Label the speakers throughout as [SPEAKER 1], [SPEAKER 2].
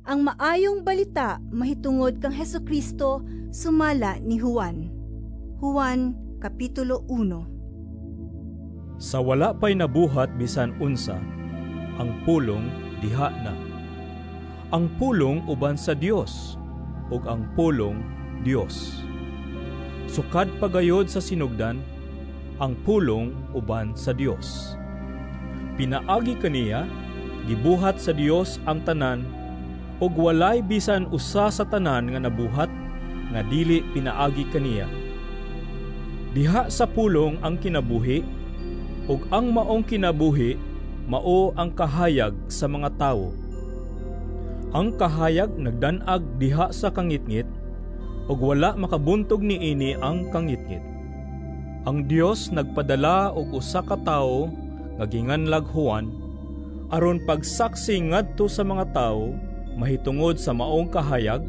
[SPEAKER 1] Ang Maayong Balita mahitungod kang Hesukristo sumala ni Juan. Juan Kapitulo 1.
[SPEAKER 2] Sa wala pa'y nabuhat bisan unsa, ang Pulong diha na. Ang Pulong uban sa Dios, ug ang Pulong Dios. Sukad pagayod sa sinugdan, ang Pulong uban sa Dios. Pinaagi kaniya, gibuhat sa Dios ang tanan, ug walay bisan usa sa tanan nga nabuhat nga dili pinaagi kaniya. Diha sa Pulong ang kinabuhi, ug ang maong kinabuhi mao ang kahayag sa mga tawo. Ang kahayag nagdan-ag diha sa kangitngit, ug wala makabuntog niini ang kangitngit. Ang Dios nagpadala og usa ka tawo nga ginganlag Juan aron pagsaksi ngadto sa mga tawo mahitungod sa maong kahayag,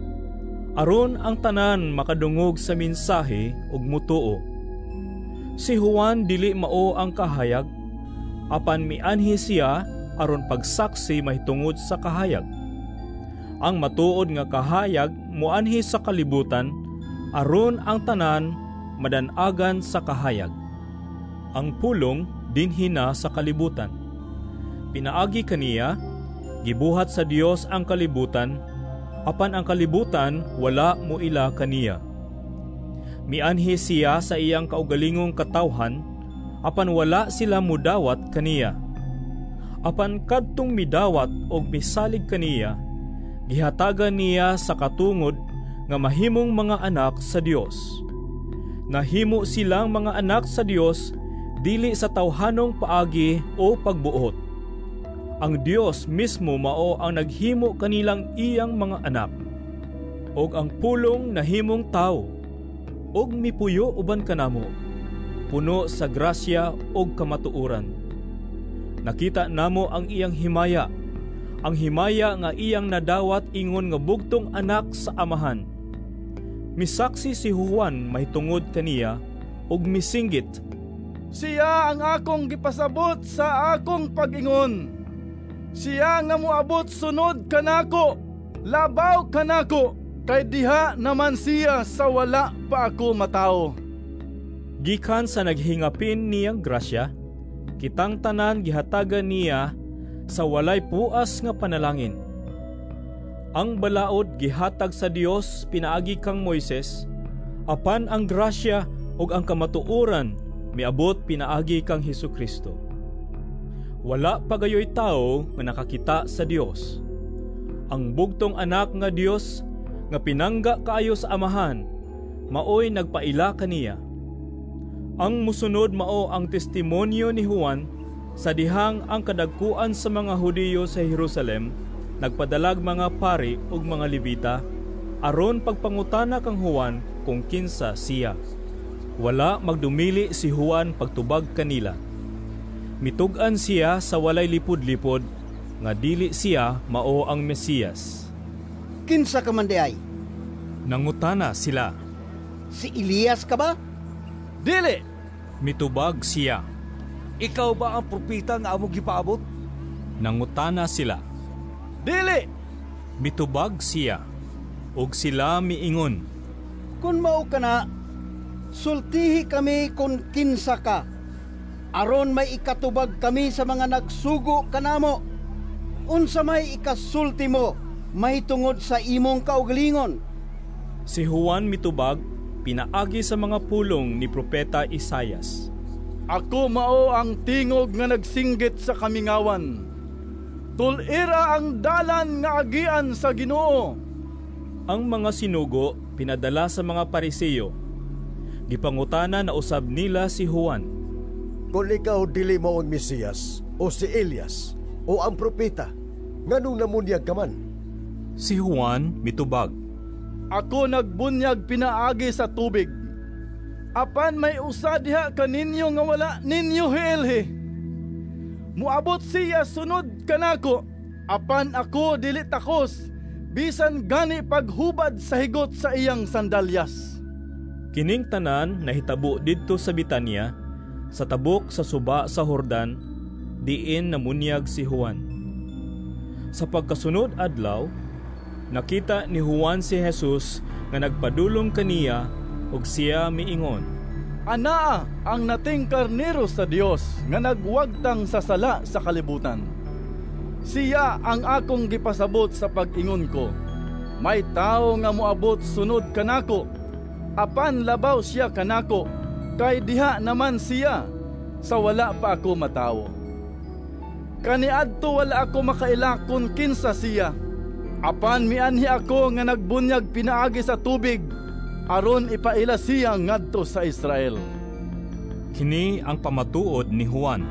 [SPEAKER 2] aron ang tanan makadungog sa mensahe ug mutuo. Si Juan dili mao ang kahayag, apan mianhi siya aron pagsaksi mahitungod sa kahayag. Ang matuod nga kahayag moanhi sa kalibutan aron ang tanan madan-agan sa kahayag. Ang Pulong dinhi na sa kalibutan. Pinaagi kaniya, gibuhat sa Dios ang kalibutan, apan ang kalibutan wala moila kaniya. Mianhi siya sa iyang kaugalingong katawhan, apan wala sila mudawat kaniya. Apan kadtong midawat og misalig kaniya, gihatagan niya sa katungod nga mahimong mga anak sa Dios. Nahimo silang mga anak sa Dios dili sa tawhanong paagi o pagbuot. Ang Dios mismo mao ang naghimo kanilang iyang mga anak. Og ang Pulong nahimong tawo, og mipuyo uban kanamo, puno sa grasya og kamatuoran. Nakita namo ang iyang himaya, ang himaya nga iyang nadawat ingon nga bugtong anak sa Amahan. Misaksi si Juan mahitungod kaniya og misinggit,
[SPEAKER 3] "Siya ang akong gipasabot sa akong pag-ingon. Siya nga moabot sunod kanako, labaw kanako, kay diha naman siya sa wala pa ako matawo."
[SPEAKER 2] Gikan sa naghingapin niyang grasya, kitang tanan gihatagan niya sa walay puas nga panalangin. Ang balaod gihatag sa Dios pinaagi kang Moises, apan ang grasya ug ang kamatuoran miabot pinaagi kang Hesukristo. Wala pa gayoy tawo nga nakakita sa Dios. Ang bugtong anak nga Dios nga pinangga kaayo sa Amahan, maoy nagpaila kaniya. Ang musunod mao ang testimonyo ni Juan sa dihang ang kadagkuan sa mga Hudiyo sa Jerusalem nagpadalag mga pari ug mga Levita aron pagpangutana kang Juan kung kinsa siya. Wala magdumili si Juan pagtubag kanila. Mitug-an siya sa walay lipod-lipod nga dili siya mao ang Mesiyas.
[SPEAKER 4] "Kinsa ka man diay?"
[SPEAKER 2] nangutana sila.
[SPEAKER 4] "Si Elias ka ba?"
[SPEAKER 3] "Dili,"
[SPEAKER 2] mitubag siya.
[SPEAKER 5] "Ikaw ba ang propeta nga among gipaabot?"
[SPEAKER 2] nangutana sila.
[SPEAKER 3] "Dili,"
[SPEAKER 2] mitubag siya. Ug sila miingon,
[SPEAKER 4] "Kung mao ka na, sultihi kami kung kinsa ka, aron may ikatubag kami sa mga nagsugo kanamo. Unsa may ikasulti mo mahitungod sa imong kaugalingon?"
[SPEAKER 2] Si Juan mitubag pinaagi sa mga pulong ni Propeta Isayas.
[SPEAKER 3] "Ako mao ang tingog nga nagsinggit sa kamingawan. Tul-ira ang dalan nga agian sa Ginoo."
[SPEAKER 2] Ang mga sinugo pinadala sa mga Pariseo. Gipangutana na usab nila si Juan.
[SPEAKER 6] "Kung ikaw dili mao ang Mesiyas o si Elias o ang propeta, nganong namunyag ka man?"
[SPEAKER 2] Si Juan mitubag,
[SPEAKER 3] "Ako nagbunyag pinaagi sa tubig. Apan may usa diha kaninyo nga wala ninyo hiilhi. Muabot siya sunod kanako, apan ako dili takos bisan gani paghubad sa higot sa iyang sandalyas."
[SPEAKER 2] Kining tanan nahitabo didto sa Bitanya, sa tabok sa suba sa Jordan, diin namunyag si Juan. Sa pagkasunod adlaw, Nakita ni Juan si Jesus nga nagpadulong kaniya ug siya miingon,
[SPEAKER 3] "Anaa ang nating karnero sa Dios nga nagwagtang sa sala sa kalibutan. Siya ang akong gipasabot sa pag-ingon ko, may tawo nga moabot sunod kanako, apan labaw siya kanako, kay diha naman siya sa wala pa ako matawo. Kaniadto wala ako makaila kun kinsa siya, apan mianhi ako nga nagbunyag pinaagi sa tubig, aron ipaila siya ngadto sa Israel."
[SPEAKER 2] Kini ang pamatuod ni Juan.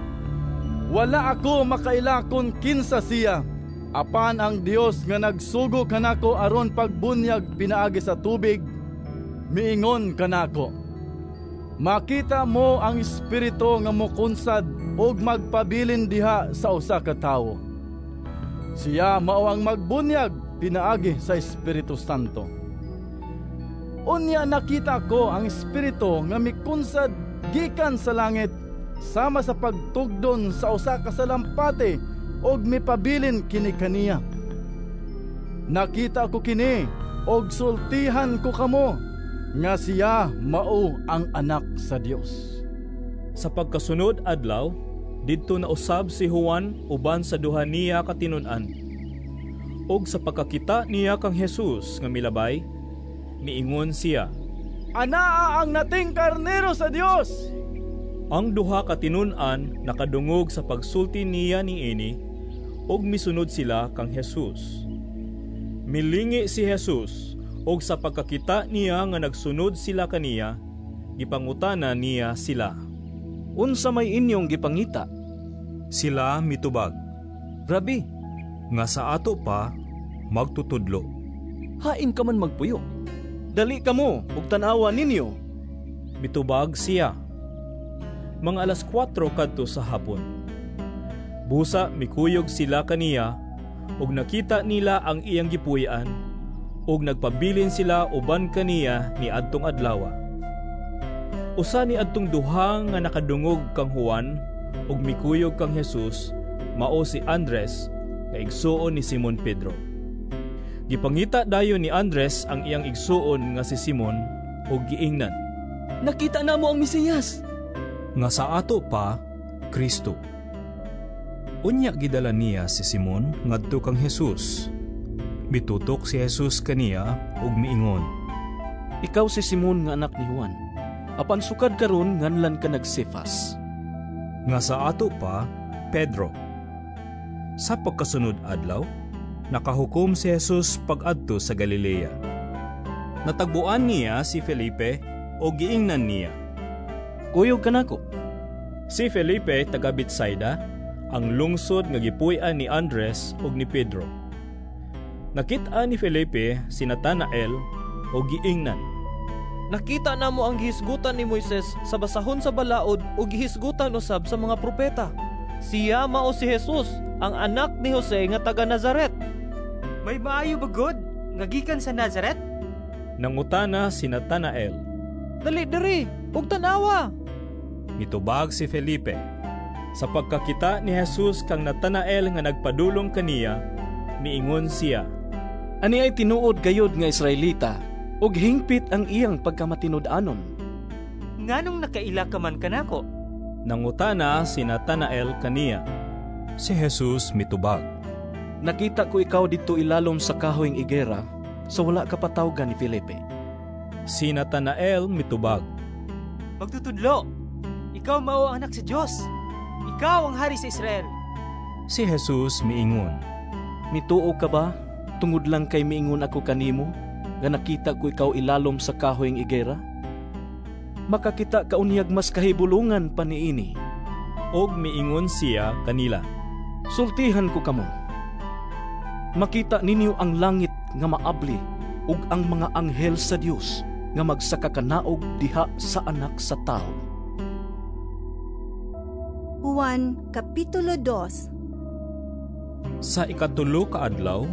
[SPEAKER 3] "Wala ako makaila kun kinsa siya, apan ang Dios nga nagsugo kanako aron pagbunyag pinaagi sa tubig, miingon kanako, 'Makita mo ang Espiritu nga mokunsad ug magpabilin diha sa usa ka tawo. Siya mao ang magbunyag pinaagi sa Espiritu Santo.' Unya nakita ko ang Espiritu nga mikunsad gikan sa langit sama sa pagtugdon sa usa ka salampati ug mipabilin kini kaniya. Nakita ko kini ug sultihan ko kamo nga siya mao ang Anak sa Dios."
[SPEAKER 2] Sa pagkasunod adlaw, didto na usab si Juan uban sa duha niya ka tinun-an. Ug sa pagkakita niya kang Jesus nga milabay, miingon siya,
[SPEAKER 3] "Anaa ang nating karnero sa Dios!"
[SPEAKER 2] Ang duha ka tinun-an nakadungog sa pagsulti niya niini ug misunod sila kang Jesus. Milingi si Jesus ug sa pagkakita niya nga nagsunod sila kaniya, gipangutana niya sila,
[SPEAKER 7] "Unsa may inyong gipangita?"
[SPEAKER 2] Sila mitubag,
[SPEAKER 7] "Rabi,"
[SPEAKER 2] nga sa ato pa magtutudlo,
[SPEAKER 7] "hain ka man magpuyo? Dali kamo ug tan-awa ninyo."
[SPEAKER 2] Mitubag siya. Mga 4:00 kadto sa hapon. Busa mikuyog sila kaniya ug nakita nila ang iyang gipuy-an ug nagpabilin sila uban kaniya ni adtong adlaw. Usa ni adtong duha nga nakadungog kang Juan ug mikuyog kang Jesus mao si Andres nga igsuon ni Simon Pedro. Gipangita dayon ni Andres ang iyang igsuon nga si Simon ug giingnan,
[SPEAKER 7] "Nakita namo ang Mesiyas!"
[SPEAKER 2] nga sa ato pa Kristo. Unya gidala niya si Simon ngadto kang Jesus. Mitutok si Jesus kaniya ug miingon,
[SPEAKER 7] "Ikaw si Simon nga anak ni Juan. Apan sukad karon nganlan ka nag-Cefas,"
[SPEAKER 2] nga sa ato pa Pedro. Sa pagkasunod adlaw, nakahukom si Jesus pag-adto sa Galilea. Natagbuan niya si Felipe o giingnan niya,
[SPEAKER 7] "Kuyog kanako."
[SPEAKER 2] Si Felipe taga Betsaida, ang lungsod nga gipuy-an ni Andres ug ni Pedro. Nakita ni Felipe si Natanael o giingnan,
[SPEAKER 8] "Nakita namo ang gihisgutan ni Moises sa basahon sa balaod ug gihisgutan usab sa mga propeta. Siya mao si Jesus, ang anak ni Jose nga taga Nazaret."
[SPEAKER 9] "May maayo ba gud nga gikan sa Nazaret?"
[SPEAKER 2] Nangutana si Natanael.
[SPEAKER 8] "Dali diri ug tan-awa."
[SPEAKER 2] Mitubag si Felipe. Sa pagkakita ni Jesus kang Natanael nga nagpadulong kaniya, miingon siya,
[SPEAKER 7] "Ani ay tinuod gayod nga Israelita ug hingpit ang iyang pagkamatinud-anon."
[SPEAKER 9] "Nganong nakaila ka man kanako?"
[SPEAKER 2] Nangutana si Natanael kaniya. Si Jesus mitubag,
[SPEAKER 7] "Nakita ko ikaw didto ilalom sa kahoyng igera sa wala ka patawgan ni Felipe."
[SPEAKER 2] Si Natanael mitubag,
[SPEAKER 9] "Magtutudlo, ikaw mao ang anak sa Dios. Ikaw ang hari sa Israel."
[SPEAKER 2] Si Jesus miingon,
[SPEAKER 7] "Mituo ka ba tungod lang kay miingon ako kanimo nga nakita ko ikaw ilalom sa kahoyng igera? Makakita ka unyag mas kahibulungan pa niini."
[SPEAKER 2] Og miingon siya kanila,
[SPEAKER 7] "Sultihan ko kamo. Makita ninyo ang langit nga maabli ug ang mga anghel sa Dios nga magsakakanaog diha sa Anak sa Tawo."
[SPEAKER 1] Juan Kapitulo 2.
[SPEAKER 2] Sa ikatulo ka adlaw,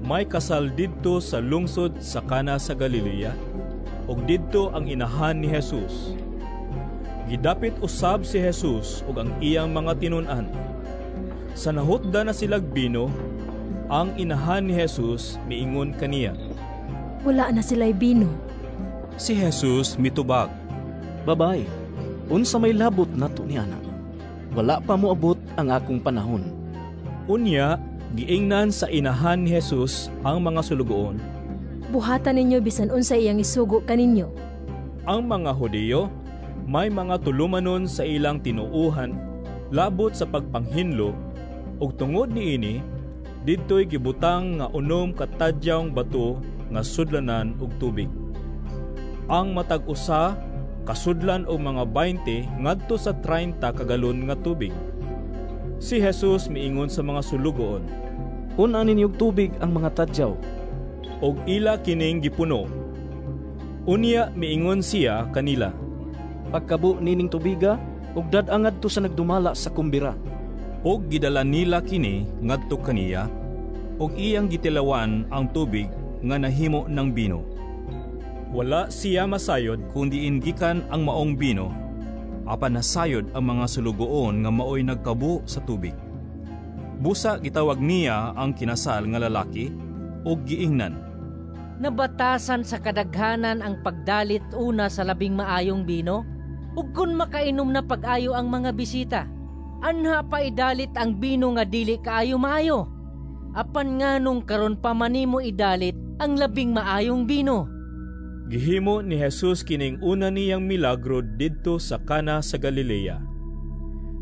[SPEAKER 2] may kasal didto sa lungsod sa Kana sa Galilea, ug didto ang inahan ni Jesus. Gidapit usab si Jesus ug ang iyang mga tinun-an. Sa nahutda na silag bino, Ang inahan ni Jesus miingon kaniya,
[SPEAKER 10] "Wala na sila'y bino."
[SPEAKER 2] Si Jesus mitubag,
[SPEAKER 7] "Babay, unsa may labot nato ni ana? Wala pa moabot ang akong panahon."
[SPEAKER 2] Unya, giingnan sa inahan ni Jesus ang mga sulugoon,
[SPEAKER 10] "Buhatan ninyo bisan unsa iyang isugo kaninyo."
[SPEAKER 2] Ang mga Hudiyo may mga tulumanon sa ilang tinuohan labot sa pagpanghinlo, ug tungod niini didtoy gibutang nga 6 ka tadyawng bato nga sudlanan og tubig. Ang matag usa kasudlan og mga 20 ngadto sa 30 ka galon nga tubig. Si Jesus miingon sa mga sulugoon,
[SPEAKER 7] "Pun-a ninyo og tubig ang mga tadyaw."
[SPEAKER 2] Og ila kining gipuno. Unya miingon siya kanila,
[SPEAKER 7] "Pagkabo nining tubiga ug dad-a ngadto sa nagdumala sa kumbira."
[SPEAKER 2] Og gidala nila kini ngadto kaniya, ug iyang gitilawan ang tubig nga nahimo ng bino. Wala siya masayod kung diin gikan ang maong bino, apan nasayod ang mga sulugoon nga maoy nagkabo sa tubig. Busa gitawag niya ang kinasal nga lalaki ug giingnan,
[SPEAKER 11] "Nabatasan sa kadaghanan ang pagdalit una sa labing maayong bino, ug kun makainom na pag-ayo ang mga bisita, anha pa idalit ang bino nga dili kaayo maayo. Apan nganong karon pa man nimo idalit ang labing maayong bino?"
[SPEAKER 2] Gihimo ni Jesus kining una niyang milagro didto sa Kana sa Galilea.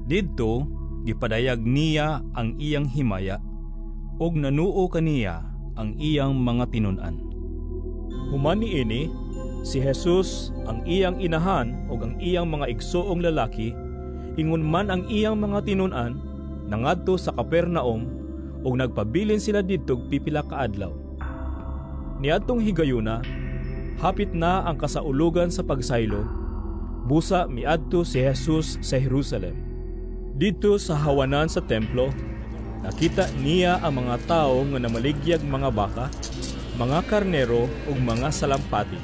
[SPEAKER 2] Didto gipadayag niya ang iyang himaya ug nanuo kaniya ang iyang mga tinun-an. Human niini, si Jesus, ang iyang inahan ug ang iyang mga igsoong lalaki, ingon man ang iyang mga tinun-an, nangadto sa Capernaum ug nagpabilin sila didto pipila ka adlaw. Niadtong higayuna, hapit na ang kasaulugan sa pagsaylo, busa miadto si Jesus sa Jerusalem. Didto sa hawanan sa templo, nakita niya ang mga tawo nga namaligyag mga baka, mga karnero ug mga salampati.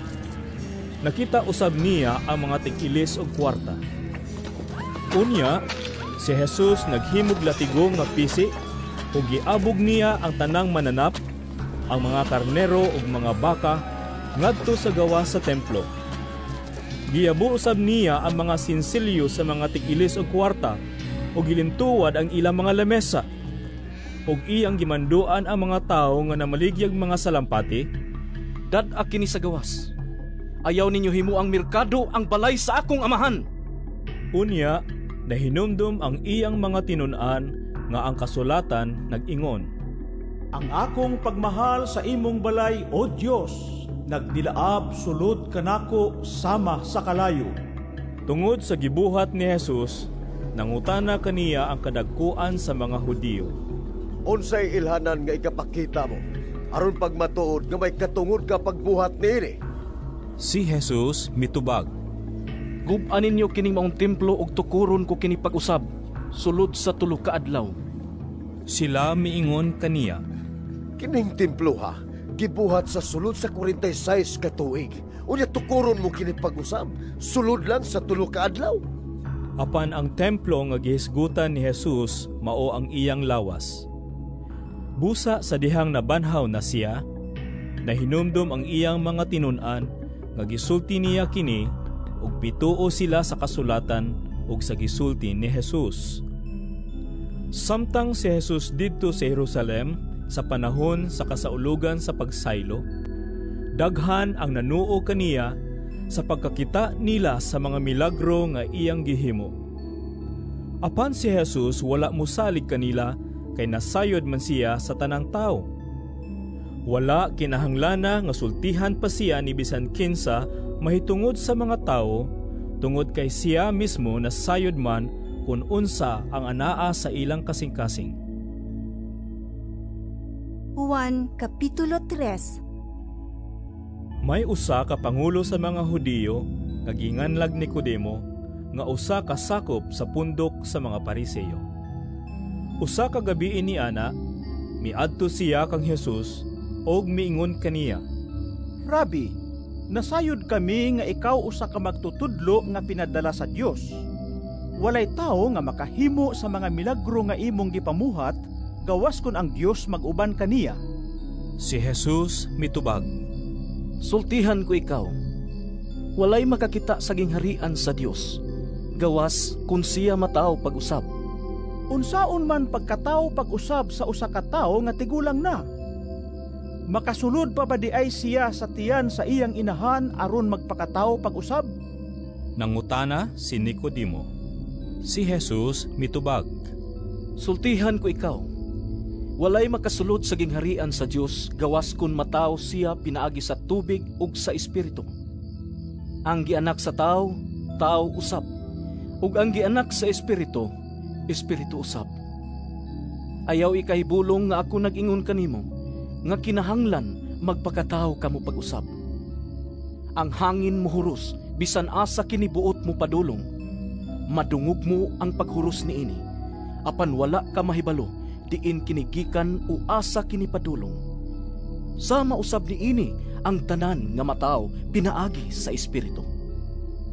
[SPEAKER 2] Nakita usab niya ang mga tig-ilis og kwarta. Unya, si Jesus naghimog latigo nga pisi ug giabog niya ang tanang mananap, ang mga karnero ug mga baka ngadto sa gawas sa templo. Giyabo usab niya ang mga sinsilyo sa mga tig-ilis og kwarta ug gilintuwad ang ilang mga lamesa. Ug iyang gimanduan ang mga tawo nga namaligyag mga salampati,
[SPEAKER 7] "Dad-a kini sa gawas. Ayaw ninyo himo ang merkado ang balay sa akong amahan."
[SPEAKER 2] Unya, nahinumdum ang iyang mga tinun-an nga ang kasulatan nag-ingon,
[SPEAKER 12] "Ang akong pagmahal sa imong balay, O Dios, nagdilaab sulod kanako sama sa kalayo."
[SPEAKER 2] Tungod sa gibuhat ni Jesus, nangutana kaniya ang kadagkuan sa mga Hudiyo,
[SPEAKER 6] "Unsay ilhanan nga ikapakita mo aron pagmatuod nga may katungod ka pagbuhat niini?"
[SPEAKER 2] Si Jesus mitubag,
[SPEAKER 7] "Gub-a ninyo kining maong templo ug tukuron ko kini pag-usab sulod sa 3 ka adlaw."
[SPEAKER 2] Sila miingon kaniya,
[SPEAKER 6] "Kining templo ha, gibuhat sa sulod sa 46 ka tuig. Unya tukuron mo kini pag-usab sulod lang sa 3 ka adlaw?"
[SPEAKER 2] Apan ang templo nga gihisgutan ni Jesus mao ang iyang lawas. Busa sa dihang nabanhaw na siya, nahinumdum ang iyang mga tinun-an nga gisulti niya kini ug pituo sila sa kasulatan ug sa gisulti ni Jesus. Samtang si Jesus didto sa Jerusalem sa panahon sa kasaulugan sa pagsaylo, daghan ang nanuo kaniya sa pagkakita nila sa mga milagro nga iyang gihimo. Apan si Jesus wala mosalig kanila kay nasayod man siya sa tanang tao. Wala kinahanglana nga sultihan pa siya ni bisan kinsa mahitungod sa mga tao, tungod kay siya mismo nasayod man kung unsa ang anaa sa ilang kasing-kasing.
[SPEAKER 1] Juan Kapitulo 3.
[SPEAKER 2] May usa ka pangulo sa mga Hudiyo nga ginganlag Nicodemo nga usa ka sakop sa pundok sa mga Pariseo. Usa ka gabii ni ana, miadto siya kang Jesus og miingon kaniya,
[SPEAKER 12] "Rabi, nasayod kami nga ikaw usa ka magtutudlo nga pinadala sa Dios. Walay tawo nga makahimo sa mga milagro nga imong gipamuhat Gawas kun ang Dios mag-uban kaniya.
[SPEAKER 2] Si Jesus mitubag,
[SPEAKER 7] "Sultihan ko ikaw, walay makakita sa gingharian sa Dios gawas kun siya mataw pag-usab."
[SPEAKER 12] Unsaon man pagkatawo pag-usab sa usa ka tawo nga tigulang na? Makasulod pa ba di ay siya sa tiyan sa iyang inahan aron magpakatawo pag-usab?
[SPEAKER 2] Nangutana si Nicodemo. Si Jesus mitubag,
[SPEAKER 7] "Sultihan ko ikaw, walay makasulod sa gingharian sa Dios gawas kun mataw siya pinaagi sa tubig ug sa Espiritu. Ang gianak sa tawo, tawo usab, ug ang gianak sa Espiritu, Espiritu usab. Ayaw ikahibulong nga ako nag-ingon kanimo nga kinahanglan magpakatawo kamo pag-usab. Ang hangin muhuros bisan asa kini buot mo padulong. Madungog mo ang paghuros niini, apan wala ka mahibalo diin kini gikan o asa kini padulong. Sama usab niini ang tanan nga mataw pinaagi sa Espiritu."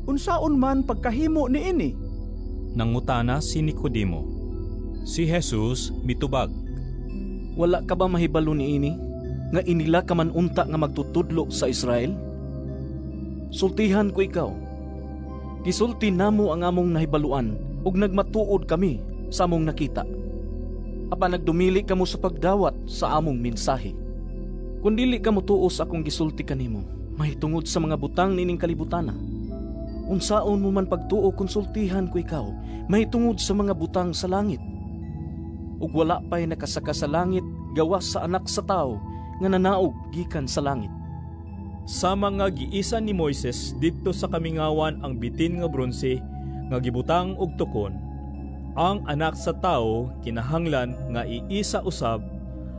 [SPEAKER 12] Unsaon man pagkahimo niini?
[SPEAKER 2] Nangutana si Nicodemo. Si Jesus mitubag,
[SPEAKER 7] "Wala ka ba mahibalo niini nga inila ka man unta nga magtutudlo sa Israel? Sultihan ko ikaw, gisulti namo ang among nahibaluan ug nagmatuod kami sa among nakita. Apan nagdumili kamo sa pagdawat sa among mensahe. Kun dili kamo tuo sa akong gisulti kanimo mahitungod sa mga butang nining kalibutana, unsaon mo man pagtuo kung sultihan ko ikaw mahitungod sa mga butang sa langit? Ug wala pa'y nakasaka sa langit gawas sa Anak sa Tawo nga nanaog gikan sa langit."
[SPEAKER 2] Sama nga giisa ni Moises didto sa kamingawan ang bitin nga bronse nga gibutang og tukon, ang Anak sa Tawo kinahanglan nga iisa usab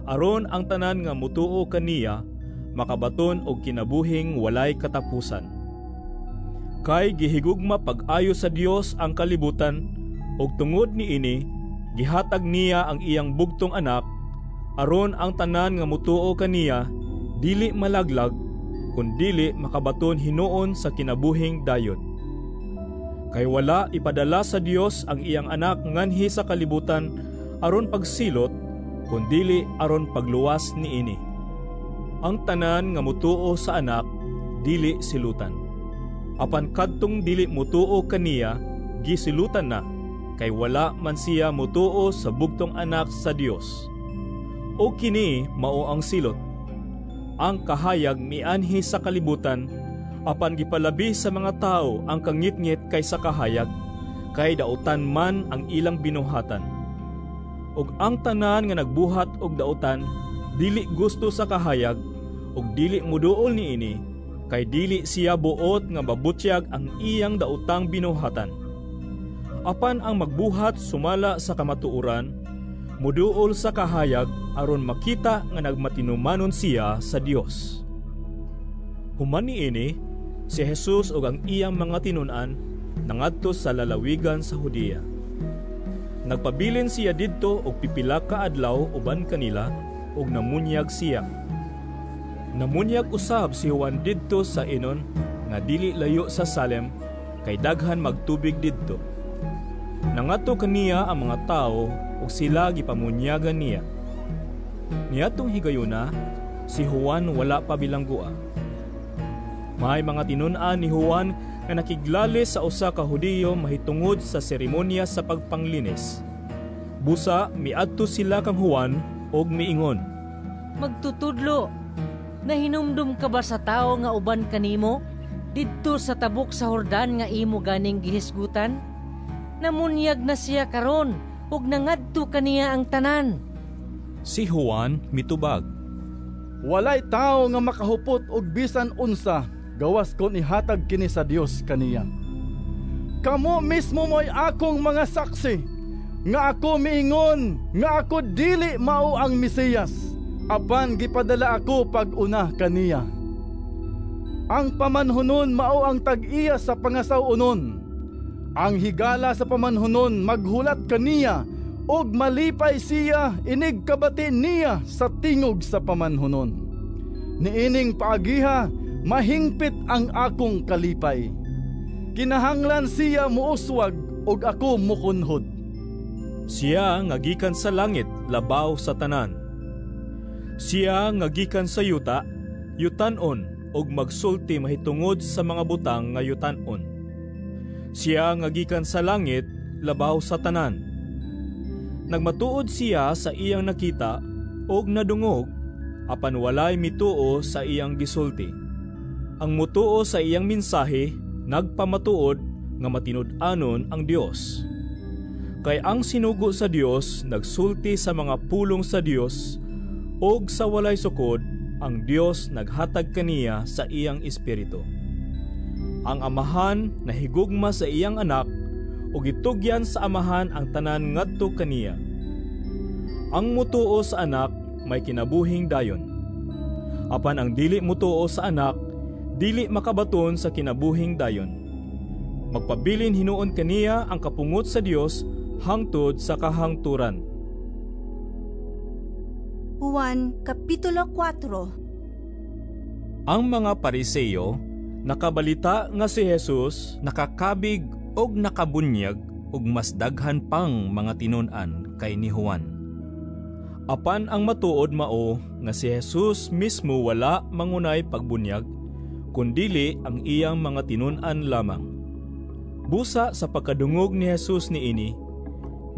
[SPEAKER 2] aron ang tanan nga mutuo kaniya makabaton og kinabuhing walay katapusan. Kay gihigugma pag-ayo sa Dios ang kalibutan, ug tungod niini gihatag niya ang iyang bugtong anak aron ang tanan nga mutuo kaniya dili malaglag kun dili makabaton hinuon sa kinabuhing dayon. Kay wala ipadala sa Dios ang iyang anak nganhi sa kalibutan aron pagsilot, kun dili aron pagluwas niini. Ang tanan nga mutuo sa anak dili silutan. Apan kadtong dili mutuo kaniya gisilutan na, kay wala man siya mutuo sa bugtong anak sa Dios. O kini mao ang silot. Ang kahayag mianhi sa kalibutan, apan gipalabi sa mga tao ang kangitngit kaysa kahayag, kay dautan man ang ilang binuhatan. Ug ang tanan nga nagbuhat og dautan dili gusto sa kahayag ug dili muduol niini, kay dili siya buot nga mabutyag ang iyang daotang binuhatan. Apan ang magbuhat sumala sa kamatuoran, muduol sa kahayag aron makita nga nagmatinumanon siya sa Dios. Human niini, si Jesus ug ang iyang mga tinun-an nangadto sa lalawigan sa Judea. Nagpabilin siya didto og pipila ka adlaw uban kanila ug namunyag siya. Namunyag usab si Juan didto sa Enon nga dili layo sa Salem, kay daghan magtubig didto. Nangadto kaniya ang mga tawo ug sila gipamunyagan niya. Niadtong higayuna, si Juan wala pa bilanggua. May mga tinun-an ni Juan nga nakiglalis sa usa ka Hudiyo mahitungod sa seremonya sa pagpanglinis. Busa miadto sila kang Juan og miingon,
[SPEAKER 11] "Magtutudlo, nahinumdum ka ba sa tawo nga uban kanimo didto sa tabok sa Jordan nga imo ganing gihisgutan? Namunyag na siya karon ug nangadto kaniya ang tanan."
[SPEAKER 2] Si Juan mitubag,
[SPEAKER 3] "Walay tawo nga makahupot og bisan unsa gawas kon ihatag kini sa Dios kaniya. Kamo mismo mo'y akong mga saksi nga ako miingon nga ako dili mao ang Mesiyas, apan gipadala ako pag-una kaniya. Ang pamanhunon mao ang tag-iya sa pangasaw-onon. Ang higala sa pamanhunon maghulat kaniya ug malipay siya inig kabati niya sa tingog sa pamanhunon. Niining paagiha mahingpit ang akong kalipay. Kinahanglan siya muuswag ug ako mukunhod."
[SPEAKER 2] Siya nga gikan sa langit labaw sa tanan. Siya nga gikan sa yuta, yutan-on ug magsulti mahitungod sa mga butang nga yutan-on. Siya nga gikan sa langit labaw sa tanan. Nagmatuod siya sa iyang nakita og nadungog, apan walay mituo sa iyang gisulti. Ang mutuo sa iyang mensahe nagpamatuod nga matinud-anon ang Dios. Kay ang sinugo sa Dios nagsulti sa mga pulong sa Dios, og sa walay sukod ang Dios naghatag kaniya sa iyang espiritu. Ang Amahan nahigugma sa iyang anak ug gitugyan sa Amahan ang tanan ngadto kaniya. Ang mutuo sa anak may kinabuhing dayon. Apan ang dili mutuo sa anak dili makabaton sa kinabuhing dayon. Magpabilin hinuon kaniya ang kapungot sa Dios hangtod sa kahangturan.
[SPEAKER 1] Juan Kapitulo 4.
[SPEAKER 2] Ang mga Pariseo nakabalita nga si Jesus nakakabig og nakabunyag og mas daghan pang mga tinun-an kay ni Juan. Apan ang matuod mao nga si Jesus mismo wala mangunay pagbunyag, kundili ang iyang mga tinun-an lamang. Busa sa pagkadungog ni Jesus niini,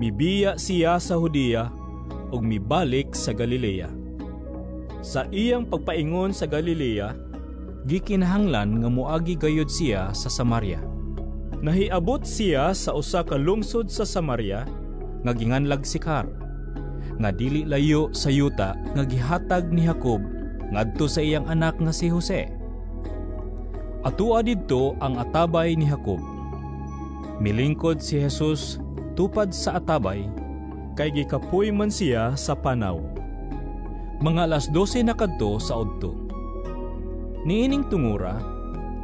[SPEAKER 2] mibiya siya sa Judea ug mibalik sa Galilea. Sa iyang pagpaingon sa Galilea, gikinahanglan nga moagi gayud siya sa Samaria. Nahiabot siya sa usa ka lungsod sa Samaria nga ginganlag Sikar, nga dili layo sa yuta nga gihatag ni Jacob ngadto sa iyang anak nga si Jose. Atua didto ang atabay ni Jacob. Milingkod si Jesus tupad sa atabay, kay gikapoy man siya sa panaw. Mga 12:00 na kadto sa udto. Niining tungura,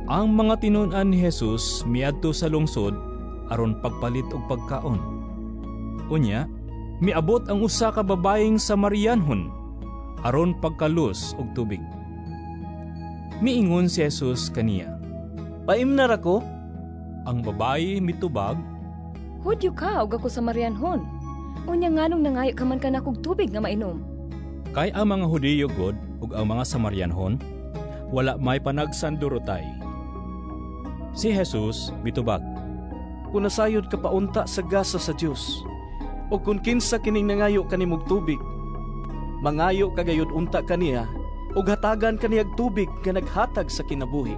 [SPEAKER 2] ang mga tinun-an ni Jesus miadto sa lungsod aron pagpalit og pagkaon. Unya, miabot ang usa ka babayeng Samarianhon aron pagkalus og tubig. Miingon si Jesus kaniya,
[SPEAKER 7] "Paimnar ako."
[SPEAKER 2] Ang babayi mitubag,
[SPEAKER 13] "Hudyo ka og ako Samarianhon. Unya nganong nangayo ka man kanakog tubig nga mainom?"
[SPEAKER 2] Kay ang mga Hudiyo god ug ang mga Samarianhon wala may panagsandurotay. Si Jesus mitubag,
[SPEAKER 7] "Kun nasayod ka paunta sa gasa sa Dios, o kun kinsa kining nangayo kanimog tubig, mangayo ka gayud unta kaniya ug hatagan kaniyag tubig nga naghatag sa kinabuhi."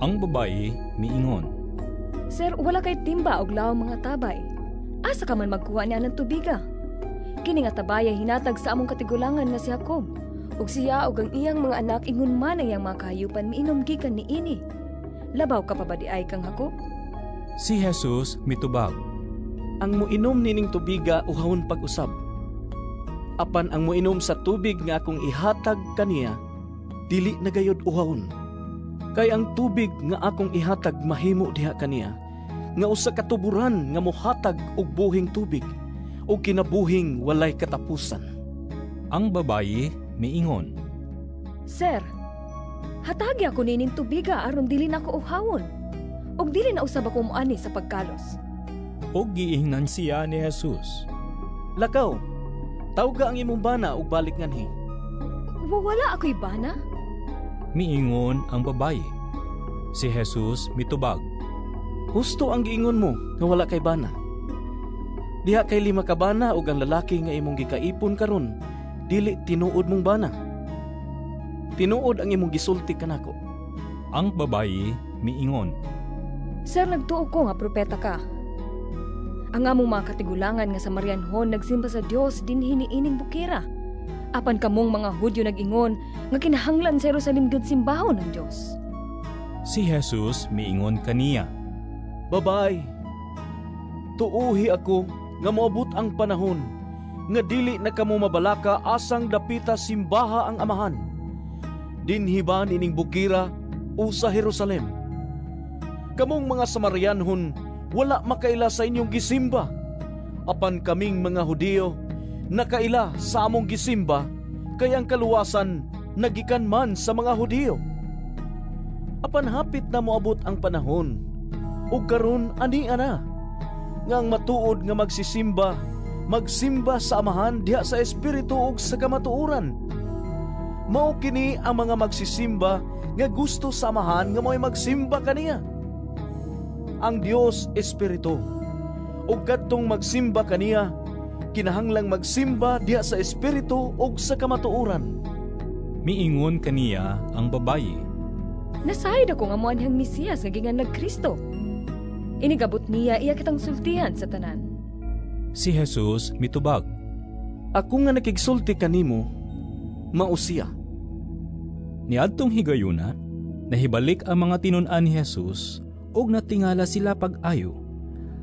[SPEAKER 2] Ang babayi miingon,
[SPEAKER 13] "Sir, wala kay timba og lawom mga tabay. Asa ka man magkuha niya ng tubiga? Kini nga tabay ay hinatag sa among katigulangan nga si Jacob, ug siya ug ang iyang mga anak ingon man ang iyang mga kahayupan miinom gikan niini. Labaw ka pa ba di ay kang Jacob?"
[SPEAKER 2] Si Jesus mitubag,
[SPEAKER 7] "Ang moinom nining tubiga uhawon pag-usab. Apan ang moinom sa tubig nga akong ihatag kaniya, dili na gayud uhawon. Kay ang tubig nga akong ihatag mahimo diha kaniya, nga usa ka tuburan nga mohatag og buhing tubig, og kinabuhing walay katapusan."
[SPEAKER 2] Ang babayi miingon,
[SPEAKER 13] "Sir, hatagi ako nining tubiga aron dili na ako uhawon, ug dili na usab ako moani sa pagkalos."
[SPEAKER 2] Og giingnan siya ni Jesus,
[SPEAKER 7] "Lakaw, tawga ang imong bana ug balik nganhi."
[SPEAKER 13] "Wala ako'y bana."
[SPEAKER 2] Miingon ang babayi. Si Jesus mitubag,
[SPEAKER 7] "Husto ang giingon mo nga wala kay bana. Diha kay 5 ka bana ug ang lalaki nga imong gikaipon karon dili tinuod mong bana. Tinuod ang imong gisulti kanako."
[SPEAKER 2] Ang babayi miingon,
[SPEAKER 13] "Sir, nagtuo ko nga propeta ka. Ang among mga katigulangan nga Samarianhon nagsimba sa Dios dinhi niining bukira. Apan kamong mga Hudyo nag-ingon nga kinahanglan sa Jerusalem gyud simbahon ang Dios."
[SPEAKER 2] Si Jesus miingon kaniya,
[SPEAKER 7] "Babay, tuuhi ako nga moabot ang panahon nga dili na kamo mabalaka asang dapita simbaha ang Amahan. Dinhi ba nining bukira o sa Jerusalem? Kamong mga Samarianhon wala makaila sa inyong gisimba, apan kaming mga Hudiyo nakaila sa among gisimba, kay ang kaluwasan nagikan man sa mga Hudiyo. Apan hapit na moabot ang panahon, ug karon ani ana, nga ang matuod nga magsisimba
[SPEAKER 14] magsimba sa Amahan diha sa Espiritu ug sa kamatuoran. Mao kini ang mga magsisimba nga gusto sa Amahan nga mo'y magsimba kaniya. Ang Dios Espiritu, ug kadtong magsimba kaniya kinahanglang magsimba diha sa Espiritu ug sa kamatuoran.
[SPEAKER 2] Miingon kaniya ang babayi,
[SPEAKER 13] Nasayod ako nga moanhang Mesiyas nga ginganlag Kristo. Inigabot niya iya kitang sultihan sa tanan.
[SPEAKER 2] Si Jesus mitubag,
[SPEAKER 14] Ako nga nakigsulti kanimo, mao siya.
[SPEAKER 2] Niadtong higayuna, nahibalik ang mga tinun-an ni Jesus ug natingala sila pag-ayo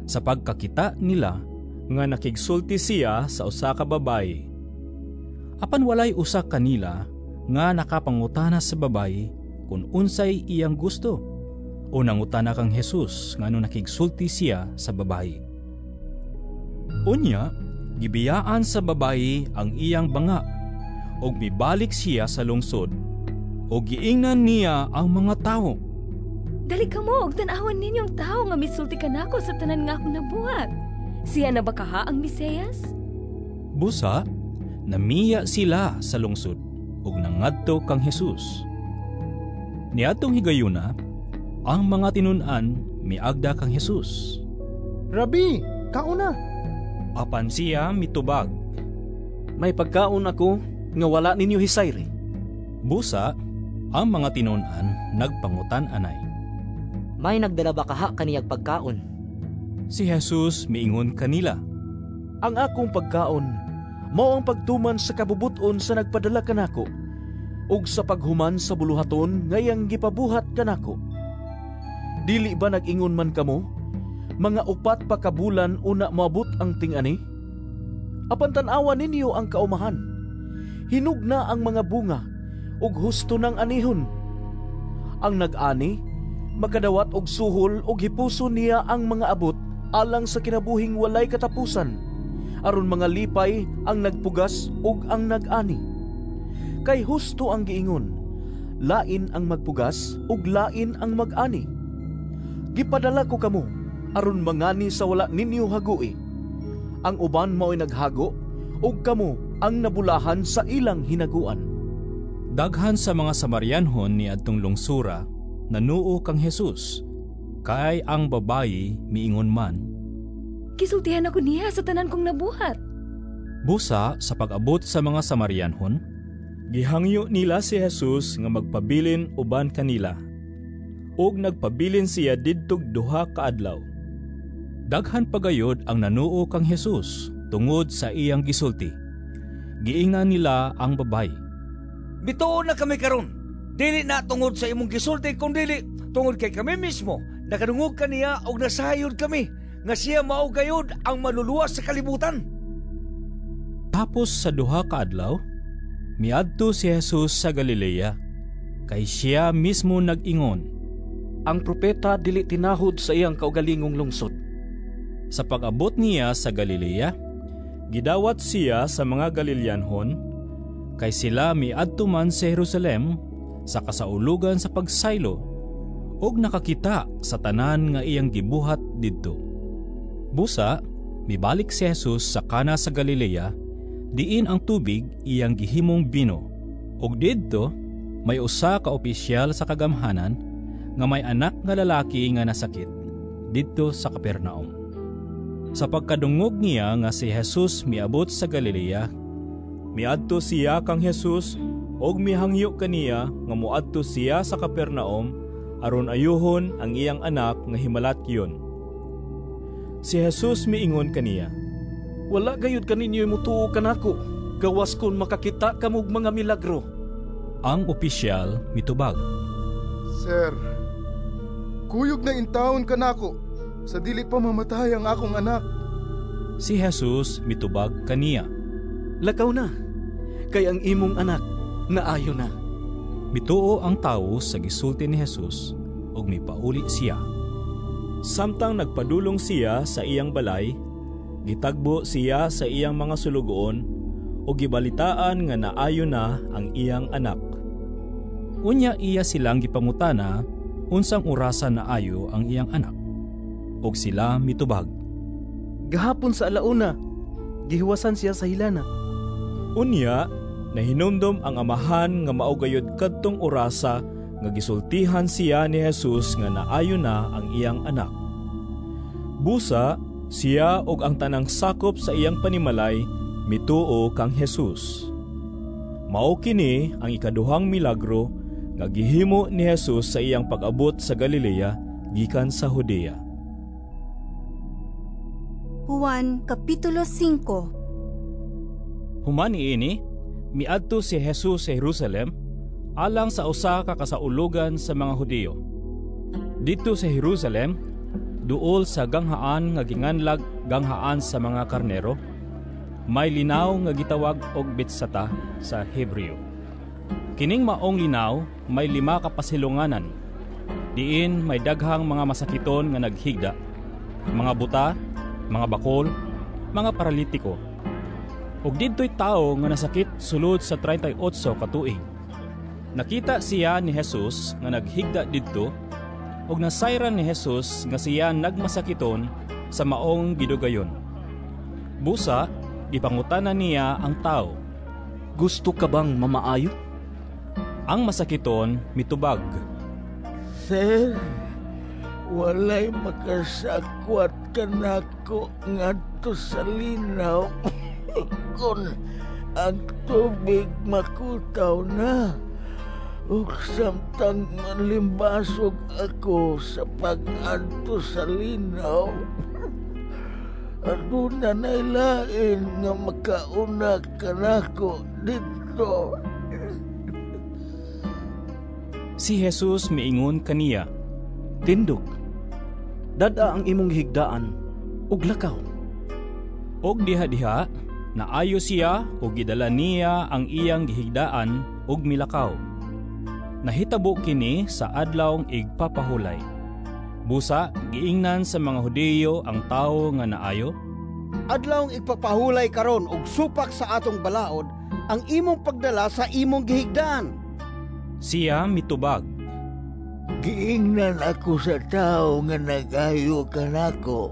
[SPEAKER 2] sa pagkakita nila nga nakigsulti siya sa usa ka babayi. Apan walay usa kanila nga nakapangutana sa babayi kung unsay iyang gusto o nangutana kang Jesus ngano nakigsulti siya sa babayi. Unya, gibiyaan sa babayi ang iyang banga ug mibalik siya sa lungsod ug giingnan niya ang mga tawo.
[SPEAKER 13] Dali kamo og tan-awan ninyo ang tawo nga misulti kanako sa tanan nga akong nabuhat. Siya na ba kaha ang Mesiyas?
[SPEAKER 2] Busa, namiya sila sa lungsod ug nangadto kang Jesus. Niadtong higayuna, ang mga tinun-an miagda kang Jesus.
[SPEAKER 15] Rabi, kauna.
[SPEAKER 2] Apan siya mitubag,
[SPEAKER 7] May pagkaon ako nga wala ninyo hisayri.
[SPEAKER 2] Busa, ang mga tinun-an nagpangutan-anay.
[SPEAKER 16] May nagdala ba kaha kaniyag pagkaon?
[SPEAKER 2] Si Jesus miingon kanila,
[SPEAKER 14] Ang akong pagkaon mao ang pagtuman sa kabubuton sa nagpadala kanako ug sa paghuman sa buluhaton nga iyang gipabuhat kanako. Dili ba nag-ingon man kamo, mga 4 pa ka bulan una moabot ang ting-ani? Apan tan-awa ninyo ang kaumahan. Hinog na ang mga bunga ug husto nang anihon. Ang nag-ani makadawat og suhol ug hipuso niya ang mga abot alang sa kinabuhing walay katapusan, aron mga lipay ang nagpugas ug ang nag-ani. Kay husto ang giingon, lain ang magpugas ug lain ang mag-ani. Gipadala ko kamo aron mangani sa wala ninyo hagui. Ang uban mao'y naghago ug kamo ang nabulahan sa ilang hinaguan.
[SPEAKER 2] Daghan sa mga Samarianhon ni adtong lungsura nanuo kang Jesus, kay ang babayi miingon man,
[SPEAKER 13] Gisultihan ako niya sa tanan kong nabuhat.
[SPEAKER 2] Busa sa pag-abot sa mga Samarianhon, gihangyo nila si Jesus nga magpabilin uban kanila. Ug nagpabilin siya didtog 2 ka adlaw. Daghan pagayod ang nanuo kang Jesus tungod sa iyang gisulti. Giingnan nila ang babayi,
[SPEAKER 5] Bituon na kami karon. Dili na tungod sa imong gisulti kun dili tungod kay kami mismo nakadungog kaniya og nasayod kami nga siya mao gayud ang maluluwas sa kalibutan.
[SPEAKER 2] Tapos sa 2 ka adlaw, miadto si Jesus sa Galilea, kay siya mismo nag-ingon,
[SPEAKER 7] Ang propeta dili tinahod sa iyang kaugalingong lungsod.
[SPEAKER 2] Sa pag-abot niya sa Galilea, gidawat siya sa mga Galileanhon, kay sila miadto man sa Jerusalem sa kasaulugan sa pagsaylo, ug nakakita sa tanan nga iyang gibuhat didto. Busa, mibalik si Jesus sa Kana sa Galilea, diin ang tubig iyang gihimong bino. Ug didto, may usa ka opisyal sa kagamhanan nga may anak nga lalaki nga nasakit didto sa Capernaum. Sa pagkadungog niya nga si Jesus miabot sa Galilea, miadto siya kang Jesus og mihangyo kaniya nga moadto siya sa Capernaum aron ayuhon ang iyang anak nga himalatyon. Si Jesus miingon kaniya,
[SPEAKER 7] Wala gayud kaninyo mutuo kanako, gawas kon makakita kamog mga milagro.
[SPEAKER 2] Ang opisyal mitubag,
[SPEAKER 15] Sir, kuyog na intawon kanako sa dili pa mamatay ang akong anak.
[SPEAKER 2] Si Jesus mitubag kaniya,
[SPEAKER 7] Lakaw na, kay ang imong anak naayo na.
[SPEAKER 2] Mituo ang tawo sa gisulti ni Jesus ug mipauli siya. Samtang nagpadulong siya sa iyang balay, gitagbo siya sa iyang mga sulugoon ug gibalitaan nga naayo na ang iyang anak. Unya iya silang gipangutana unsang orasa naayo ang iyang anak. Ug sila mitubag,
[SPEAKER 3] Gahapon sa alauna,
[SPEAKER 8] Gihuwasan siya sa hilana.
[SPEAKER 2] Unya, nahinumdom ang amahan nga mao gayud kadtong orasa nga gisultihan siya ni Jesus nga naayo na ang iyang anak. Busa, siya ug ang tanang sakop sa iyang panimalay mituo kang Jesus. Mao kini ang ikaduhang milagro nga gihimo ni Jesus sa iyang pag-abot sa Galilea gikan sa Judea.
[SPEAKER 1] Juan Kapitulo 5.
[SPEAKER 2] Human niini, miadto si Jesus sa Jerusalem alang sa usa ka kasaulugan sa mga Hudiyo. Didto sa Jerusalem, duol sa ganghaan nga ginganlag ganghaan sa mga karnero, may linaw nga gitawag og Betsata sa Hebreo. Kining maong linaw may 5 ka pasilunganan. Diin may daghang mga masakiton nga naghigda, mga buta, mga bakol, mga paralitiko. Ug didto'y tawo nga nasakit sulod sa 38 ka tuig. Nakita siya ni Jesus nga naghigda didto, ug nasayran ni Jesus nga siya nagmasakiton sa maong gidugayon. Busa, gipangutana niya ang tawo,
[SPEAKER 7] "Gusto ka bang mamaayo?"
[SPEAKER 2] Ang masakiton mitubag,
[SPEAKER 17] "Sir, walay makasakwat kanako ngadto sa linaw kon ang tubig makutaw na. Ug samtang limbasog ako sa pag-adto sa linaw, aduna nay lain nga makauna kanako didto."
[SPEAKER 2] Si Jesus miingon kaniya,
[SPEAKER 7] "Tindog, dad-a ang imong higdaan ug lakaw."
[SPEAKER 2] Og diha-diha naayo siya ug gidala niya ang iyang gihigdaan ug milakaw. Nahitabo kini sa adlawng igpapahulay. Busa giingnan sa mga Hudiyo ang tawo nga naayo,
[SPEAKER 4] "Adlawng igpapahulay karon og supak sa atong balaod ang imong pagdala sa imong gihigdaan."
[SPEAKER 2] Siya mitubag,
[SPEAKER 17] "Giingnan ako sa tawo nga nag-ayo kanako,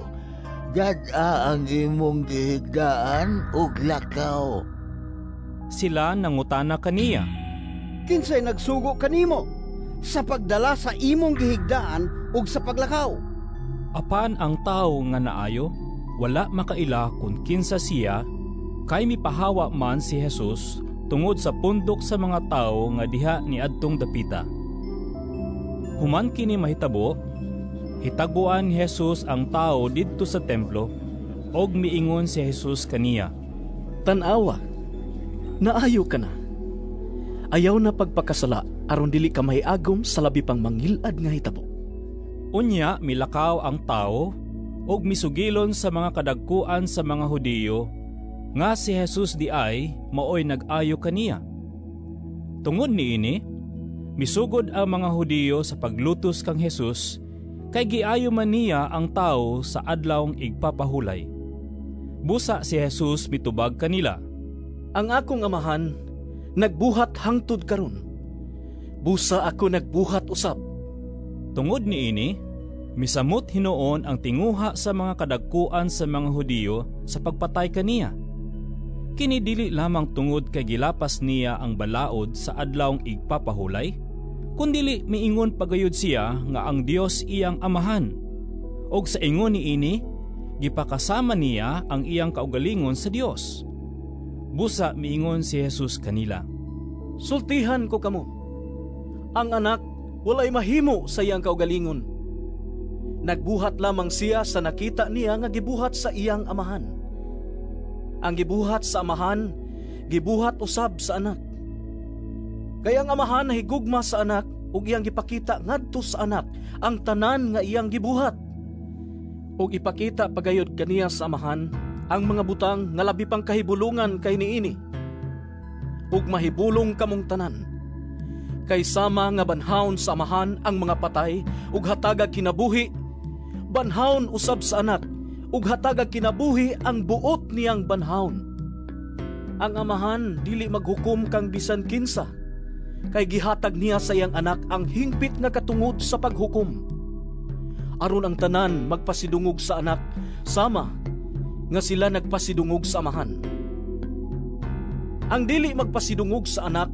[SPEAKER 17] dad-a ang imong gihigdaan ug lakaw."
[SPEAKER 2] Sila nangutana kaniya,
[SPEAKER 4] "Kinsay nagsugo kanimo sa pagdala sa imong gihigdaan ug sa paglakaw?"
[SPEAKER 2] Apan ang tawo nga naayo wala makaila kun kinsa siya, kay mipahawa man si Jesus tungod sa pundok sa mga tawo nga diha niadtong dapita. Human kini mahitabo, hitagbuan ni Jesus ang tawo didto sa templo, og miingon si Jesus kaniya,
[SPEAKER 7] "Tan-awa, naayo ka na. Ayaw na pagpakasala aron dili ka mahiagom sa labi pang mangilad nga hitabo."
[SPEAKER 2] Unya milakaw ang tawo og misugilon sa mga kadagkuan sa mga Hudiyo nga si Jesus di ay maoy nag-ayo kaniya. Tungod niini, misugod ang mga Hudiyo sa paglutos kang Jesus kay giayo man niya ang tawo sa adlawng igpapahulay. Busa si Jesus mitubag kanila,
[SPEAKER 7] "Ang akong amahan nagbuhat hangtod karon. Busa ako nagbuhat usab."
[SPEAKER 2] Tungod niini, misamot hinuon ang tinguha sa mga kadagkuan sa mga Hudiyo sa pagpatay kaniya. Kini dili lamang tungod kay gilapas niya ang balaod sa adlawng igpapahulay, kundili miingon pagayod siya nga ang Dios iyang amahan. Og sa ingon niini, gipakasama niya ang iyang kaugalingon sa Dios. Busa miingon si Jesus kanila,
[SPEAKER 7] "Sultihan ko kamo, ang anak walay mahimo sa iyang kaugalingon. Nagbuhat lamang siya sa nakita niya nga gibuhat sa iyang amahan. Ang gibuhat sa amahan, gibuhat usab sa anak. Kay ang amahan nahigugma sa anak ug iyang gipakita ngadto sa anak ang tanan nga iyang gibuhat. Ug ipakita pagayod kaniya sa amahan ang mga butang nga labi pang kahibulungan kay niini. Ug mahibulong kamong tanan. Kay sama nga banhaon sa amahan ang mga patay ug hatagag kinabuhi, banhaon usab sa anak ug hatagag kinabuhi ang buot niyang banhaon. Ang amahan dili maghukom kang bisan kinsa, kay gihatag niya sa iyang anak ang hingpit nga katungod sa paghukom. Aron ang tanan magpasidungog sa anak sama nga sila nagpasidungog sa Amahan. Ang dili magpasidungog sa Anak,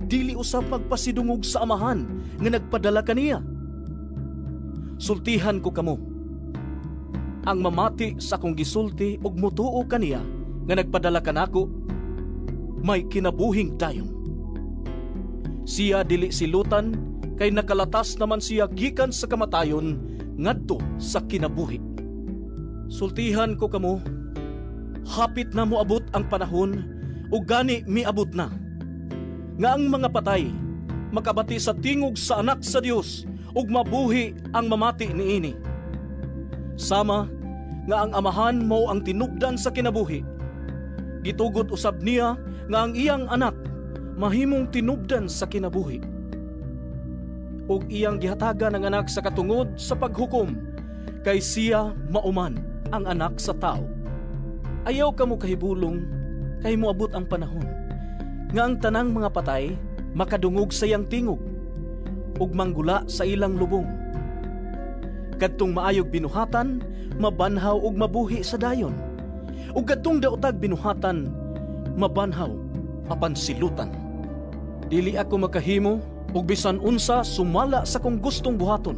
[SPEAKER 7] dili usab magpasidungog sa Amahan nga nagpadala kaniya. Sultihan ko kamo, ang mamati sa akong gisulti ug motuo kaniya nga nagpadala kanako, may kinabuhing dayon. Siya dili silutan kay nakalatas naman siya gikan sa kamatayon ngadto sa kinabuhi. Sultihan ko kamo, hapit na moabot ang panahon ug gani miabot na, nga ang mga patay makabati sa tingog sa Anak sa Dios ug mabuhi ang mamati niini. Sama nga ang Amahan mao ang tinubdan sa kinabuhi, gitugot usab niya nga ang iyang Anak mahimong tinubdan sa kinabuhi. Ug iyang gihatagan ang Anak sa katungod sa paghukom, kay siya mauman ang Anak sa tao. Ayaw kamo kahibulong kay moabot ang panahon nga ang tanang mga patay makadungog sa iyang tingog ug manggula sa ilang lubong. Kadtong maayog binuhatan mabanhaw ug mabuhi sa dayon, ug kadtong daotag binuhatan mabanhaw apan silutan. Dili ako makahimo ug bisan unsa sumala sa kong gustong buhaton.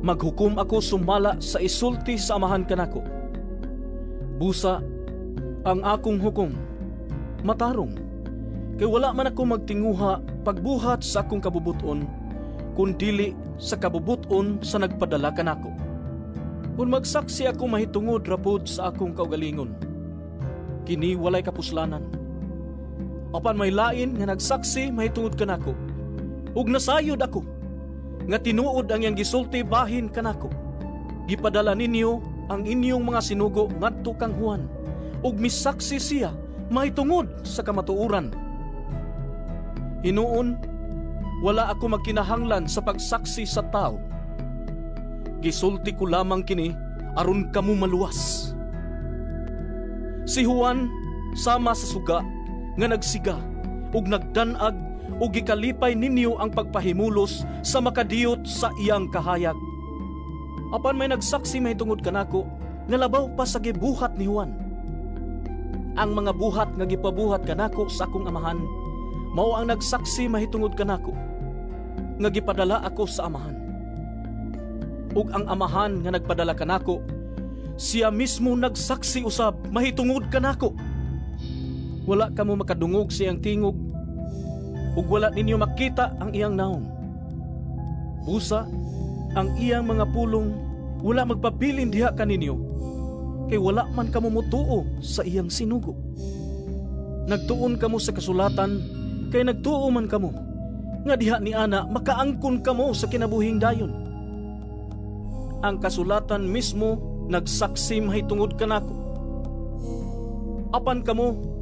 [SPEAKER 7] Maghukom ako sumala sa isulti sa Amahan kanako. Busa ang akong hukom matarong, kay wala man ako magtinguha pagbuhat sa akong kabubuton, kun dili sa kabubuton sa nagpadala kanako. Kun magsaksi ako mahitungod rapod sa akong kaugalingon, kini walay kapuslanan. Apan may lain nga nagsaksi mahitungod kanako, ug nasayod ako nga tinuod ang iyang gisulti bahin kanako. Gipadala ninyo ang inyong mga sinugo ngadto kang Juan, ug misaksi siya mahitungod sa kamatuoran. Hinuon, wala ako magkinahanglan sa pagsaksi sa tao. Gisulti ko lamang kini aron kamo maluwas. Si Juan sama sa suga nga nagsiga ug nagdanag ug gikalipay ninyo ang pagpahimulos sa makadiyot sa iyang kahayag. Apan may nagsaksi mahitungod kanako nga labaw pa sa gibuhat ni Juan. Ang mga buhat nga gipabuhat kanako sa akong Amahan mao ang nagsaksi mahitungod kanako nga gipadala ako sa Amahan. Ug ang Amahan nga nagpadala kanako, siya mismo nagsaksi usab mahitungod kanako. Wala kamo makadungog sa iyang tingog, ug wala ninyo makita ang iyang naong. Busa ang iyang mga pulong wala magpabilin diha kaninyo, kay wala man kamo motuo sa iyang sinugo. Nagtuon kamo sa kasulatan, kay nagtuo man kamo nga diha ni ana makaangkon kamo sa kinabuhing dayon. Ang kasulatan mismo nagsaksi mahitungod kanako. Apan kamo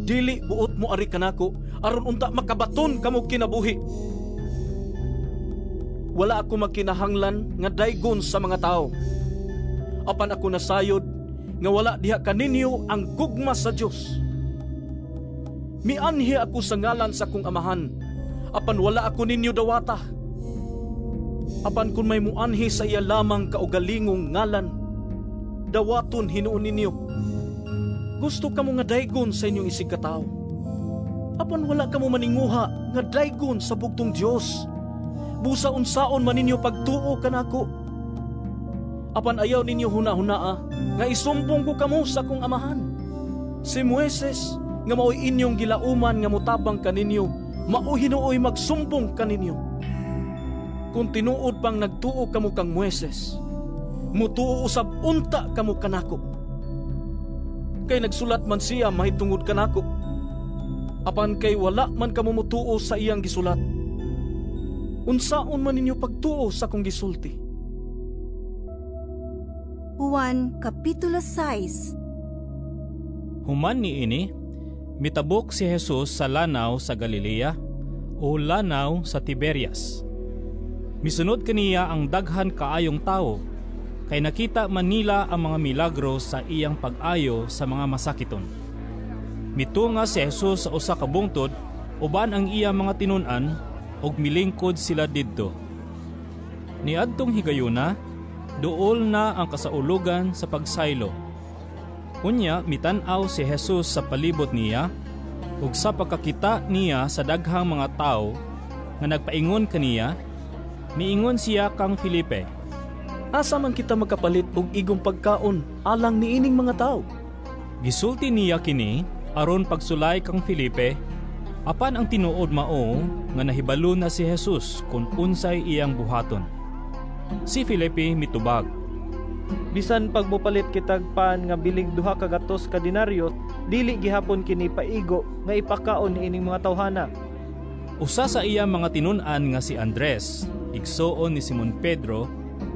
[SPEAKER 7] dili buot mo ari kanako aron unta makabaton kamo kinabuhi. Wala ako magkinahanglan nga daygon sa mga tao. Apan ako nasayod nga wala diha kaninyo ang gugma sa Dios. Mianhi ako sa ngalan sa akong Amahan, apan wala ako ninyo dawata. Apan kung may muanhi sa iya lamang kaugalingong ngalan, dawaton hinuon ninyo. Gusto kamo nga daygon sa inyong isig katawo, apan wala kamo maninguha nga daygon sa bugtong Dios. Busa unsaon man ninyo pagtuo kanako. Apan ayaw ninyo huna-hunaa nga isumbong ko kamo sa akong Amahan. Si Moises nga maoy inyong gilauman nga motabang kaninyo, mao hinuoy magsumbong kaninyo. Kung tinuod pang nagtuo kamo kang Moises, mutuo usab unta kamo kanako. Kay nagsulat man siya mahitungod kanako. Apan kay wala man kamo mutuo sa iyang gisulat. Unsaon man ninyo pagtuo sa akong gisulti?
[SPEAKER 1] Juan Kapitulo 6.
[SPEAKER 18] Human niini, mitabok si Jesus sa lanaw sa Galilea o lanaw sa Tiberias. Misunod kaniya ang daghan kaayong tawo, kay nakita man nila ang mga milagro sa iyang pag-ayo sa mga masakiton. Mitunga si Jesus sa usa ka bungtod uban ang iya mga tinun-an ug milingkod sila didto. Niadtong higayuna, duol na ang kasaulugan sa pagsaylo. Unya mitan-aw si Jesus sa palibot niya ug sa pagkakita niya sa daghang mga tawo nga nagpaingon kaniya, miingon siya kang Felipe,
[SPEAKER 7] "Asa man kita makapalit og igong pagkaon alang niining mga tawo?"
[SPEAKER 18] Gisulti niya kini aron pagsulay kang Felipe, apan ang tinuod mao nga nahibalo na si Jesus kung unsay iyang buhaton. Si Felipe mitubag,
[SPEAKER 8] "Bisan pagmupalit kitag pan nga biling 200 ka denaryo, dili gihapon kini paigo nga ipakaon niining mga tawhana."
[SPEAKER 18] Usa sa iya mga tinun-an nga si Andres, igsoon ni Simon Pedro,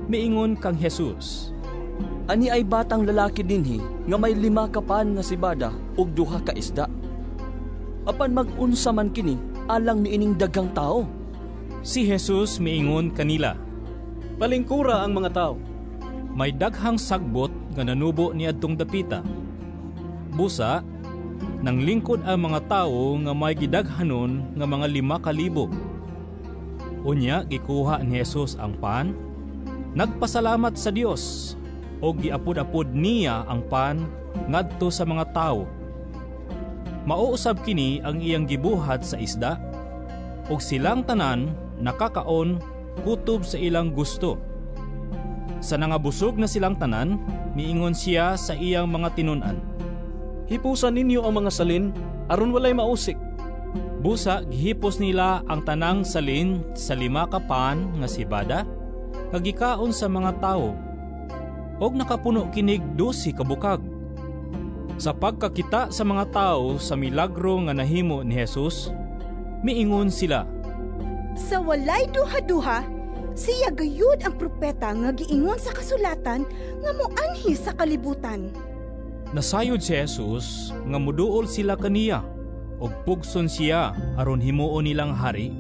[SPEAKER 18] miingon kang Jesus,
[SPEAKER 19] "Ani ay batang lalaki dinhi nga may 5 ka pan nga sibada ug 2 ka isda. Apan mag-unsa man kini alang niining daghang tao?"
[SPEAKER 18] Si Jesus miingon kanila,
[SPEAKER 7] "Palingkura ang mga tao."
[SPEAKER 18] May daghang sagbot nga nanubo niadtong dapita. Busa, nanglingkod ang mga tawo nga may gidaghanon nga mga 5,000. Unya gikuha ni Jesus ang pan, nagpasalamat sa Dios, og giapod-apod niya ang pan ngadto sa mga tawo. Mauusab kini ang iyang gibuhat sa isda, og silang tanan nakakaon kutob sa ilang gusto. Sa nangabusog na silang tanan, miingon siya sa iyang mga tinun-an,
[SPEAKER 7] "Hipusan ninyo ang mga salin aron walay mausik."
[SPEAKER 18] Busa gihipos nila ang tanang salin sa 5 ka pan nga sibada nga gikaon sa mga tawo, og nakapuno kinig 12 ka bukag. Sa pagkakita sa mga tawo sa milagro nga nahimo ni Jesus, miingon sila,
[SPEAKER 1] "Sa walay duha-duha, siya gayud ang propeta nga giingon sa kasulatan nga moanhi sa kalibutan."
[SPEAKER 18] Nasayod si Jesus nga muduol sila kaniya og pugson siya aron himuon nilang hari.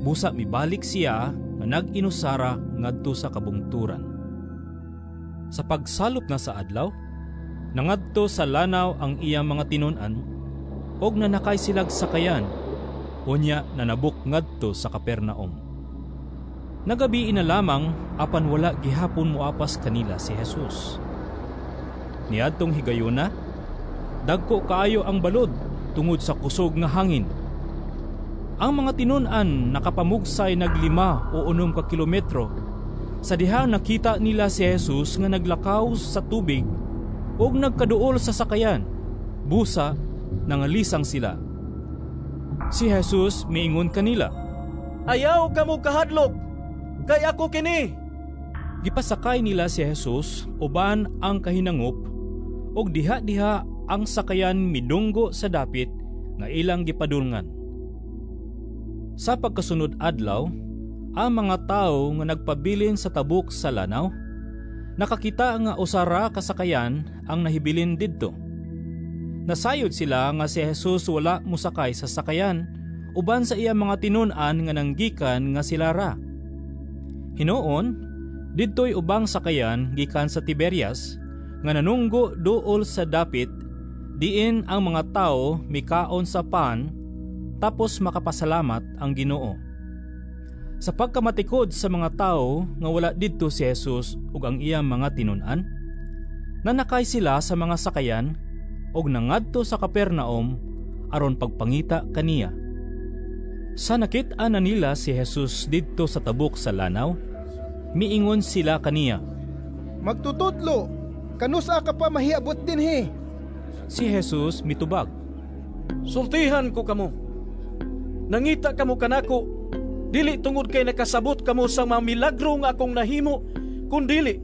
[SPEAKER 18] Busa mibalik siya nga nag-inusara ngadto sa kabungturan. Sa pagsalop na sa adlaw, nangadto sa lanaw ang iyang mga tinun-an og nanakay silag sakayan, unya nanabok ngadto sa Capernaum. Nagabi na lamang apan wala gihapon moapas kanila si Jesus. Niadtong higayuna, dagko kaayo ang balod tungod sa kusog nga hangin. Ang mga tinun-an nakapamugsay nag 5 o 6 ka kilometro sa dihang nakita nila si Jesus nga naglakaw sa tubig ug nagkaduol sa sakayan. Busa nangalisang sila. Si Jesus miingon kanila,
[SPEAKER 7] "Ayaw kamo kahadlok, kay ako kini."
[SPEAKER 18] Gipasakay nila si Jesus uban ang kahinangop, ug diha-diha ang sakayan midunggo sa dapit nga ilang gipadulngan. Sa pagkasunod adlaw, ang mga tawo nga nagpabilin sa tabok sa lanaw, nakakita nga usara ka sakayan ang nahibilin didto. Nasayod sila nga si Jesus wala mosakay sa sakayan uban sa iya mga tinun-an nga nanggikan nga sila ra. Hinuon, didto'y ubang sakayan gikan sa Tiberias nga nanunggo duol sa dapit, diin ang mga tao mikaon sa pan tapos makapasalamat ang Ginoo. Sa pagkamatikod sa mga tao nga wala didto si Jesus ug ang iyang mga tinun-an, nanakay sila sa mga sakayan ug nangadto sa Capernaum aron pagpangita kaniya. Sa nakit-an na nila si Jesus didto sa tabok sa lanaw, miingon sila kaniya,
[SPEAKER 15] "Magtutudlo, kanusa ka pa mahiabot dinhi?"
[SPEAKER 18] Si Jesus mitubag,
[SPEAKER 7] "Sultihan ko kamo. Nangita kamo kanako, dili tungod kay nakasabot kamo sa mga milagro nga akong nahimo, kundili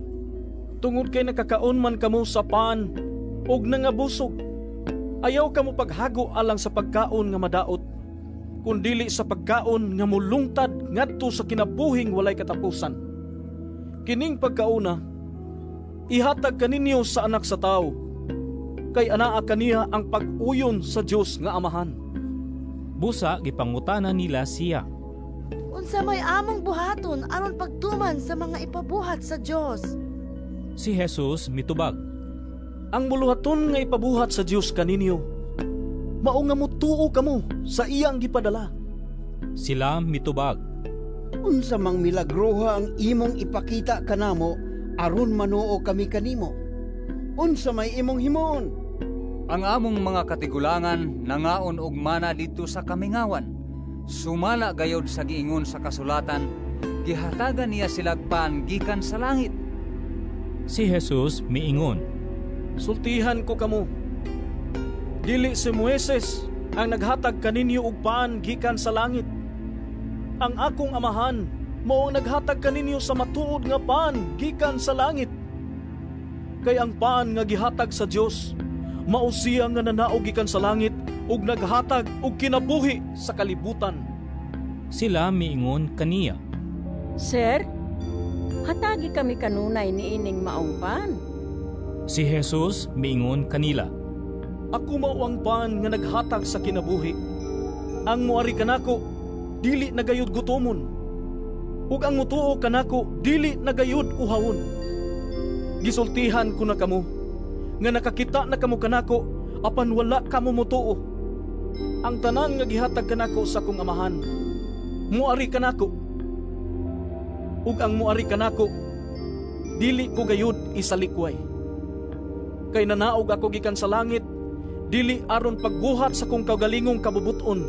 [SPEAKER 7] tungod kay nakakaon man kamo sa pan ug nangabusog. Ayaw kamo paghago alang sa pagkaon nga madaot, kundili sa pagkaon nga mulungtad ngadto sa kinabuhing walay katapusan. Kining pagkauna ihatag kaninyo sa anak sa tawo, kay anaa kaniya ang pag-uyon sa Dios nga Amahan."
[SPEAKER 18] Busa gipangutana nila siya,
[SPEAKER 20] "Unsa may among buhaton aron pagtuman sa mga ipabuhat sa Dios?"
[SPEAKER 18] Si Jesus mitubag,
[SPEAKER 7] "Ang buluhaton nga ipabuhat sa Dios kaninyo, mao nga motuo kamo sa iyang gipadala."
[SPEAKER 18] Sila mitubag,
[SPEAKER 4] "Unsa mang milagroha ang imong ipakita kanamo aron manuo kami kanimo? Unsa may imong himuon?
[SPEAKER 21] Ang among mga katigulangan nangaon og mana didto sa kamingawan. Sumala gayod sa giingon sa kasulatan, gihatagan niya silag pan gikan sa langit.
[SPEAKER 18] Si Jesus miingon,
[SPEAKER 7] Sultihan ko kamo, dili si Moises ang naghatag kaninyo og pan gikan sa langit. Ang akong amahan mao ang naghatag kaninyo sa matuod nga pan gikan sa langit. Kay ang pan nga gihatag sa Dios mao siya nga nanaog gikan sa langit ug naghatag og kinabuhi sa kalibutan.
[SPEAKER 18] Sila miingon kaniya,
[SPEAKER 22] Sir, hatagi kami kanunay niining maong pan.
[SPEAKER 18] Si Jesus miingon kanila,
[SPEAKER 7] Ako mao ang pan nga naghatag sa kinabuhi. Ang moari kanako dili na gayud gutomon, ug ang motuo kanako dili na gayud uhawon. Gisultihan ko na kamo nga nakakita na kamo kanako apan wala kamo motuo. Ang tanan nga gihatag kanako sa akong amahan moari kanako, ug ang moari kanako dili ko gayud isalikway. Kay nanaog ako gikan sa langit dili aron pagbuhat sa kong kaugalingong kabubut-on,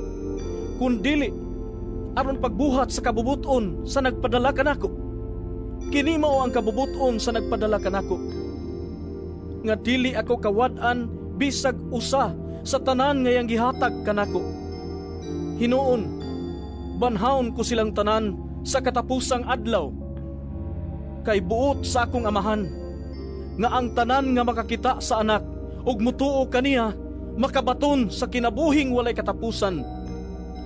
[SPEAKER 7] kun dili aron pagbuhat sa kabubut-on sa nagpadala kanako. Kini mao ang kabubut-on sa nagpadala kanako, nga dili ako kawad-an bisag usa sa tanan nga iyang gihatag kanako. Hinuon, banhaon ko silang tanan sa katapusang adlaw. Kay buot sa akong amahan nga ang tanan nga makakita sa anak ug mutuo kaniya makabaton sa kinabuhing walay katapusan,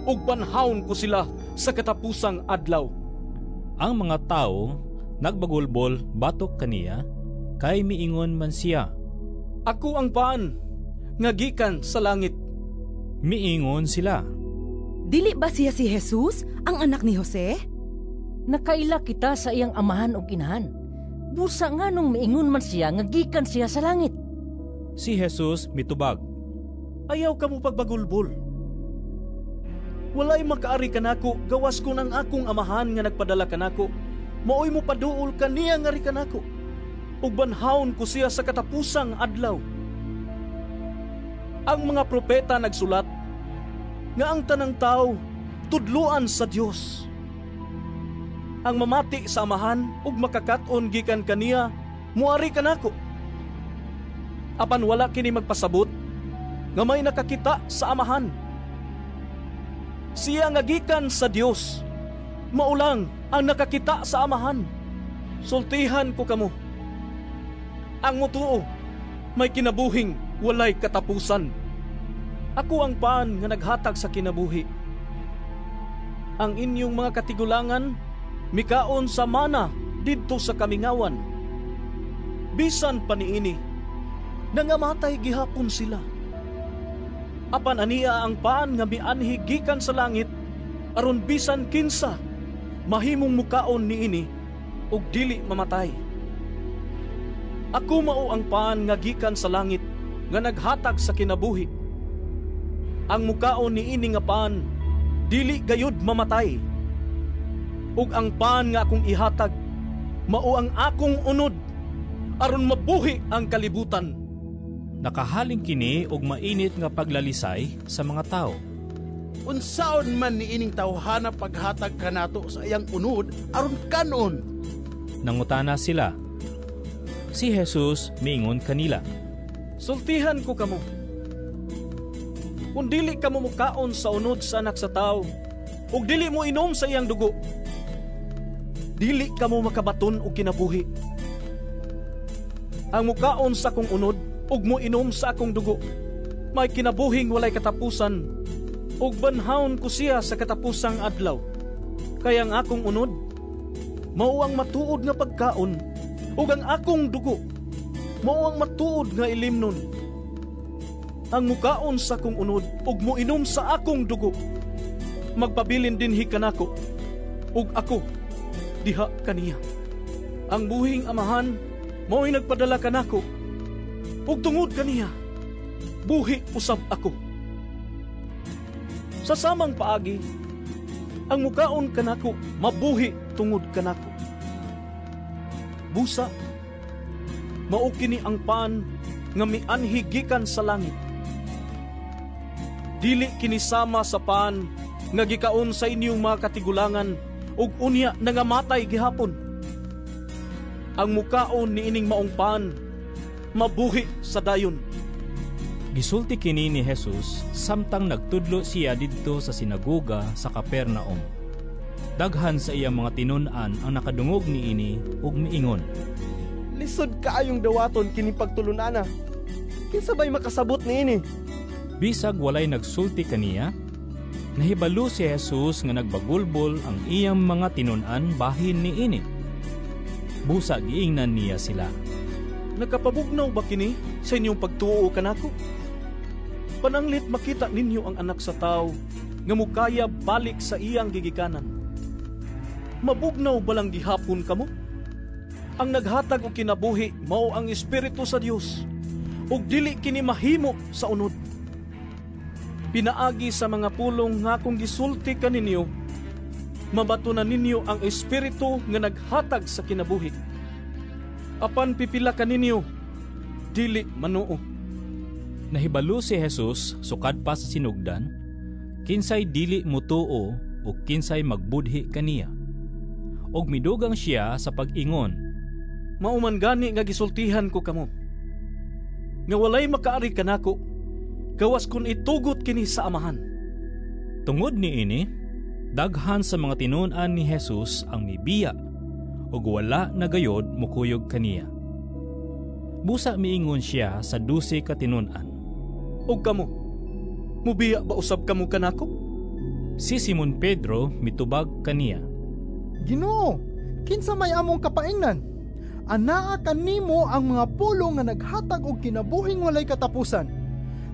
[SPEAKER 7] ug banhaon ko sila sa katapusang adlaw.
[SPEAKER 18] Ang mga tawo nagbagulbol batok kaniya, kay miingon man siya,
[SPEAKER 7] Ako ang pan nga gikan sa langit.
[SPEAKER 18] Miingon sila,
[SPEAKER 1] Dili ba siya si Jesus, ang anak ni Jose?
[SPEAKER 11] Nakaila kita sa iyang amahan ug inahan. Busa nganong miingon man siya nga gikan siya sa langit?
[SPEAKER 18] Si Jesus mitubag,
[SPEAKER 7] Ayaw kamo pagbagulbol. Walay makaari kanako gawas kun ang akong amahan nga nagpadala kanako maoy mo paduol kaniya nga ri kanako, ug banhawon ko siya sa katapusang adlaw. Ang mga propeta nagsulat nga ang tanang tao tudloan sa Dios. Ang mamati sa amahan ug makakat-on gikan kaniya moari kanako. Apan wala kini magpasabot nga may nakakita sa amahan. Siya nga gikan sa Dios maulang ang nakakita sa amahan. Sultihan ko kamo, ang mutuo may kinabuhing walay katapusan. Ako ang pan nga naghatag sa kinabuhi. Ang inyong mga katigulangan mikaon sa mana didto sa kamingawan. Bisan pa niini, nangamatay gihapon sila. Apan ania ang paan nga mianhi gikan sa langit, aron bisan kinsa mahimong mukaon niini ug dili mamatay. Ako mao ang paan nga gikan sa langit nga naghatag sa kinabuhi. Ang mukaon niini nga paan dili gayud mamatay. Ug ang paan nga akong ihatag mao ang akong unod aron mabuhi ang kalibutan.
[SPEAKER 18] Nakahaling kini og mainit nga paglalisay sa mga tao.
[SPEAKER 23] Unsaon man niining tawhana paghatag kanato sa iyang unod aron kanon?
[SPEAKER 18] Nangutana sila. Si Jesus miingon kanila,
[SPEAKER 7] Sultihan ko kamo, kung dili kamo mukaon sa unod sa anak sa tawo ug dili mo inom sa iyang dugo, dili kamo makabaton og kinabuhi. Ang mukaon sa akong unod ug moinom sa akong dugo may kinabuhing walay katapusan, ug banhawon ko siya sa katapusang adlaw. Kay ang akong unod mao ang matuod nga pagkaon, ug ang akong dugo mao ang matuod nga ilimnon. Ang mukaon sa akong unod ug moinom sa akong dugo magpabilin dinhi kanako, ug ako diha kaniya. Ang buhing amahan mao'y nagpadala kanako, ug tungod kaniya buhi usab ako. Sa samang paagi, ang mukaon kanako mabuhi tungod kanako. Busa, Mao kini ang pan nga mianhi gikan sa langit. Dili kini sama sa pan nga gikaon sa inyong mga katigulangan ug unya nangamatay gihapon. Ang mukaon niining maong pan mabuhi sa dayon.
[SPEAKER 18] Gisulti kini ni Jesus samtang nagtudlo siya didto sa sinagoga sa Capernaum. Daghan sa iyang mga tinun-an ang nakadungog niini ug miingon,
[SPEAKER 8] "Lisod kaayong dawaton kini pagtulun-ana. Kinsa bay makasabot niini?"
[SPEAKER 18] Bisag walay nagsulti kaniya, nahibalo si Jesus nga nagbagulbol ang iyang mga tinun-an bahin niini. Busa giingnan niya sila,
[SPEAKER 7] "Nakapabugnaw ba kini sa inyong pagtuo kanako? Pananglit makita ninyo ang anak sa tawo nga mukaya balik sa iyang gigikanan. Mabugnaw balang gihapon kamo? Ang naghatag og kinabuhi mao ang Espiritu sa Dios, ug dili kini mahimo sa unod. Pinaagi sa mga pulong nga akong gisulti kaninyo, mabatunan ninyo ang Espiritu nga naghatag sa kinabuhi. Apan pipila kaninyo, dili manuo."
[SPEAKER 18] Nahibalo si Jesus sukad pa sa sinugdan, kinsay dili mutuo o kinsay magbudhi kaniya. Og midugang siya sa pag-ingon,
[SPEAKER 7] "Mao man gani nga gisultihan ko kamo, nga walay makaari kanako, gawas kun itugot kini sa Amahan."
[SPEAKER 18] Tungod niini, daghan sa mga tinun-an ni Jesus ang mibiya ug wala na gayod mukuyog kaniya. Busa miingon siya sa 12 ka tinun-an,
[SPEAKER 7] "Og kamo, mubiya ba usab kamo kanako?"
[SPEAKER 18] Si Simon Pedro mitubag kaniya,
[SPEAKER 15] "Ginoo, kinsa may among kapaingnan? Anaa kanimo ang mga pulong nga naghatag og kinabuhing walay katapusan.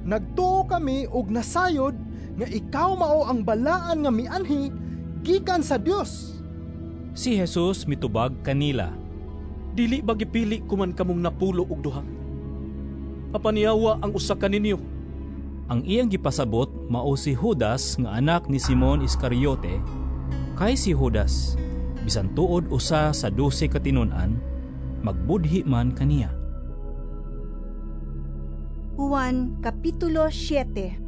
[SPEAKER 15] Nagtuo kami og nasayod nga ikaw mao ang balaan nga mianhi gikan sa Dios."
[SPEAKER 18] Si Jesus mitubag kanila,
[SPEAKER 7] "Dili ba gipili ko man kamong 12? Apan yawa ang usa kaninyo."
[SPEAKER 18] Ang iyang gipasabot mao si Judas nga anak ni Simon Iscariote, kay si Judas bisan tuod usa sa 12 ka tinun-an, magbudhi man kaniya.
[SPEAKER 1] Juan Kapitulo 7.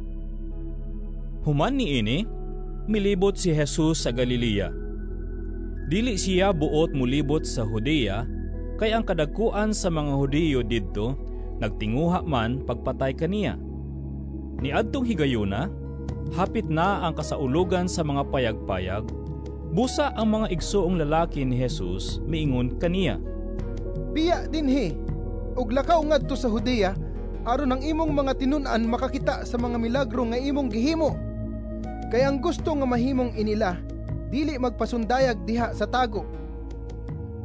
[SPEAKER 18] Human niini, milibot si Jesus sa Galilea. Dili siya buot mulibot sa Judea, kay ang kadagkuan sa mga Hudiyo didto nagtinguha man pagpatay kaniya. Niadtong higayuna, hapit na ang kasaulugan sa mga payag-payag, busa ang mga igsoong lalaki ni Jesus miingon kaniya,
[SPEAKER 15] "Biya dinhi, ug lakaw ngadto sa Judea, aron ang imong mga tinun-an makakita sa mga milagro nga imong gihimo. Kay ang gusto nga mahimong inila, dili magpasundayag diha sa tago.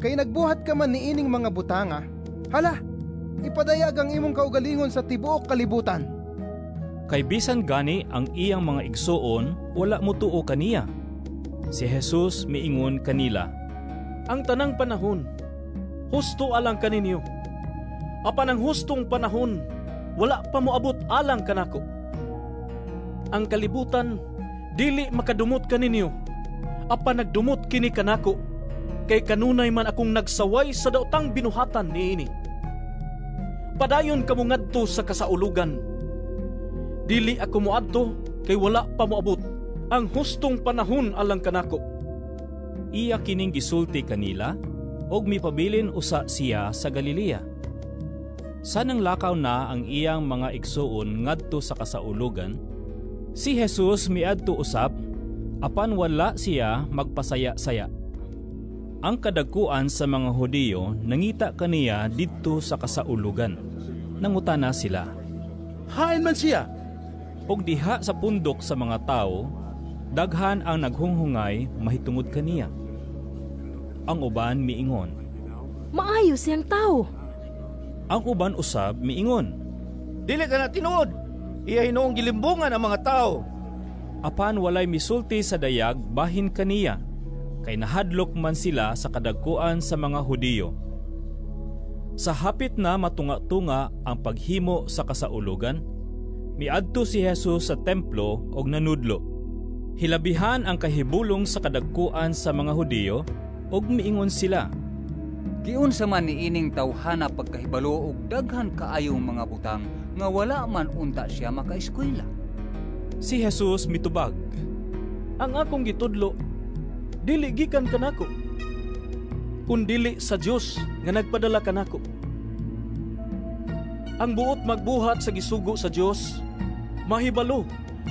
[SPEAKER 15] Kay nagbuhat ka man niining mga butanga, hala, ipadayag ang imong kaugalingon sa tibuok kalibutan."
[SPEAKER 18] Kay bisan gani ang iyang mga igsoon, wala mutuo kaniya. Si Jesus miingon kanila,
[SPEAKER 7] "Ang tanang panahon, husto alang kaninyo. Apan ang hustong panahon, wala pa moabot alang kanako. Ang kalibutan, dili makadumot kaninyo, apan nagdumot kini kanako, kay kanunay man akong nagsaway sa daotang binuhatan niini. Padayon kamo ngadto sa kasaulugan. Dili ako moadto kay wala pa moabot ang hustong panahon alang kanako."
[SPEAKER 18] Iya kining gisulti kanila, og mipabilin usa siya sa Galilea. Sanang lakaw na ang iyang mga igsoon ngadto sa kasaulugan, si Jesus miadto usab, apan wala siya magpasaya-saya. Ang kadagkuan sa mga Hudiyo nangita kaniya didto sa kasaulugan. Nangutana sila,
[SPEAKER 23] "Hain man siya?"
[SPEAKER 18] Og diha sa pundok sa mga tawo, daghan ang naghunghungay mahitungod kaniya. Ang uban miingon,
[SPEAKER 6] "Maayo siyang tawo."
[SPEAKER 18] Ang uban usab miingon,
[SPEAKER 9] "Dili ka na tinuod, iya hinuong gilimbungan ang mga tao."
[SPEAKER 18] Apan walay misulti sa dayag bahin kaniya, kay nahadlok man sila sa kadagkuan sa mga Hudiyo. Sa hapit na matunga-tunga ang paghimo sa kasaulugan, miadto si Jesus sa templo og nanudlo. Hilabihan ang kahibulong sa kadagkuan sa mga Hudiyo og miingon sila,
[SPEAKER 21] Giunsa man niining tawhana pagkahibalo og daghan kaayong mga butang nga wala man unta siya makaeskwela?
[SPEAKER 2] Si Jesus mitubag,
[SPEAKER 7] "Ang akong gitudlo dili gikan kanako, kundili sa Dios nga nagpadala kanako. Ang buot magbuhat sa gisugo sa Dios, mahibalo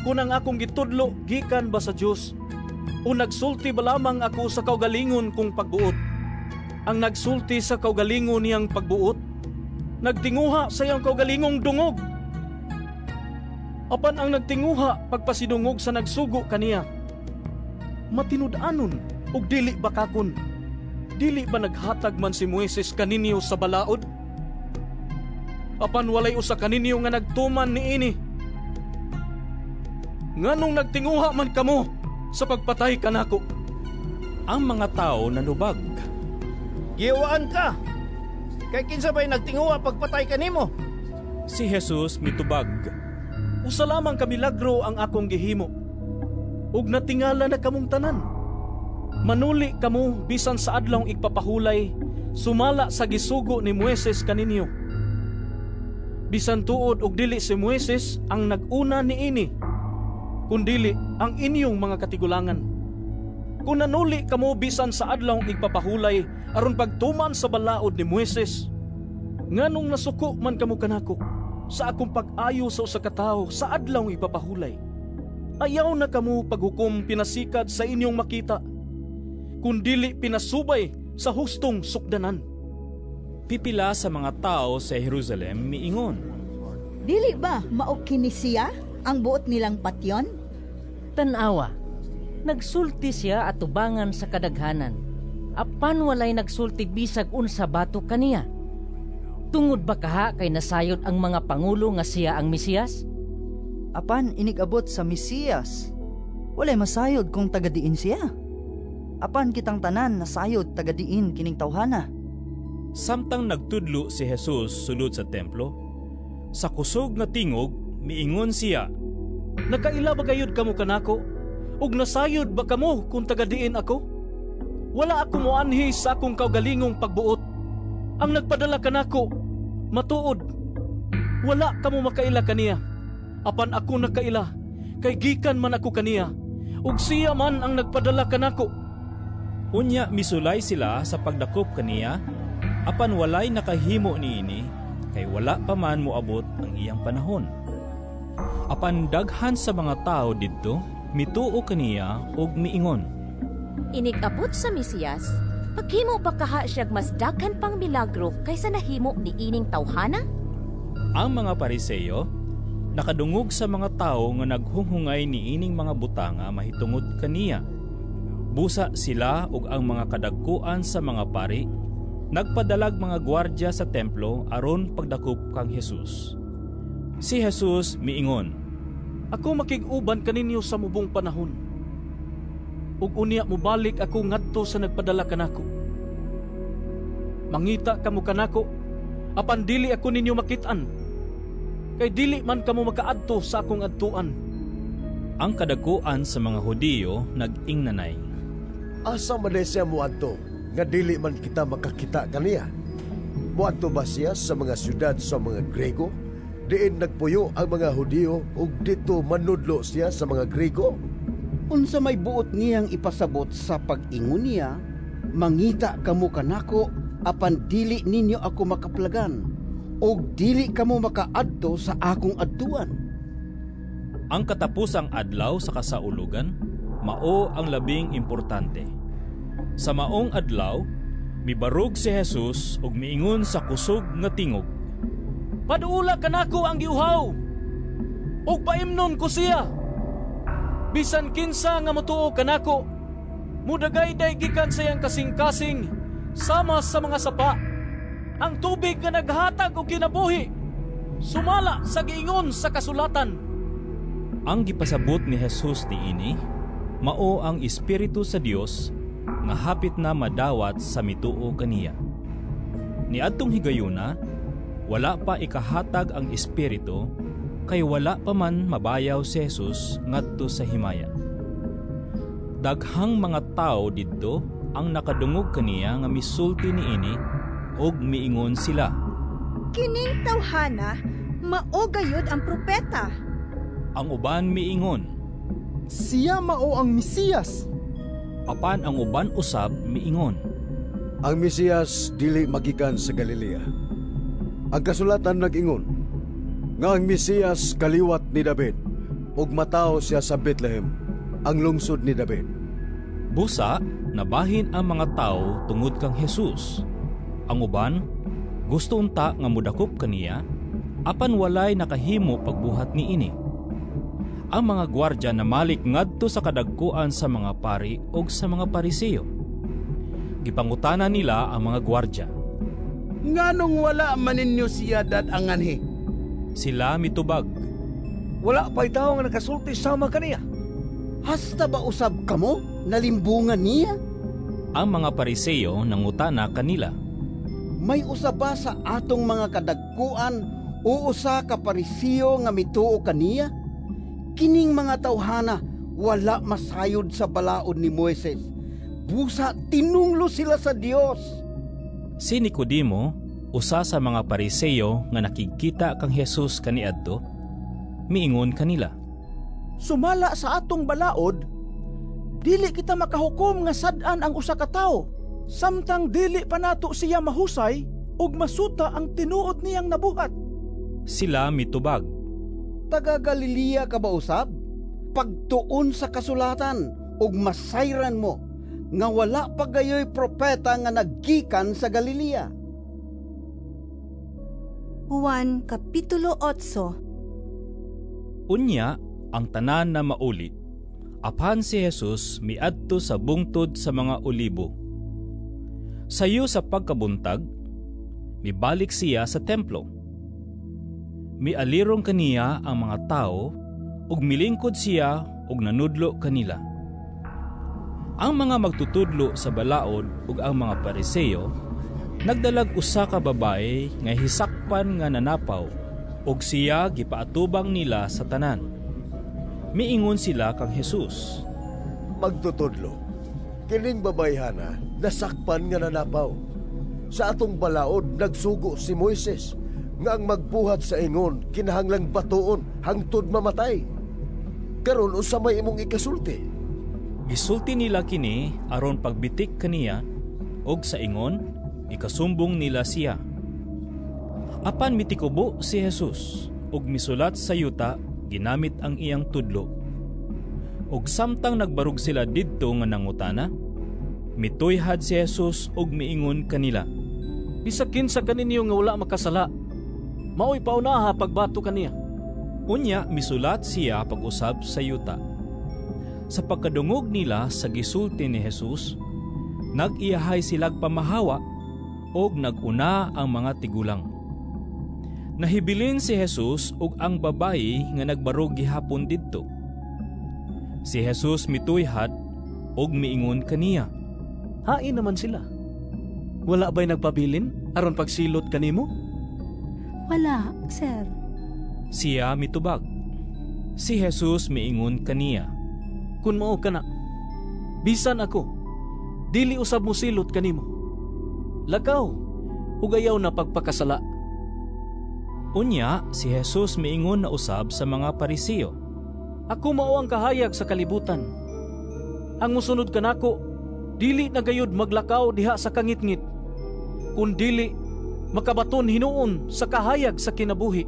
[SPEAKER 7] kung ang akong gitudlo gikan ba sa Dios o nagsulti ba lamang ako sa kaugalingon kong pagbuot. Ang nagsulti sa kaugalingon niyang pagbuot, nagtinguha sa iyang kaugalingong dungog. Apan ang nagtinguha pagpasidungog sa nagsugo kaniya, matinud-anon ug dili bakakon. Dili ba naghatag man si Moises kaninyo sa balaod? Apan walay usa kaninyo nga nagtuman niini. Nganong nagtinguha man kamo sa pagpatay kanako?"
[SPEAKER 2] Ang mga tao nanubag,
[SPEAKER 9] "Giwaan ka! Kay kinsa bay nagtinguha pagpatay kanimo?"
[SPEAKER 2] Si Jesus mitubag,
[SPEAKER 7] "Usa lamang ka milagro ang akong gihimo, ug natingala na kamong tanan. Manuli kamo bisan sa adlawng igpapahulay, sumala sa gisugo ni Moises kaninyo. Bisan tuod og dili si Moises ang nag-una niini, kundili ang inyong mga katigulangan. Kung nanuli kamo bisan sa adlawng igpapahulay aron pagtuman sa balaod ni Moises, nganong nasuko man kamo kanako sa akong pag-ayo sa usa ka tawo sa adlawng igpapahulay? Ayaw na kamo paghukom pinasikad sa inyong makita, kundili pinasubay sa hustong sukdanan."
[SPEAKER 2] Pipila sa mga tao sa Jerusalem miingon,
[SPEAKER 1] "Dili ba mao kini siya ang buot nilang patyon?
[SPEAKER 11] Tan-awa, nagsulti siya atubangan sa kadaghanan, apan walay nagsulti bisag unsa bato kaniya. Tungod ba kaha kay nasayod ang mga pangulo nga siya ang Mesiyas?
[SPEAKER 10] Apan inigabot sa Mesiyas, walay masayod kung tagadiin siya. Apan kitang tanan nasayod tagadiin kining tawhana."
[SPEAKER 2] Samtang nagtudlo si Jesus sulod sa templo, sa kusog nga tingog miingon siya,
[SPEAKER 7] "Nakaila ba gayud kamo kanako? Ug nasayod ba kamo kung tagadiin ako? Wala ako moanhi sa akong kaugalingong pagbuot. Ang nagpadala kanako, matuod. Wala kamo makaila kaniya. Apan ako nakaila, kay gikan man ako kaniya, ug siya man ang nagpadala kanako."
[SPEAKER 2] Unya misulay sila sa pagdakop kaniya, apan walay nakahimo niini, kay wala pa man moabot ang iyang panahon. Apan daghan sa mga tao didto mituo kaniya og miingon,
[SPEAKER 12] "Inig-abot sa Mesiyas, paghimo ba kaha siyag mas daghan pang milagro kaysa nahimo ni ining tawhana?"
[SPEAKER 2] Ang mga Pariseo nakadungog sa mga tao nga naghunghungay niining mga butanga mahitungod kaniya. Busa sila ug ang mga kadagkuan sa mga pari nagpadalag mga gwardya sa templo aron pagdakop kang Jesus. Si Jesus miingon,
[SPEAKER 7] "Ako makig-uban kaninyo sa mubong panahon, ug unya mobalik ako ngadto sa nagpadala kanako. Mangita kamo kanako, apan dili ako ninyo makit-an, kay dili man kamo makaadto sa akong adtuan."
[SPEAKER 2] Ang kadagkuan sa mga Hudiyo nag-ingnanay,
[SPEAKER 16] "Asa man siya moadto nga dili man kita makakita kaniya? Moadto ba siya sa mga syudad sa mga Grego? Diin nagpuyo ang mga Hudiyo ug dito manudlo siya sa mga Grego?"
[SPEAKER 4] Unsa may buot niyang ipasabot sa pag-ingon niya, "Mangita kamo kanako apan dili ninyo ako makaplagan, ug dili kamo makaadto sa akong adtuan"?
[SPEAKER 2] Ang katapusang adlaw sa kasaulugan mao ang labing importante. Sa maong adlaw, mibarog si Jesus ug miingon sa kusog nga tingog,
[SPEAKER 7] "Paduula kanako ang giuhaw, ug paimnon ko siya. Bisan kinsa nga motuo kanako, mudagayday gikan sa iyang kasing-kasing sama sa mga sapa ang tubig nga naghatag og kinabuhi, sumala sa giingon sa kasulatan."
[SPEAKER 2] Ang gipasabot ni Jesus niini mao ang Espiritu sa Dios nga hapit na madawat sa mituo kaniya. Niadtong higayuna, wala pa ikahatag ang Espiritu, kay wala pa man mabayaw si Jesus ngadto sa himaya. Daghang mga tao didto
[SPEAKER 18] ang nakadungog kaniya nga misulti niini ug miingon sila,
[SPEAKER 1] "Kining tawhana mao gayud ang propeta."
[SPEAKER 18] Ang uban miingon,
[SPEAKER 15] "Siya mao ang Mesiyas."
[SPEAKER 18] Apan ang uban usab miingon,
[SPEAKER 16] "Ang Mesiyas dili magikan sa Galilea. Ang kasulatan nag-ingon nga ang Mesiyas kaliwat ni David ug matawo siya sa Bethlehem, ang lungsod ni David."
[SPEAKER 18] Busa nabahin ang mga tawo tungod kang Jesus. Ang uban gusto unta nga modakop kaniya, apan walay nakahimo pagbuhat niini. Ang mga gwardya namalik ngadto sa kadagkuan sa mga pari ug sa mga Pariseo. Gipangutana nila ang mga gwardya,
[SPEAKER 23] "Nganong wala man ninyo siya dad-anganhi?"
[SPEAKER 18] Sila mitubag,
[SPEAKER 5] "Wala pa'y tawo nga nakasulti sama kaniya."
[SPEAKER 4] Hasta ba usab kamo nalimbungan niya?
[SPEAKER 18] Ang mga Pariseo nangutana kanila,
[SPEAKER 4] "May usa ba sa atong mga kadagkuan o usa ka Pariseo nga mituo kaniya? Kining mga tawhana wala masayod sa balaod ni Moises. Busa tinunglo sila sa Dios."
[SPEAKER 18] Si Nicodemo, usa sa mga Pariseo nga nakigkita kang Jesus kaniadto, miingon kanila,
[SPEAKER 13] "Sumala sa atong balaod, dili kita makahukom nga sad-an ang usa ka tawo samtang dili pa nato siya mahusay ug masuta ang tinuod niyang nabuhat."
[SPEAKER 18] Sila mitubag,
[SPEAKER 4] "Taga Galilea ka ba usab? Pagtuon sa kasulatan ug masayran mo nga wala pa gayoy propeta nga naggikan sa Galilea."
[SPEAKER 1] Juan Kapitulo 8.
[SPEAKER 18] Unya ang tanan na mauli. Apan si Jesus miadto sa bungtod sa mga olibo. Sayo sa pagkabuntag, mibalik siya sa templo. Mialirong kaniya ang mga tao ug milingkod siya ug nanudlo kanila. Ang mga magtutudlo sa balaod ug ang mga Pariseo nagdalag usa ka babae nga hisakpan nga nanapaw ug siya gipaatubang nila sa tanan. Miingon sila kang Jesus,
[SPEAKER 16] "Magtutudlo, kining babayhana nasakpan nga nanapaw. Sa atong balaod nagsugo si Moises nga ang magbuhat sa ingon kinahanglang batuon hangtod mamatay. Karon unsa may imong ikasulti?"
[SPEAKER 18] Gisulti nila kini aron pagbitik kaniya ug sa ingon ikasumbong nila siya. Apan mitikubo si Jesus ug misulat sa yuta ginamit ang iyang tudlo. Ug samtang nagbarug sila didto nga nangutana, mituyhad si Jesus ug miingon kanila,
[SPEAKER 7] "Bisag kinsa kaninyo nga wala makasala, mao'y paunaha pagbato kaniya."
[SPEAKER 18] Unya misulat siya pag-usab sa yuta. Sa pagkadungog nila sa gisulti ni Jesus, nag-iyahay silag pamahawa og nag-una ang mga tigulang. Nahibilin si Jesus ug ang babayi nga nagbarog gihapon didto. Si Jesus mituyhad ug miingon kaniya,
[SPEAKER 7] "Hain naman sila. Wala ba'y nagpabilin aron pagsilot kanimo?"
[SPEAKER 6] "Wala, sir."
[SPEAKER 18] Siya mitubag. Si Jesus miingon kaniya,
[SPEAKER 7] "Kun mao kana, bisan ako, dili usab mo silot kanimo. Lakaw, ug ayaw na pagpakasala."
[SPEAKER 18] Unya si Jesus miingon na usab sa mga Pariseo,
[SPEAKER 7] "Ako mao ang kahayag sa kalibutan. Ang mosunod kanako, dili na gayud maglakaw diha sa kangitngit, kun dili makabaton hinuon sa kahayag sa kinabuhi."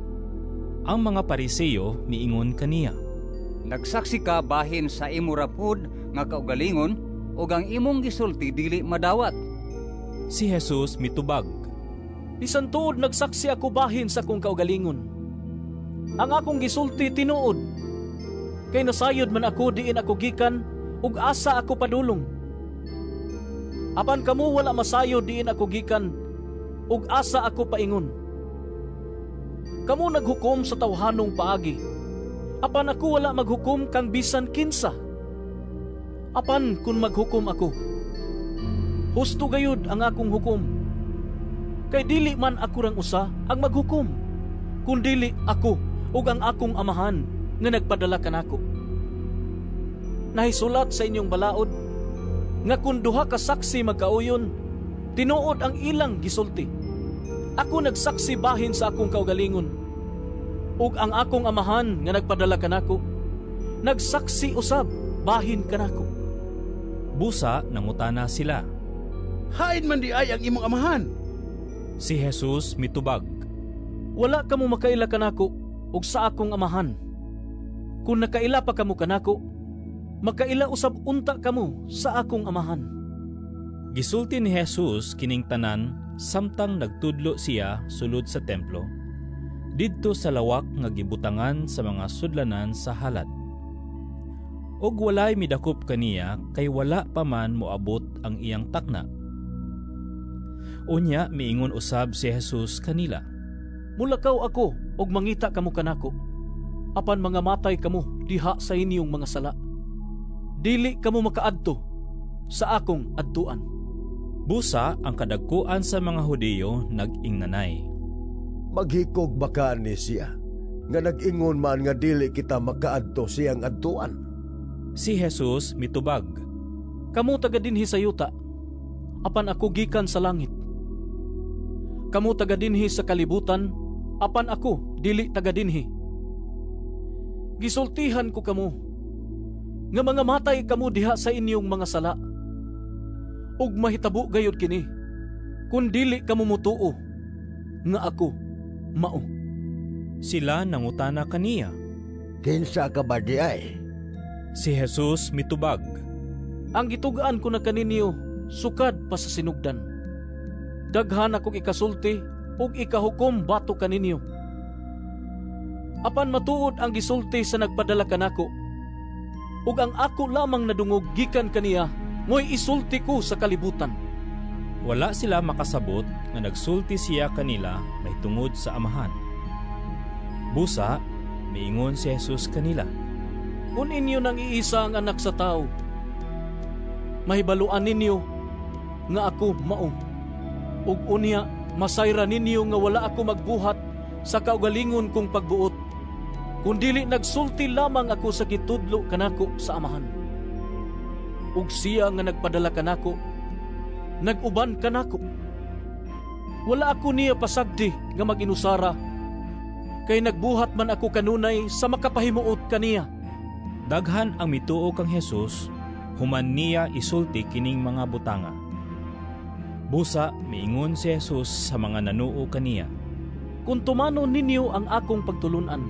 [SPEAKER 18] Ang mga Pariseo miingon kaniya,
[SPEAKER 21] "Nagsaksi ka bahin sa imo rapod nga kaugalingon ug ang imong gisulti dili madawat."
[SPEAKER 18] Si Jesus mitubag,
[SPEAKER 7] "Bisan tuod nagsaksi ako bahin sa akong kaugalingon, ang akong gisulti tinuod, kay nasayod man ako diin ako gikan ug asa ako padulong. Apan kamo wala masayod diin ako gikan ug asa ako paingon. Kamo naghukom sa tawhanong paagi, apan ako wala maghukom kang bisan kinsa. Apan kun maghukom ako, husto gayud ang akong hukom. Kay dili man ako rang usa ang maghukom, kun dili ako ug ang akong amahan nga nagpadala kanako. Nahisulat sa inyong balaod, Nga kun duha ka saksi magkauyon, tinuod ang ilang gisulti. Ako nagsaksi bahin sa akong kaugalingon, ug ang akong Amahan nga nagpadala kanako, nagsaksi usab bahin kanako.
[SPEAKER 18] Busa nangutana sila,
[SPEAKER 23] Hain man di ay ang imong amahan?
[SPEAKER 18] Si Jesus mitubag,
[SPEAKER 7] Wala kamo makaila kanako ug sa akong Amahan. Kung nakaila pa kamo kanako, makaila usab unta kamo sa akong Amahan.
[SPEAKER 18] Gisulti ni Jesus kining tanan samtang nagtudlo siya sulod sa templo, didto sa lawak nga gibutangan sa mga sudlanan sa halad. Og walay midakop kaniya kay wala pa man moabot ang iyang takna. Unya miingon usab si Jesus kanila,
[SPEAKER 7] Mulakaw ako og mangita kamo kanako, apan mga matay kamo diha sa inyong mga sala. Dili kamo makaadto sa akong adtuan.
[SPEAKER 18] Busa ang kadagkuan sa mga Hudiyo nag-ingnanay,
[SPEAKER 16] Maghikog ba ka ni siya, nga nag-ingon man nga dili kita makaadto siyang adtuan?
[SPEAKER 18] Si Jesus mitubag,
[SPEAKER 7] Kamo taga dinhi sa yuta, apan ako gikan sa langit. Kamo taga dinhi sa kalibutan, apan ako dili taga dinhi. Gisultihan ko kamo, nga mga matay kamo diha sa inyong mga sala. Ug mahitabo gayud kini, kun dili kamo motuo nga ako mao.
[SPEAKER 18] Sila nangutana kaniya,
[SPEAKER 16] Kinsa ka ba di ay?
[SPEAKER 18] Si Jesus mitubag,
[SPEAKER 7] Ang gitugaan ko na kaninyo sukad pa sa sinugdan. Daghan akong ikasulti ug ikahukom batok kaninyo. Apan matuod ang gisulti sa nagpadala kanako, ug ang ako lamang nadungog gikan kaniya, mo'y isulti ko sa kalibutan.
[SPEAKER 18] Wala sila makasabot nga nagsulti siya kanila mahitungod sa Amahan. Busa, miingon si Jesus kanila,
[SPEAKER 7] Kung inyo nang iisa ang anak sa tao, mahibaluan ninyo nga ako mao. Ug unya masayra ninyo nga wala ako magbuhat sa kaugalingon kong pagbuot, kundili nagsulti lamang ako sa gitudlo kanako sa Amahan. Ug siya nga nagpadala kanako, nag-uban kanako. Wala ako niya pasagdi nga maginusara, kay nagbuhat man ako kanunay sa makapahimuot kaniya.
[SPEAKER 18] Daghan ang mituo kang Jesus, human niya isulti kining mga butanga. Busa miingon si Jesus sa mga nanuo kaniya,
[SPEAKER 7] Kung tumanon ninyo ang akong pagtulunan,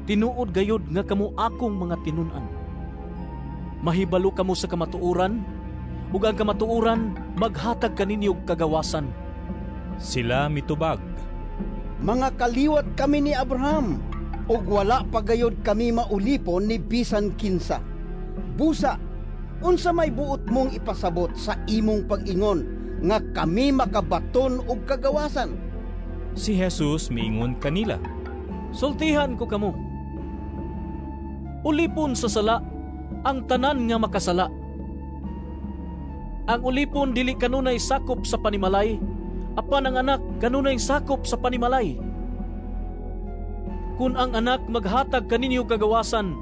[SPEAKER 7] tinuod gayud nga kamo akong mga tinun-an. Mahibalo kamo sa kamatuoran, ug ang kamatuoran maghatag kaninyo og kagawasan.
[SPEAKER 18] Sila mitubag,
[SPEAKER 4] Mga kaliwat kami ni Abraham, ug wala pa gayud kami maulipon ni bisan kinsa. Busa, unsa may buot mong ipasabot sa imong pag-ingon nga kami makabaton og kagawasan?
[SPEAKER 18] Si Jesus miingon kanila,
[SPEAKER 7] Sultihan ko kamo, ulipon sa sala ang tanan nga makasala. Ang ulipon dili kanunay sakop sa panimalay, apan ang anak kanunay sakop sa panimalay. Kun ang anak maghatag kaninyo kagawasan,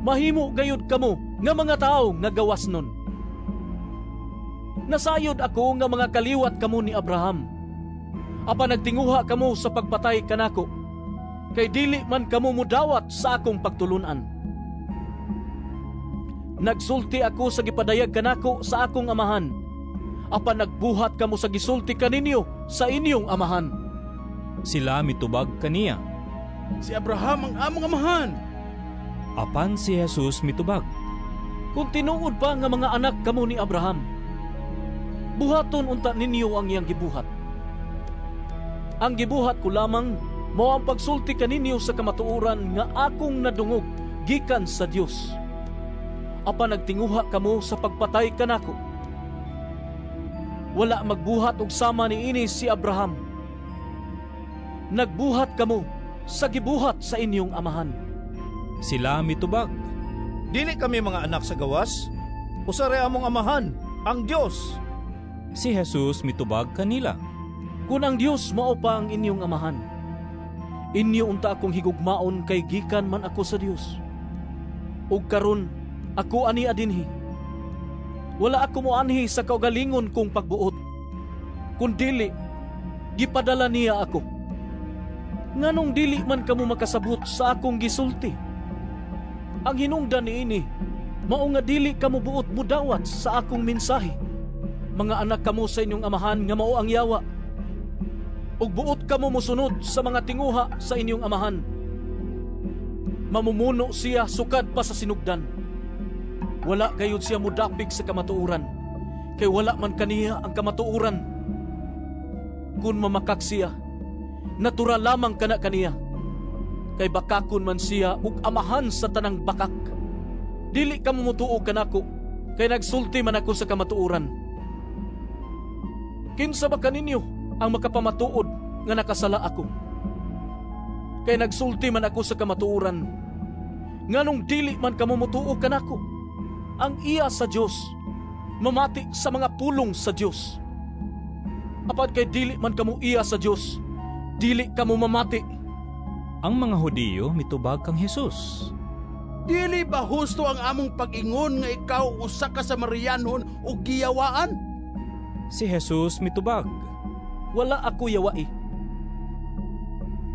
[SPEAKER 7] mahimo gayud kamo nga mga tawo nga gawas nun. Nasayod ako nga mga kaliwat kamo ni Abraham. Apan nagtinguha kamo sa pagpatay kanako, kay dili man kamo mudawat sa akong pagtulunan. Nagsulti ako sa gipadayag kanako sa akong amahan, apan nagbuhat kamo sa gisulti kaninyo sa inyong amahan.
[SPEAKER 18] Sila mitubag kaniya,
[SPEAKER 23] Si Abraham ang among amahan.
[SPEAKER 18] Apan si Jesus mitubag,
[SPEAKER 7] Kung tinuod pa nga mga anak kamo ni Abraham, buhaton unta ninyo ang iyang gibuhat. Ang gibuhat ko lamang mao ang pagsulti kaninyo sa kamatuoran nga akong nadungog gikan sa Dios. Apan nagtinguha kamo sa pagpatay kanako. Wala magbuhat og sama niini si Abraham. Nagbuhat kamo sa gibuhat sa inyong amahan.
[SPEAKER 18] Sila mitubag,
[SPEAKER 9] Dili kami mga anak sa gawas. Usa ra among amahan, ang Dios.
[SPEAKER 18] Si Jesus mitubag kanila,
[SPEAKER 7] Kung ang Dios mao pa ang inyong amahan, inyo unta akong higugmaon kay gikan man ako sa Dios. Ug karon ako ani adinhi. Wala ako moanhi sa kaugalingon kong pagbuot, kundili gipadala niya ako. Nganong dili man kamo makasabot sa akong gisulti? Ang hinungdan niini mao nga dili kamo buot mudawat sa akong mensahe. Mga anak kamo sa inyong amahan nga mao ang yawa, ug buot kamo mosunod sa mga tinguha sa inyong amahan. Mamumuno siya sukad pa sa sinugdan. Wala gayud siya mudapig sa kamatuoran, kay wala man kaniya ang kamatuoran. Kung mamakak siya, natural lamang kana kaniya, kay bakakon man siya ug amahan sa tanang bakak. Dili ka mutuo kanako, kay nagsulti man ako sa kamatuoran. Kinsa ba kaninyo ang makapamatuod nga nakasala ako? Kay nagsulti man ako sa kamatuoran. Nganong dili man kamo mutuo kanako? Ang iya sa Dios mamati sa mga pulong sa Dios. Apan kay dili man kamo iya sa Dios, dili kamo mamati.
[SPEAKER 18] Ang mga Hudiyo mitubag kang Hesus.
[SPEAKER 23] Dili ba husto ang among pag-ingon nga ikaw usa ka Samarianon ug giyawaan?
[SPEAKER 18] Si Jesus mitubag.
[SPEAKER 7] Wala ako yawai.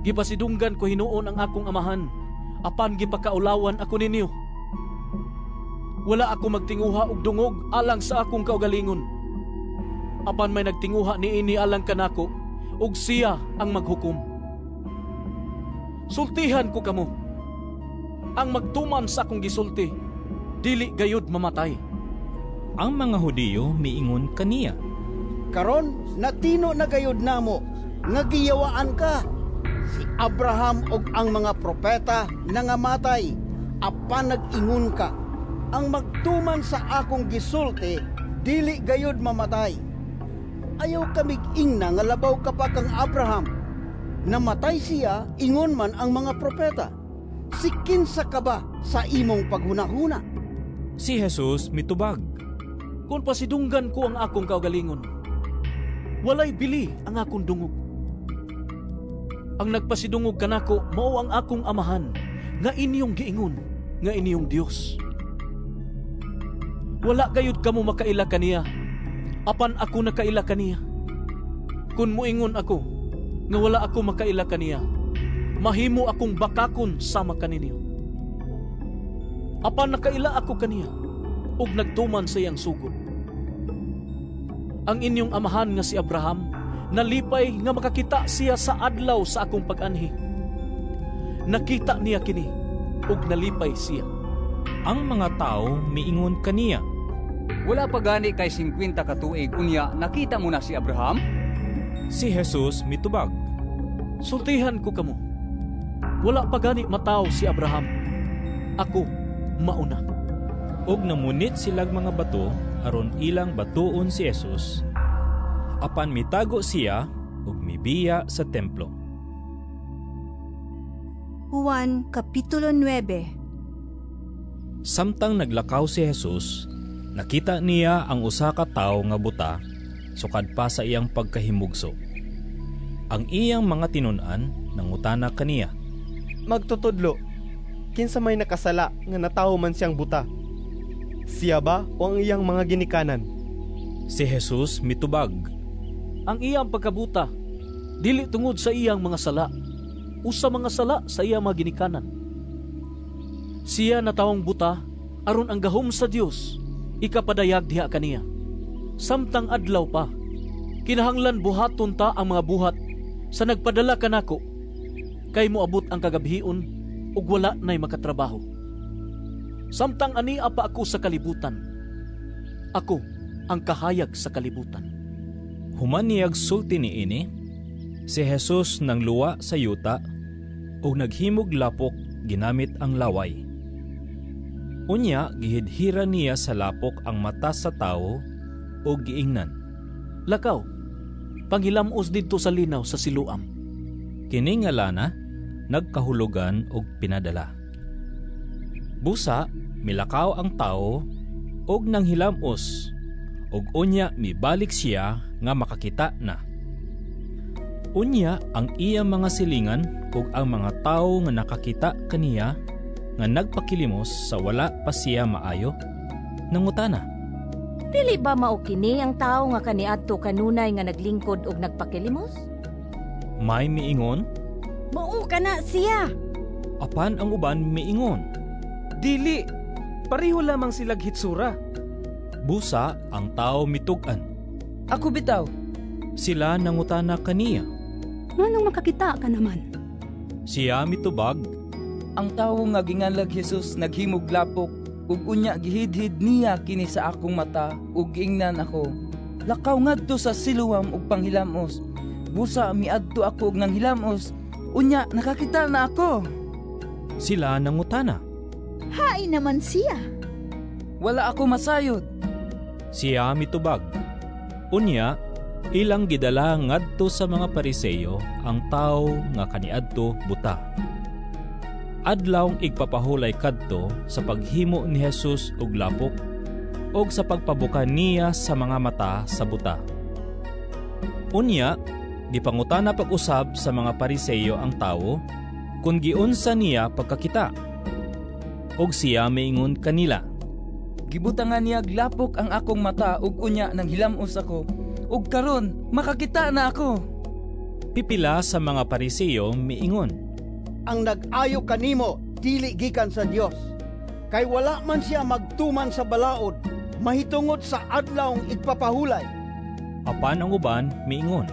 [SPEAKER 7] Gipasidunggan ko hinuon ang akong amahan, apan gipakaulawan ako ninyo. Wala ako magtinguha og dungog alang sa akong kaugalingon. Apan may nagtinguha niini alang kanako, ug siya ang maghukom. Sultihan ko kamo. Ang magtuman sa akong gisulti, dili gayud mamatay.
[SPEAKER 18] Ang mga Hudiyo miingon kaniya.
[SPEAKER 4] Karon natino na gayud namo nga giyawaan ka. Si Abraham ug ang mga propeta nangamatay, apan nag-ingon ka. Ang magtuman sa akong gisulti, dili gayud mamatay. Ayaw kamig ingna nga labaw ka pa kang Abraham. Namatay siya, ingon man ang mga propeta. Si kinsa ka ba sa imong paghunahuna?
[SPEAKER 18] Si Jesus mitubag.
[SPEAKER 7] Kung pasidunggan ko ang akong kaugalingon, walay bili ang akong dungog. Ang nagpasidungog kanako mao ang akong amahan, nga inyong giingon, nga inyong Dios. Wala gayud kamo makaila kaniya, apan ako nakaila kaniya. Kung muingon ako nga wala ako makaila kaniya, mahimo akong bakakon sama kaninyo. Apan nakaila ako kaniya, ug nagtuman sa iyang sugo. Ang inyong amahan nga si Abraham, nalipay nga makakita siya sa adlaw sa akong pag-anhi. Nakita niya kini, ug nalipay siya.
[SPEAKER 18] Ang mga tao miingon kaniya.
[SPEAKER 21] Wala pa gani kay 50 ka tuig unya nakita mo na si Abraham?
[SPEAKER 18] Si Jesus mitubag.
[SPEAKER 7] Sultihan ko kamo. Wala pa gani mataw si Abraham. Ako mauna.
[SPEAKER 18] Og namunit silag mga bato aron ilang batuon si Jesus. Apan mitago siya ug mibiya sa templo.
[SPEAKER 1] Juan Kapitulo 9.
[SPEAKER 18] Samtang naglakaw si Jesus, nakita niya ang usa ka tawo nga buta sukad pa sa iyang pagkahimugso. Ang iyang mga tinun-an nangutana kaniya.
[SPEAKER 3] Magtutudlo, kinsa may nakasala nga natawo man siyang buta? Siya ba o ang iyang mga ginikanan?
[SPEAKER 18] Si Jesus mitubag.
[SPEAKER 7] Ang iyang pagkabuta dili tungod sa iyang mga sala o sa mga sala sa iyang mga ginikanan. Siya natawong buta aron ang gahom sa Dios ikapadayag diha kaniya. Samtang adlaw pa, kinahanglan buhaton ta ang mga buhat sa nagpadala kanako, kay moabot ang kagabhion ug wala nay makatrabaho. Samtang ania pa ako sa kalibutan, ako ang kahayag sa kalibutan.
[SPEAKER 18] Human niyag sulti niini, si Jesus nangluwa sa yuta ug naghimog lapok ginamit ang laway. Unya gihidhira niya sa lapok ang mata sa tawo ug giingnan.
[SPEAKER 7] Lakaw, panghilamos didto sa linaw sa Siloam.
[SPEAKER 18] Kini nga lana nagkahulugan og pinadala. Busa milakaw ang tawo og nanghilamos, ug unya mibalik siya nga makakita na. Unya ang iya mga silingan ug ang mga tawo nga nakakita kaniya nga nagpakilimos sa wala pa siya maayo, nangutana.
[SPEAKER 12] Dili ba mao kini ang tawo nga kaniadto kanunay nga naglingkod og nagpakilimos?
[SPEAKER 2] May miingon,
[SPEAKER 1] Mao kana siya.
[SPEAKER 2] Apan ang uban miingon,
[SPEAKER 14] Dili, pareho lamang silag hitsura.
[SPEAKER 2] Busa ang tao mitug-an.
[SPEAKER 14] Ako bitaw.
[SPEAKER 2] Sila nangutana kaniya.
[SPEAKER 6] Nganong makakita ka naman?
[SPEAKER 2] Siya mitubag,
[SPEAKER 14] Ang tawo nga ginganlag Jesus naghimog lapok ug unya gihidhid niya kini sa akong mata ug giingnan ako, Lakaw ngadto sa Siloam ug panghilamos. Busa miadto ako og nanghilamos. Unya nakakita na ako.
[SPEAKER 2] Sila nangutana.
[SPEAKER 1] Hain naman siya.
[SPEAKER 14] Wala ako masayod.
[SPEAKER 2] Siya mitubag. Unya, ilang gidala ngadto sa mga Pariseo ang tawo nga kaniadto buta. Adlawng igpapahulay kadto sa paghimo ni Jesus og lapok og sa pagpabuka niya sa mga mata sa buta. Unya, gipangutana pag-usab sa mga Pariseo ang tawo kung giunsa niya pagkakita. Og siya miingon kanila,
[SPEAKER 14] Gibutangan niya lapok ang akong mata ug unya nang hilamos ako. Ug karon makakita na ako.
[SPEAKER 2] Pipila sa mga Pariseo miingon,
[SPEAKER 4] Ang nag-ayo kanimo dili gikan sa Dios. Kay wala man siya magtuman sa balaod mahitungod sa adlawng igpapahulay.
[SPEAKER 2] Apan ang uban miingon,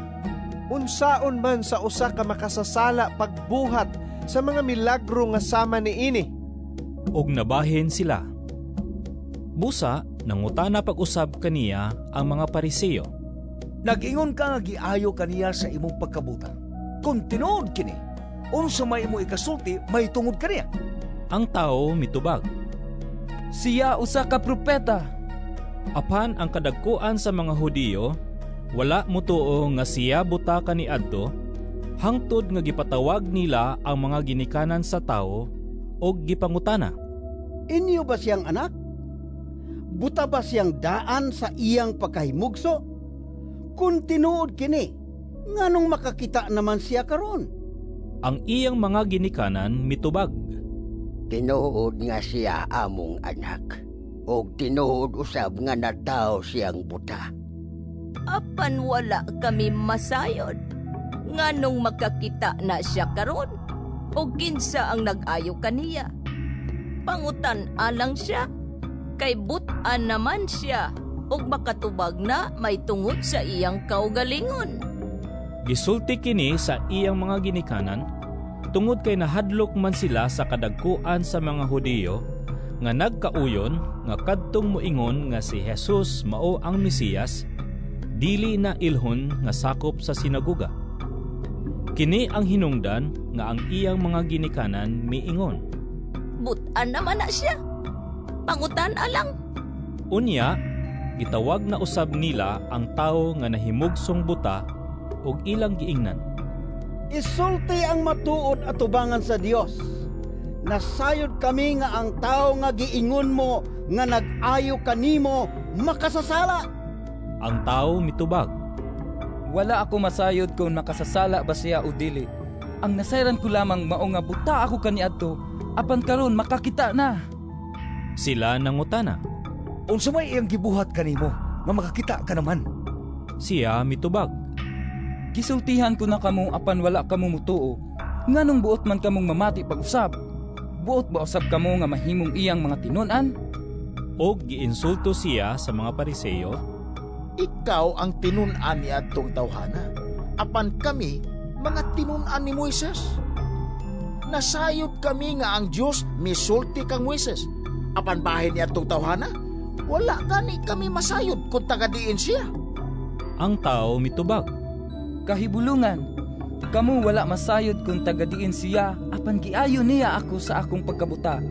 [SPEAKER 17] Unsaon man sa usa ka makasasala pagbuhat sa mga milagro nga sama niini?
[SPEAKER 2] Og nabahin sila. Busa, nangutana pag-usab kaniya ang mga Pariseo.
[SPEAKER 5] Nag-ingon ka nga giayo kaniya sa imong pagkabuta. Kung tinuod kini, unsa may imo ikasulti may tungod kaniya?
[SPEAKER 2] Ang tao mitubag,
[SPEAKER 14] Siya usa ka propeta.
[SPEAKER 2] Apan ang kadagkuan sa mga Hudiyo, wala motuo nga siya buta kaniadto, hangtod nga gipatawag nila ang mga ginikanan sa tawo og gipangutana.
[SPEAKER 4] Inyo ba siyang anak? Buta ba siyang daan sa iyang pagkahimugso? Kung tinuod kini, nganong makakita naman siya karon?
[SPEAKER 2] Ang iyang mga ginikanan mitubag,
[SPEAKER 19] Tinuod nga siya among anak, ug tinuod usab nga natawo siyang buta.
[SPEAKER 24] Apan wala kami masayod. Nganong makakita na siya karon? O kinsa ang nag-ayo kaniya? Pangutan alang siya. Kay butan naman siya ug makatubag na may tungod sa iyang kaugalingon.
[SPEAKER 2] Gisulti kini sa iyang mga ginikanan, tungod kay nahadlok man sila sa kadagkuan sa mga Hudiyo nga nagkauyon nga kadtong moingon nga si Jesus mao ang Mesiyas, dili na ilhon nga sakop sa sinagoga. Kini ang hinungdan nga ang iyang mga ginikanan miingon,
[SPEAKER 24] Butan naman na siya. Pangutan alang.
[SPEAKER 2] Unya, gitawag na usab nila ang tawo nga nahimugsong buta ug ilang giingnan,
[SPEAKER 4] Isulti ang matuod atubangan sa Dios. Nasayod kami nga ang tao nga giingon mo nga nag-ayo kanimo makasasala.
[SPEAKER 2] Ang tao mitubag,
[SPEAKER 14] Wala ako masayod kung makasasala ba siya o dili. Ang nasayran ko lamang mao nga buta ako kaniadto, apan karon makakita na.
[SPEAKER 2] Sila nangutana,
[SPEAKER 5] Unsa may iyang gibuhat kanimo nga makakita ka naman?
[SPEAKER 2] Siya mitubag,
[SPEAKER 14] Gisultihan ko na kamo apan wala kamo mutuo. Nganong buot man kamong mamati pag-usab? Buot ba usab kamo nga mahimong iyang mga tinun-an?
[SPEAKER 2] Og giinsulto siya sa mga Pariseo,
[SPEAKER 9] Ikaw ang tinun-an ni adtong tawhana. Apan kami mga tinun-an ni Moises. Nasayod kami nga ang Dios misulti kang Moises. Apan bahin ni adtong tawhana, wala gani kami masayod kung taga diin siya.
[SPEAKER 2] Ang tao mitubag,
[SPEAKER 14] Kahibulungan, kamo wala masayod kung tagadiin siya apan giayo niya ako sa akong pagkabuta.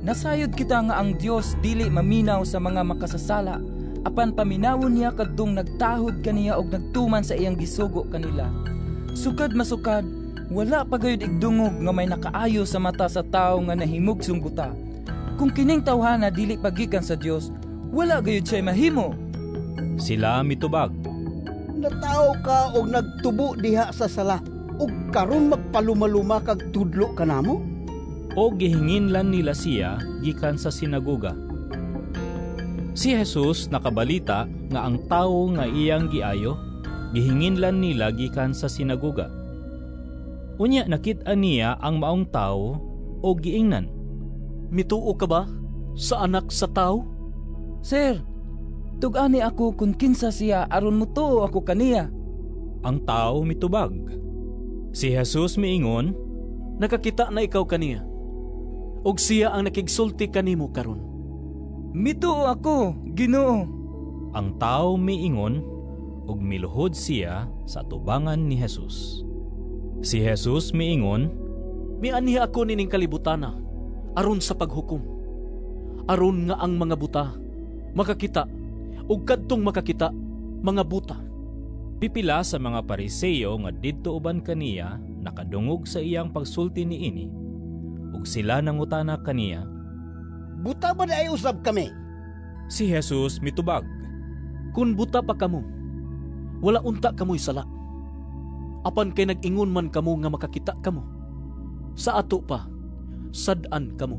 [SPEAKER 14] Nasayod kita nga ang Dios dili maminaw sa mga makasasala, apan paminawon niya kadtong nagtahod kaniya og nagtuman sa iyang gisugo kanila. Sukad masukad, wala pa gayud igdungog nga may nakaayo sa mata sa tawo nga nahimugsong buta. Kung kining tawhana dili pagikan sa Dios, wala gayud siya mahimo.
[SPEAKER 2] Sila mitubag,
[SPEAKER 4] Natawo ka og nagtubo diha sa sala ug karon magpalumaluma kag tudlo kanamo?
[SPEAKER 2] O gihinginlan nila siya gikan sa sinagoga.
[SPEAKER 18] Si Jesus nakabalita nga ang tawo nga iyang giayo gihinginlan nila gikan sa sinagoga. Unya nakit-an niya ang maong tawo og giingnan,
[SPEAKER 7] "Mituo ka ba sa Anak sa Tawo?"
[SPEAKER 14] "Sir, tug-ani ako kung kinsa siya aron mutuo ako kaniya."
[SPEAKER 18] Ang tawo mitubag. Si Jesus miingon,
[SPEAKER 7] "Nakakita na ikaw kaniya, ug siya ang nakigsulti kanimo karon."
[SPEAKER 14] "Mituo ako, Ginoo."
[SPEAKER 18] Ang tawo miingon ug miluhod siya sa atubangan ni Jesus. Si Jesus miingon,
[SPEAKER 7] "Mianhi ako nining kalibutana aron sa paghukom, aron nga ang mga buta makakita ug kadtong makakita mga buta."
[SPEAKER 18] Pipila sa mga Pariseo nga didto uban kaniya nakadungog sa iyang pagsulti niini, ug sila nangutana kaniya,
[SPEAKER 4] "Buta ba ay usab kami?"
[SPEAKER 18] Si Jesus mitubag,
[SPEAKER 7] "Kun buta pa kamo, wala unta kamoy sala. Apan kay nag-ingon man kamo nga makakita kamo, sa ato pa, sad-an kamo."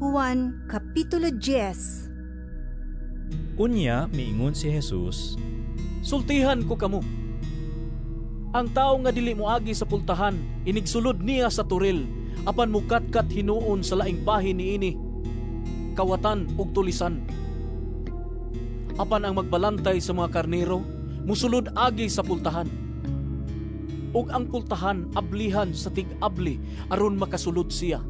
[SPEAKER 1] Juan Kapitulo 10.
[SPEAKER 18] Unya miingon si Jesus,
[SPEAKER 7] "Sultihan ko kamo. Ang tawo nga dili moagi sa pultahan, inigsulod niya sa toril, apan mukatkat hinuon sa laing bahin niini, kawatan ug tulisan. Apan ang magbalantay sa mga karnero, musulod agi sa pultahan. Ug ang pultahan ablihan sa tig-abli aron makasulod siya.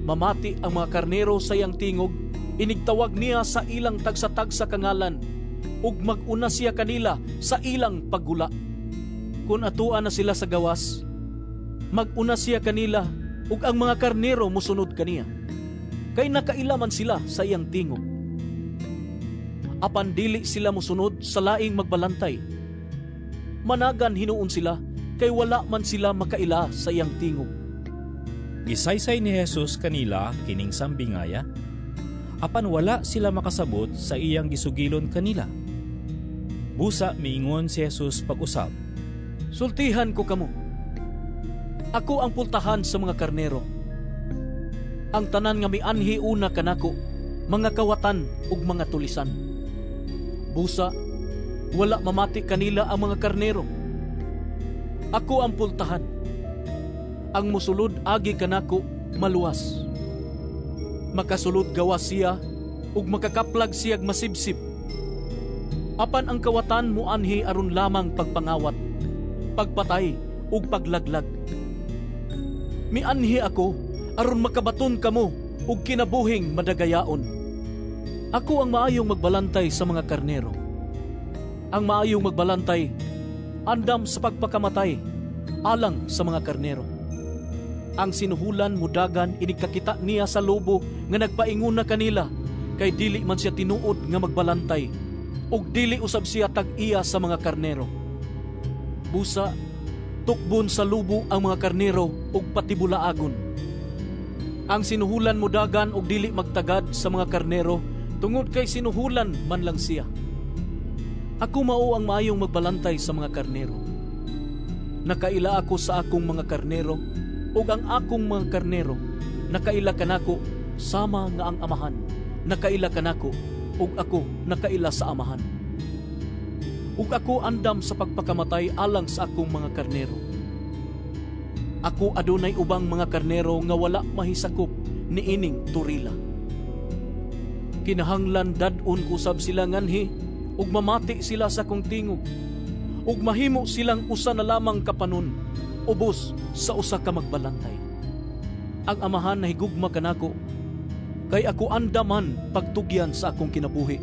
[SPEAKER 7] Mamati ang mga karnero sa iyang tingog, inigtawag niya sa ilang tagsa-tagsa kangalan, ug mag-una siya kanila sa ilang paggula. Kun atuan na sila sa gawas, mag-una siya kanila, ug ang mga karnero musunod kaniya, kay nakaila man sila sa iyang tingog. Apan dili sila musunod sa laing magbalantay. Managan hinuon sila, kay wala man sila makaila sa iyang tingog."
[SPEAKER 18] Gisaysay ni Jesus kanila kining sambingaya, apan wala sila makasabot sa iyang gisugilon kanila. Busa miingon si Jesus pag-usab,
[SPEAKER 7] "Sultihan ko kamo. Ako ang pultahan sa mga karnero. Ang tanan nga mianhi una kanako, mga kawatan ug mga tulisan. Busa, wala mamati kanila ang mga karnero. Ako ang pultahan. Ang musulod agi kanako maluwas. Makasulod gawas siya ug makakaplag siyag masibsib. Apan ang kawatan muanhi aron lamang pagpangawat, pagpatay ug paglaglag. Mianhi ako aron makabaton kamo ug kinabuhing madagayaon. Ako ang maayong magbalantay sa mga karnero. Ang maayong magbalantay andam sa pagpakamatay alang sa mga karnero. Ang sinuhulan mudagan inigkakita niya sa lobo nga nagpaingon na kanila, kay dili man siya tinuod nga magbalantay, ug dili usab siya tag-iya sa mga karnero. Busa, tukbon sa lubo ang mga karnero ug patibulaagon. Ang sinuhulan mudagan og dili magtagad sa mga karnero, tungod kay sinuhulan man lang siya. Ako mao ang maayong magbalantay sa mga karnero. Nakaila ako sa akong mga karnero, ug ang akong mga karnero nakaila kanako sama nga ang Amahan nakaila kanako, ug ako nakaila sa Amahan. Ug ako andam sa pagpakamatay alang sa akong mga karnero. Ako adunay ubang mga karnero nga wala mahisakop niining turila. Kinahanglan dad-on ko sab sila nganhi, ug mamati sila sa akong tingog, ug mahimo silang usa na lamang kapanon, ubos sa usa ka magbalantay. Ang Amahan nahigugma kanako, kay ako andaman pagtugyan sa akong kinabuhi,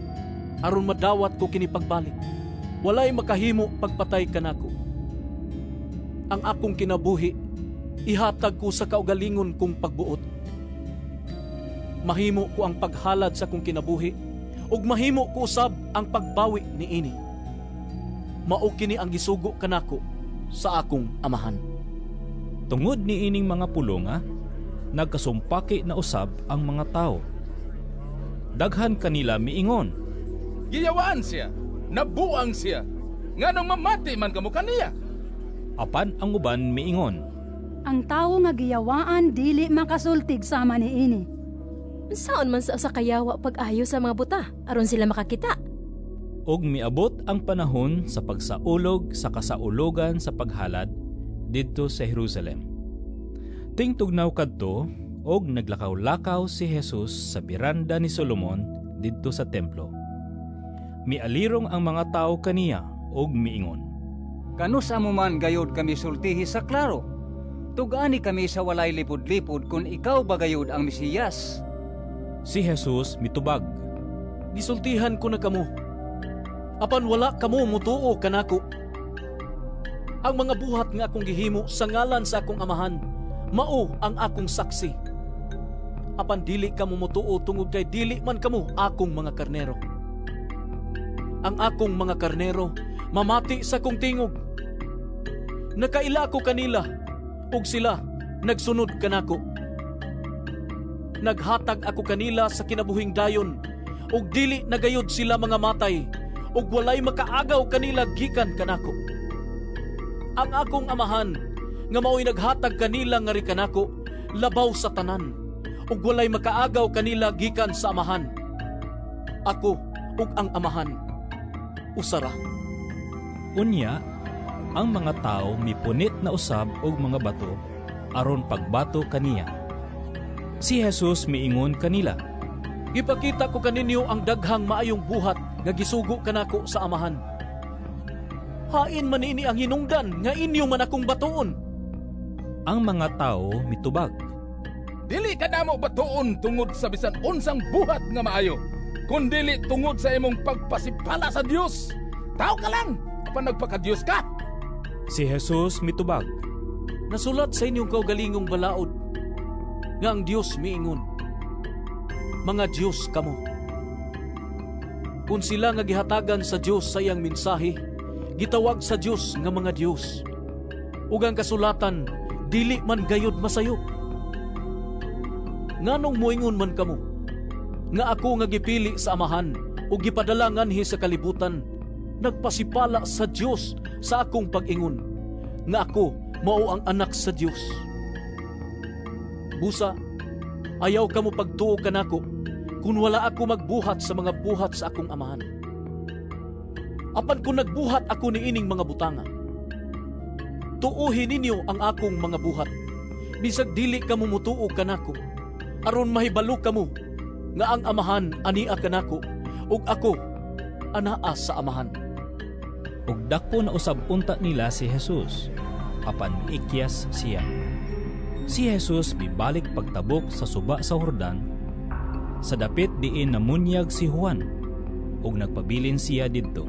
[SPEAKER 7] aron madawat ko kini pagbalik. Walay makahimo pagpatay kanako. Ang akong kinabuhi ihatag ko sa kaugalingon kong pagbuot. Mahimo ko ang paghalad sa akong kinabuhi, ug mahimo ko usab ang pagbawi niini. Mao kini ang gisugo kanako sa akong Amahan."
[SPEAKER 18] Tungod niining mga pulonga, nagkasumpaki na usab ang mga tao. Daghan kanila miingon,
[SPEAKER 8] "Giyawaan siya, nabuang siya, nganong mamati man kamo kaniya?"
[SPEAKER 18] Apan ang uban miingon,
[SPEAKER 6] "Ang tawo nga giyawaan dili makasultig sama niini."
[SPEAKER 10] Unsaon man sa usa ka yawa pag-ayo sa mga buta aron sila makakita?
[SPEAKER 2] Og miabot ang panahon sa pagsaulog sa kasaulogan sa paghalad didto sa Jerusalem. Tingtugnaw kadto og naglakaw-lakaw si Jesus sa biranda ni Solomon didto sa templo. Mialirong ang mga tawo kaniya og miingon,
[SPEAKER 21] "Kanus-a mo man gayod kami sultihi sa klaro? Tug-ani kami sa walay lipod-lipod kung ikaw ba gayod ang Mesiyas."
[SPEAKER 2] Si Jesus mitubag,
[SPEAKER 7] "Gisultihan ko na kamo, apan wala kamo mutuo kanako. Ang mga buhat nga akong gihimo sa ngalan sa akong Amahan, mao ang akong saksi. Apan dili kamo mutuo tungod kay dili man kamo akong mga karnero. Ang akong mga karnero mamati sa akong tingog. Nakaila ko kanila, ug sila nagsunod kanako. Naghatag ako kanila sa kinabuhing dayon, ug dili nagayod sila mga matay, ug walay makaagaw kanila gikan kanako. Ang akong Amahan nga maoy naghatag kanila ngari kanako, labaw sa tanan, ug walay makaagaw kanila gikan sa Amahan. Ako ug ang Amahan usara."
[SPEAKER 2] Unya, ang mga tawo mipunit na usab og mga bato aron pagbato kaniya. Si Jesus miingon kanila,
[SPEAKER 7] "Gipakita ko kaninyo ang daghang maayong buhat nga gisugo kanako sa Amahan. Hain man ini ang hinungdan nga inyo man akong batuon?"
[SPEAKER 2] Ang mga tawo mitubag,
[SPEAKER 8] "Dili ka namo batuon tungod sa bisan unsang buhat nga maayo, kundili tungod sa imong pagpasipala sa Dios. Tao ka lang, apan nagpakadiyos ka."
[SPEAKER 2] Si Jesus mitubag,
[SPEAKER 7] "Nasulat sa inyong kaugalingong balaod nga ang Dios miingon, mga Dios kamo. Kung sila nga gihatagan sa Dios sa iyang mensahe, gitawag sa Dios nga mga Dios, ug ang kasulatan dili man gayud masayop. Nganong moingon man kamo nga ako nga gipili sa Amahan ug gipadala nganhi sa kalibutan, nagpasipala sa Dios sa akong pag-ingon nga ako mao ang anak sa Dios? Busa, ayaw kamo pagtuo kanako kung wala ako magbuhat sa mga buhat sa akong Amahan. Apan kung nagbuhat ako niining mga butanga, tuohin ninyo ang akong mga buhat, bisag dili kamo mutuo kanako, aron mahibalo kamo nga ang Amahan ania kanako, ug ako anaa sa Amahan."
[SPEAKER 2] Ug dakpo na usab unta nila si Jesus, apan miikyas siya. Si Jesus mibalik pagtabok sa suba sa Jordan, sa dapit diin namunyag si Juan, ug nagpabilin siya didto.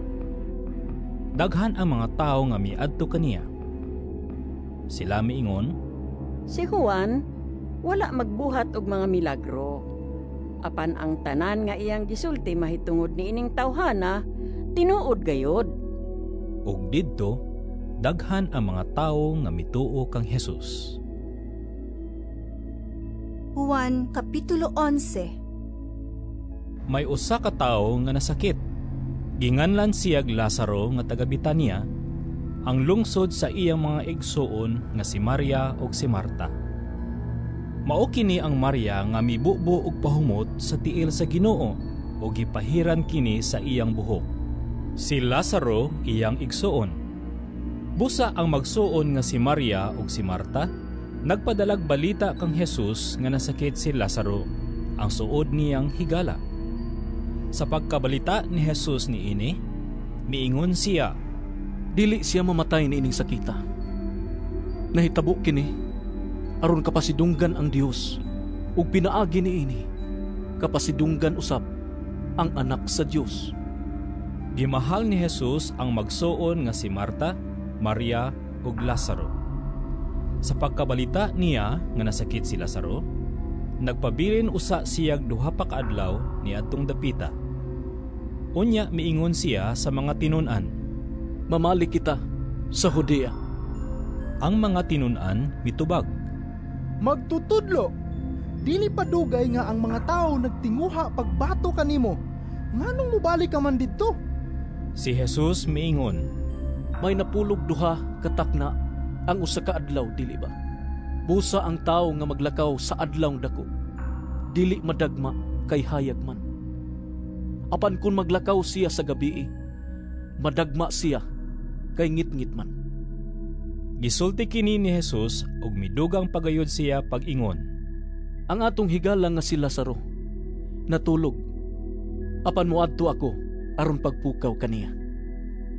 [SPEAKER 2] Daghan ang mga tawo nga miadto kaniya. Sila miingon,
[SPEAKER 11] "Si Juan wala magbuhat og mga milagro. Apan ang tanan nga iyang gisulti mahitungod niining tawhana, tinuod gayod."
[SPEAKER 2] Ug didto daghan ang mga tawo nga mituo kang Jesus.
[SPEAKER 1] Juan Kapitulo 11.
[SPEAKER 2] May usa ka tawo nga nasakit. Ginganlan siyag Lazaro nga taga Betania, ang lungsod sa iyang mga igsuon nga si Maria ug si Marta. Mao kini ang Maria nga mibubo og pahumot sa tiil sa Ginoo ug gipahiran kini sa iyang buhok. Si Lazaro iyang igsuon. Busa ang magsuon nga si Maria ug si Marta nagpadalag balita kang Jesus nga nasakit si Lazaro, ang suod niyang higala. Sa pagkabalita ni Jesus niini, miingon siya,
[SPEAKER 7] "Dili siya mamatay niining sakita. Nahitabo kini aron kapasidunggan ang Dios, ug pinaagi niini kapasidunggan usab ang anak sa Dios."
[SPEAKER 2] Gimahal ni Jesus ang magsuon nga si Marta, Maria ug Lazaro. Sa pagkabalita niya nga nasakit si Lazaro, nagpabilin usa siyag duha pa ka adlaw niadtong dapita. Unya miingon siya sa mga tinun-an,
[SPEAKER 7] "Mamali kita sa Judea."
[SPEAKER 2] Ang mga tinun-an mitubag,
[SPEAKER 15] "Magtutudlo, dili pa dugay nga ang mga tawo nagtinguha pagbato kanimo. Nganong mobalik ka man didto?"
[SPEAKER 2] Si Jesus miingon,
[SPEAKER 7] "May napulog duha katakna ang usa ka adlaw, dili ba? Busa ang tawo nga maglakaw sa adlaw dako, dili madagma kay hayag man. Apan kun maglakaw siya sa gabii, madagma siya kay ngitngit man.
[SPEAKER 2] Gisulti kini ni Jesus ug midugang pagayod siya pag-ingon.
[SPEAKER 7] Ang atong higala nga si Lazaro natulog, apan moadto ako aron pagpukaw kaniya.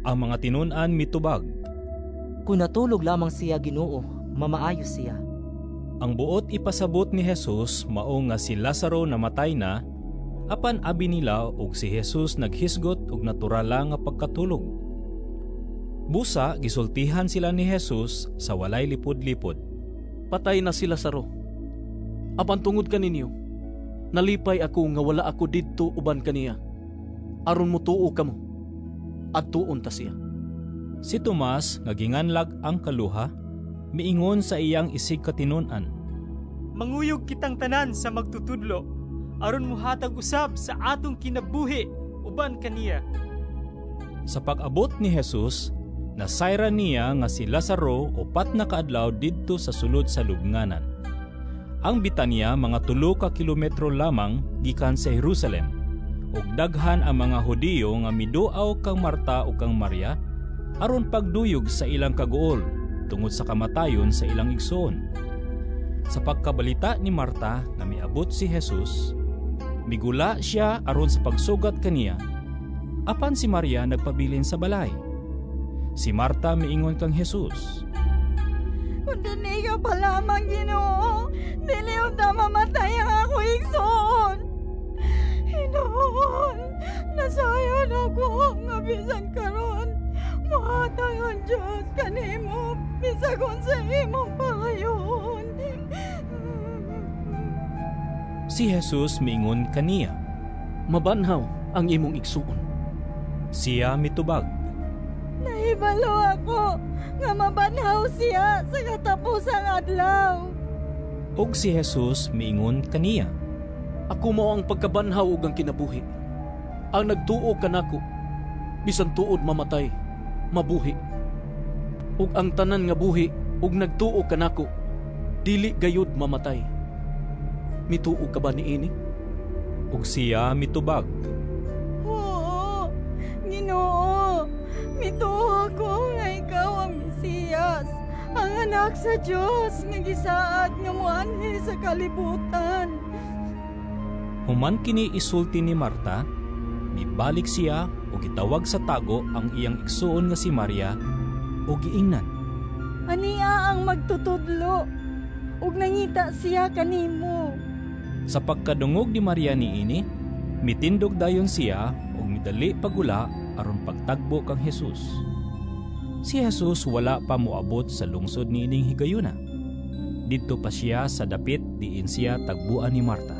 [SPEAKER 2] Ang mga tinun-an mitubag,
[SPEAKER 13] "Kung natulog lamang siya, Ginoo, mamaayo siya."
[SPEAKER 2] Ang buot ipasabot ni Jesus mao nga si Lazaro namatay na, apan abi nila og si Jesus naghisgot og natural nga pagkatulog. Busa gisultihan sila ni Jesus sa walay lipod-lipod.
[SPEAKER 7] Patay na si Lazaro. Apan tungod kaninyo, nalipay ako nga wala ako didto uban kaniya, aron motuo kamo, adtuon ta siya.
[SPEAKER 2] Si Tomas nga ginganlag ang kaluha, miingon sa iyang isig katinun-an,
[SPEAKER 16] "Manguyog kitang tanan sa magtutudlo, aron mohatag usab sa atong kinabuhi uban kaniya."
[SPEAKER 2] Sa pag-abot ni Jesus, nasayran niya nga si Lazaro 4 na kaadlaw didto sa sulod sa lubnganan. Ang Bitanya mga 3 ka kilometro lamang gikan sa Jerusalem, ug daghan ang mga Hudiyo nga miduaw kang Marta ug kang Maria aron pagduyog sa ilang kaguol tungod sa kamatayon sa ilang igsoon. Sa pagkabalita ni Marta nga miabot si Jesus, migula siya aron sa pagsugat kaniya. Apan si Maria nagpabilin sa balay. Si Marta miingon kang Jesus,
[SPEAKER 1] "Kung dinhi ka pa lamang, Ginoo, dili unta mamatay ang ako igsoon. Hinuon, nasayon ako nga bisan karon mohatag ang Dios kanimo bisag unsa imong pangayoon."
[SPEAKER 2] Si Jesus miingon kaniya,
[SPEAKER 7] "Mabanhaw ang imong igsuon."
[SPEAKER 2] Siya mitubag,
[SPEAKER 1] "Nahibalo ako nga mabanhaw siya sa katapusang adlaw."
[SPEAKER 2] Ug si Jesus miingon kaniya,
[SPEAKER 7] "Ako mao ang pagkabanhaw ug ang kinabuhi. Ang nagtuo kanako, bisan tuod mamatay, mabuhi. Ug ang tanan nga buhi ug nagtuo kanako, dili gayud mamatay. Mituo ka ba niini?"
[SPEAKER 2] Ug siya mitubag,
[SPEAKER 1] "Oo, Ginoo, mituo ako nga ikaw ang Mesiyas, ang anak sa Dios nga gisaad nga moanhi sa kalibutan."
[SPEAKER 2] Human kini isulti ni Marta, mibalik siya ug gitawag sa tago ang iyang igsuon nga si Maria ug giingnan,
[SPEAKER 1] "Ania ang magtutudlo, ug nangita siya kanimo."
[SPEAKER 2] Sa pagkadungog ni Maria niini, mitindog dayon siya ug midali pagula aron pagtagbo kang Jesus. Si Jesus wala pa moabot sa lungsod niining higayuna. Didto pa siya sa dapit diin siya tagbuan ni Marta.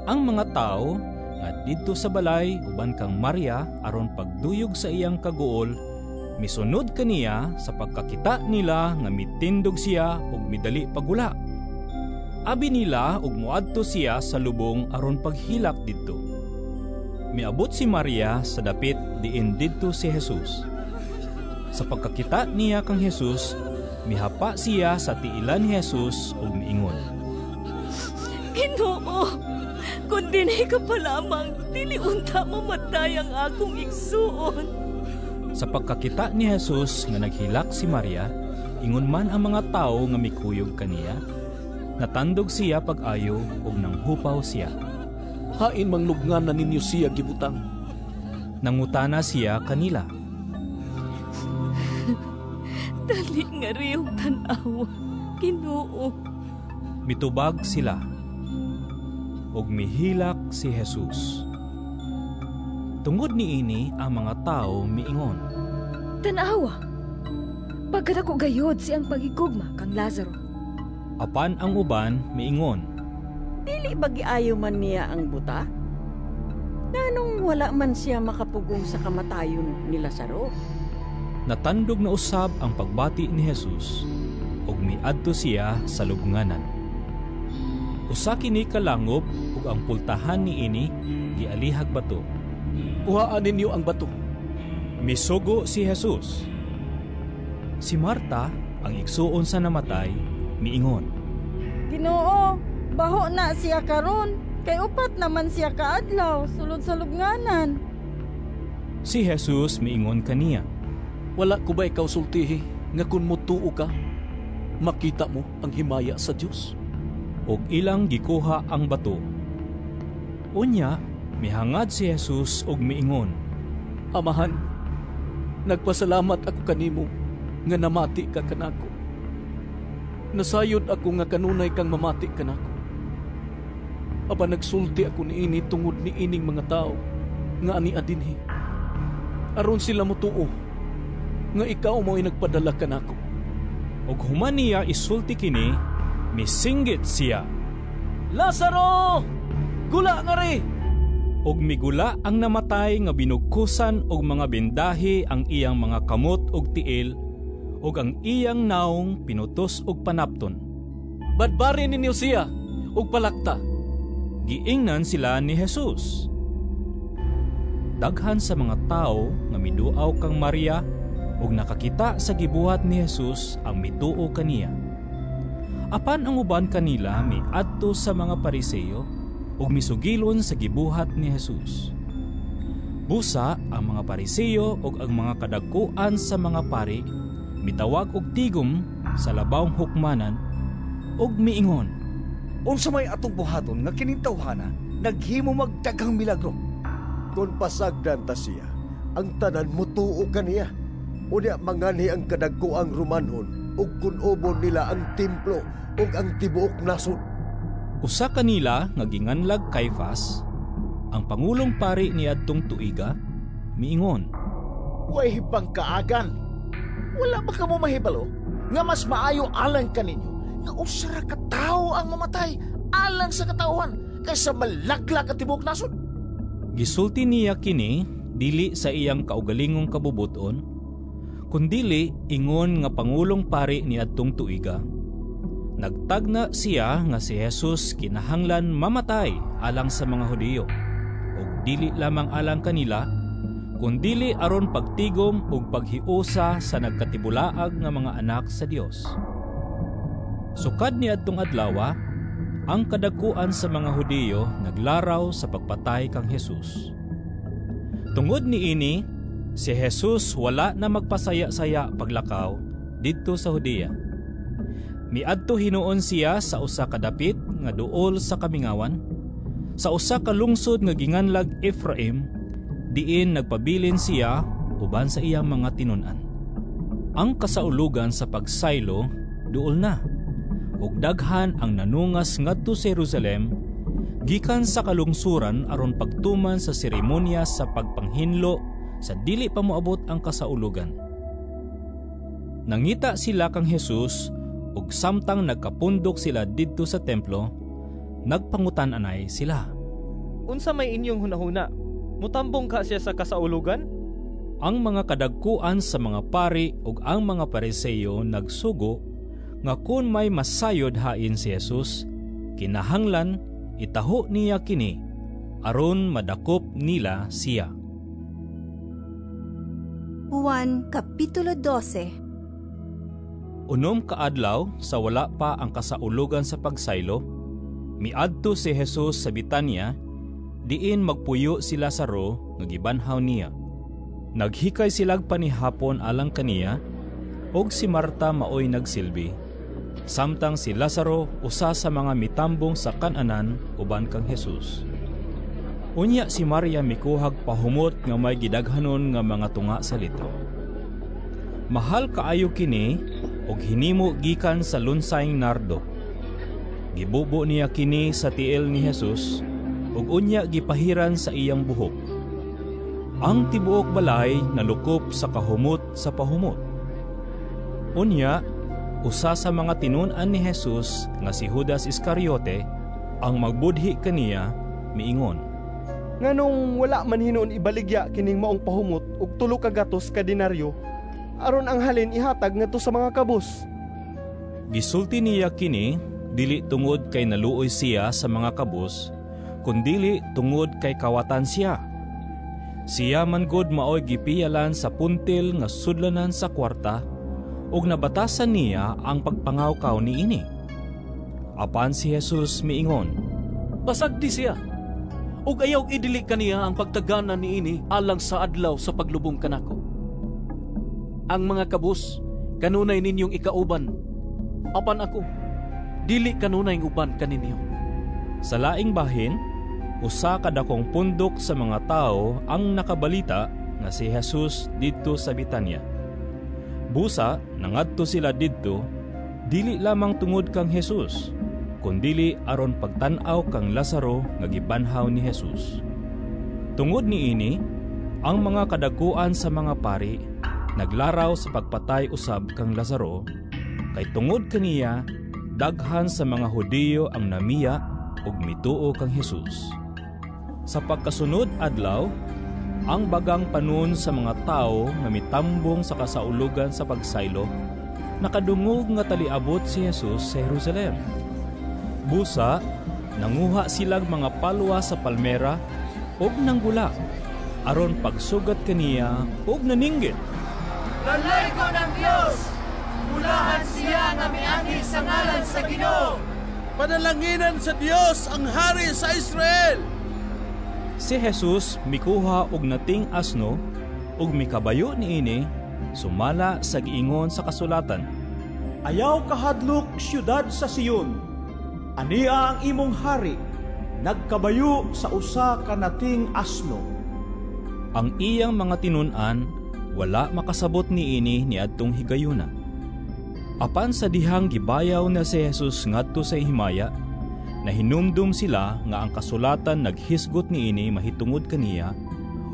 [SPEAKER 2] Ang mga tawo nga didto sa balay uban kang Maria aron pagduyog sa iyang kaguol, misunod kaniya sa pagkakita nila nga mitindog siya ug midali pagula. Abi nila ug moadto siya sa lubong aron paghilak didto. Miabot si Maria sa dapit diin didto si Jesus. Sa pagkakita niya kang Jesus, mihapa siya sa tiilan ni Jesus ug miingon,
[SPEAKER 24] "Ginoo, kung dinhi ka pa lamang, dili unta mamatay ang akong igsuon."
[SPEAKER 2] Sa pagkakita ni Jesus nga naghilak si Maria, ingon man ang mga tawo nga mikuyog kaniya, natandog siya pag-ayo ug nanghupaw siya.
[SPEAKER 7] "Hain manglubngan na ninyo siya gibutang?"
[SPEAKER 2] Nangutana siya kanila,
[SPEAKER 24] "Dali nga riyong tan-awa, Ginoo."
[SPEAKER 2] Mitubag sila, ug mihilak si Jesus. Tungod niini ang mga tawo miingon,
[SPEAKER 10] "Tan-awa, pagkadako gayod siyang pagigugma kang Lazaro."
[SPEAKER 2] Apan ang uban miingon,
[SPEAKER 11] "Dili ba giayo man niya ang buta? Nganong wala man siya makapugong sa kamatayon ni Lazaro?"
[SPEAKER 2] Natandog na usab ang pagbati ni Jesus, ug miadto siya sa lubnganan. Usa kini kalangob ug ang pultahan niini gialihag bato.
[SPEAKER 7] "Kuhaan ninyo ang bato."
[SPEAKER 2] Misugo si Jesus. Si Marta, ang igsuon sa namatay, miingon,
[SPEAKER 1] "Ginoo, Baho na siya karon, kay 4 naman siya kaadlaw sulod sa lubnganan.
[SPEAKER 2] Si Jesus miingon kaniya,
[SPEAKER 7] Wala ko ba ikaw sultihi nga kun motuo ka, makita mo ang himaya sa Dios?
[SPEAKER 2] Og ilang gikuha ang bato. Unya, mihangad si Jesus og miingon,
[SPEAKER 7] Amahan, nagpasalamat ako kanimo nga namati ka kanako. Nasayod ako nga kanunay kang mamati kanako. Apan nagsulti ako niini tungod niining mga tao nga ania dinhi, aron sila motuo nga ikaw mo'y nagpadala kanako.
[SPEAKER 2] Og human niya isulti kini, misinggit siya,
[SPEAKER 7] Lazaro! Gula nga ri!
[SPEAKER 2] Og migula ang namatay nga binugkusan og mga bendahi ang iyang mga kamot og tiil, og ang iyang naong pinutos og panapton.
[SPEAKER 7] Badbari ninyo siya og palakta.
[SPEAKER 2] Giingnan sila ni Jesus. Daghan sa mga tawo nga miduaw kang Maria ug nakakita sa gibuhat ni Jesus ang mituo kaniya. Apan ang uban kanila miadto sa mga Pariseo ug misugilon sa gibuhat ni Jesus. Busa ang mga Pariseo ug ang mga kadagkuan sa mga pari mitawag og tigom sa labawng hukmanan ug miingon,
[SPEAKER 5] Unsa may atong buhaton nga kining tawhana naghimo magdaghang milagro?
[SPEAKER 3] Kon pasagdan ta siya, ang tanan motuo kaniya. Unya manganhi ang kadagkoang Romanhon ug kun-obon nila ang templo ug ang tibuok nasod.
[SPEAKER 2] Usa kanila nga ginganlag Kaifas, ang pangulong pari niadtong tuiga, miingon,
[SPEAKER 9] Way hibang kaagan. Wala ba kamo mahibalo nga mas maayo alang kaninyo nga usa ra ka tawo ang mamatay alang sa katawhan kaysa malaglag ang tibuok nasod?
[SPEAKER 2] Gisulti niya kini dili sa iyang kaugalingong kabubuton, kundili ingon nga pangulong pari niadtong tuiga. Nagtagna siya nga si Jesus kinahanglan mamatay alang sa mga Hudiyo, ug dili lamang alang kanila, kundili aron pagtigom ug paghiusa sa nagkatibulaag nga mga anak sa Dios. Sukad niadtong adlawa, ang kadagkuan sa mga Hudiyo naglaraw sa pagpatay kang Jesus. Tungod niini, si Jesus wala na magpasaya-saya paglakaw didto sa Judea. Miadto hinuon siya sa usa ka dapit nga duol sa kamingawan, sa usa ka lungsod nga ginganlag Efraim, diin nagpabilin siya uban sa iyang mga tinun-an. Ang kasaulugan sa pagsaylo duol na, ug daghan ang nanungas ngadto sa Jerusalem gikan sa kalungsuran aron pagtuman sa seremonya sa pagpanghinlo sa dili pa moabot ang kasaulugan. Nangita sila kang Jesus ug samtang nagkapundok sila didto sa templo, nagpangutan-anay sila.
[SPEAKER 20] Unsa may inyong hunahuna? Mutambong ka siya sa kasaulugan?
[SPEAKER 2] Ang mga kadagkuan sa mga pari ug ang mga Pariseo nagsugo nga kun may masayod hain si Jesus, kinahanglan itaho niya kini aron madakop nila siya.
[SPEAKER 22] Juan Kapitulo 12.
[SPEAKER 2] Unom kaadlaw sa wala pa ang kasaulugan sa pagsaylo, miadto si Jesus sa Bitanya, diin magpuyo si Lazaro nga gibanhaw niya. Naghikay silag panihapon alang kaniya, og si Marta maoy nagsilbi, samtang si Lazaro usa sa mga mitambong sa kananan uban kang Jesus. Unya si Maria mikuhag pahumot nga may gidaghanon nga mga tunga sa litro. Mahal kaayo kini og hinimo gikan sa lunsayng nardo. Gibubo niya kini sa tiil ni Jesus ug unya gipahiran sa iyang buhok. Ang tibuok balay nalukop sa kahumot sa pahumot. Unya, usa sa mga tinun-an ni Jesus nga si Judas Iscariote ang magbudhi kaniya, miingon,
[SPEAKER 20] Nganong wala man hinuon ibaligya kining maong pahumot og 3 ka gatos ka denaryo aron ang halin ihatag ngadto sa mga kabus.
[SPEAKER 2] Gisulti niya kini dili tungod kay naluoy siya sa mga kabus, kundili tungod kay kawatan siya. Siya man gud maoy gipiyalan sa puntil nga sudlanan sa kwarta, ug nabatasan niya ang pagpangawkaw niini. Apan si Jesus miingon,
[SPEAKER 7] "Pasagdi siya. Ug ayaw idili kaniya ang pagtaganan niini alang sa adlaw sa paglubong kanako. Ang mga kabus kanunay ninyong ikauban, apan ako dili kanunay uban kaninyo."
[SPEAKER 2] Sa laing bahin, usa ka dakong pundok sa mga tawo ang nakabalita nga si Jesus didto sa Betania. Busa nangadto sila didto dili lamang tungod kang Jesus, kundili aron pagtan-aw kang Lazaro nga gibanhaw ni Jesus. Tungod niini, ang mga kadaguan sa mga pari naglaraw sa pagpatay usab kang Lazaro, kay tungod kaniya daghan sa mga Hudiyo ang namiya ug mituo kang Jesus. Sa pagkasunod adlaw, ang bagang panon sa mga tawo nga mitambong sa kasaulugan sa pagsaylo, nakadungog nga taliabot si Jesus sa Jerusalem. Busa, nanguha silang mga palwa sa palmera ug nanggula aron pagsugat kaniya ug naninggit.
[SPEAKER 12] "Lalaygon ang Dios! Mulahan siya nga mianhi sa ngalan sa Ginoo!
[SPEAKER 17] Panalanginan sa Dios ang hari sa Israel!"
[SPEAKER 2] Si Jesus mikuha og nating asno ug mikabayo niini sumala sa giingon sa kasulatan.
[SPEAKER 19] "Ayaw kahadlok, siyudad sa Sion. Ania ang imong hari, nagkabayo sa usa ka nating asno."
[SPEAKER 2] Ang iyang mga tinun-an wala makasabot niini niadtong higayuna. Apan sa dihang gibayaw na si Jesus ngadto sa himaya, nahinumdum sila nga ang kasulatan naghisgot niini mahitungod kaniya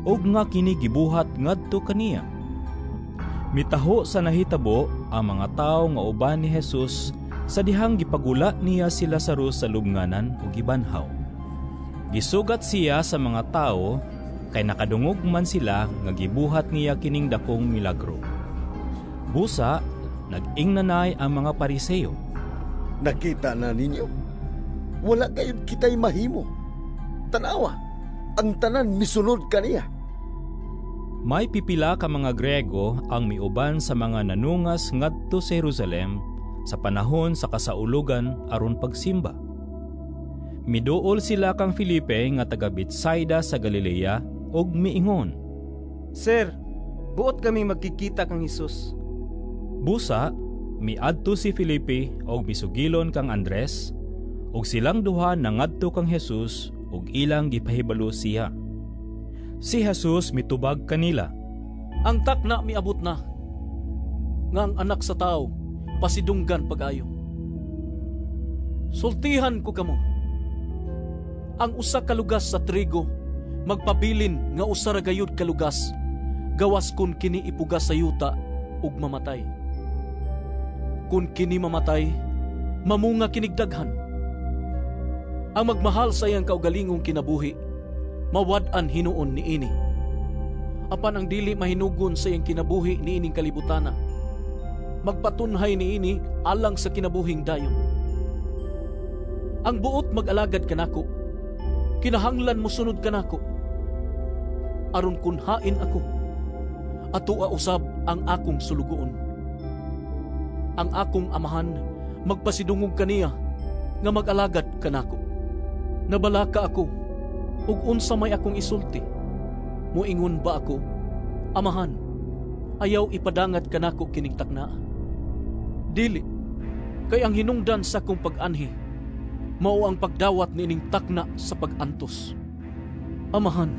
[SPEAKER 2] ug nga kini gibuhat ngadto kaniya. Mitaho sa nahitabo ang mga tawo nga uban ni Jesus sa dihang gipagula niya si Lazarus sa lubnganan ug gibanhaw. Gisugat siya sa mga tawo kay nakadungog man sila nga gibuhat niya kining dakong milagro. Busa, nag-ingnanay ang mga Pariseo.
[SPEAKER 3] "Nakita na ninyo? Wala gayud kita'y mahimo. Tanawa, ang tanan misunod kaniya."
[SPEAKER 2] May pipila ka mga Grego ang miuban sa mga nanungas ngadto sa Jerusalem sa panahon sa kasaulugan aron pagsimba. Miduol sila kang Felipe nga taga Betsaida sa Galilea ug miingon,
[SPEAKER 15] "Sir, buot kami magkikita kang Hesus."
[SPEAKER 2] Busa, miadto si Felipe og misugilon kang Andres, ug silang duha nangadto kang Jesus ug ilang gipahibalo siya. Si Jesus mitubag kanila,
[SPEAKER 7] "Ang takna miabot na, nga ang anak sa tao pasidunggan pag-ayo. Sultihan ko kamo, ang usa ka lugas sa trigo magpabilin nga usa ra gayud ka lugas, gawas kun kini ipugas sa yuta ug mamatay. Kun kini mamatay, mamunga kinig daghan. Ang magmahal sa iyang kaugalingong kinabuhi, mawad-an hinuon niini. Apan ang dili mahinugon sa iyang kinabuhi niining kalibutana, magpatunhay niini alang sa kinabuhing dayon. Ang buot mag-alagad kanako, kinahanglan mosunod kanako. Aron kun hain ako, atoa usab ang akong sulugoon. Ang akong amahan magpasidungog kaniya nga mag-alagad kanako. Nabalaka ako ug unsa may akong isulti. Moingon ba ako, Amahan, ayaw ipadangat kanako kining takna? Dili, kay ang hinungdan sa akong pag-anhi mao ang pagdawat niining takna sa pag-antos. Amahan,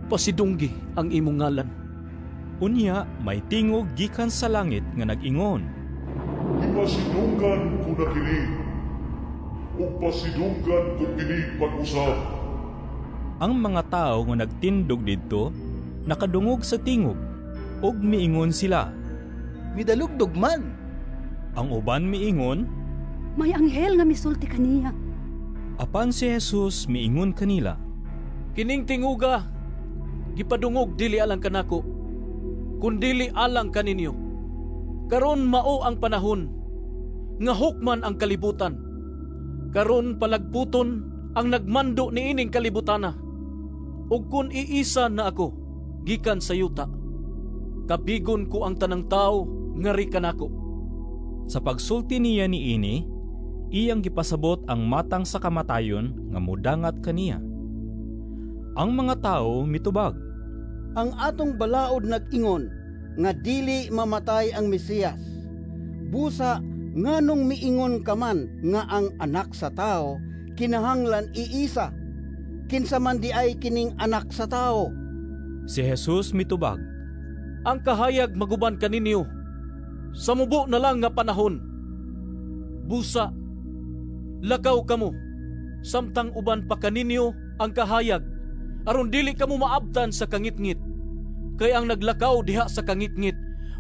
[SPEAKER 7] pasidunggi ang imong ngalan."
[SPEAKER 2] Unya may tingog gikan sa langit nga nag-ingon,
[SPEAKER 23] "Gipasidunggan ko na kini, ug pasidunggan ko kini pag-usab."
[SPEAKER 2] Ang mga tawo nga nagtindog didto nakadungog sa tingog ug miingon sila,
[SPEAKER 15] "Midalugdog man."
[SPEAKER 2] Ang uban miingon,
[SPEAKER 6] "May anghel nga misulti kaniya."
[SPEAKER 2] Apan si Jesus miingon kanila,
[SPEAKER 7] "Kining tinguga gipadungog dili alang kanako, kundili alang kaninyo. Karon mao ang panahon nga hukman ang kalibutan. Karon palagputon ang nagmando niining kalibutana. Ug kun iisa na ako gikan sa yuta, kabigon ko ang tanang tawo ngari kanako."
[SPEAKER 2] Sa pagsulti niya niini, Iyang gipasabot ang matang sa kamatayon nga mudangat kaniya. Ang mga tawo mitubag,
[SPEAKER 4] "Ang atong balaod nag-ingon nga dili mamatay ang Mesiyas. Busa nganong miingon ka man nga ang Anak sa Tawo kinahanglan iisa? Kinsa man di ay kining Anak sa Tawo?"
[SPEAKER 2] Si Jesus mitubag,
[SPEAKER 7] "Ang kahayag maguban kaninyo sa mubo na lang nga panahon. Busa, lakaw kamo samtang uban pa kaninyo ang kahayag, aron dili kamo maabtan sa kangitngit. Kay ang naglakaw diha sa kangitngit,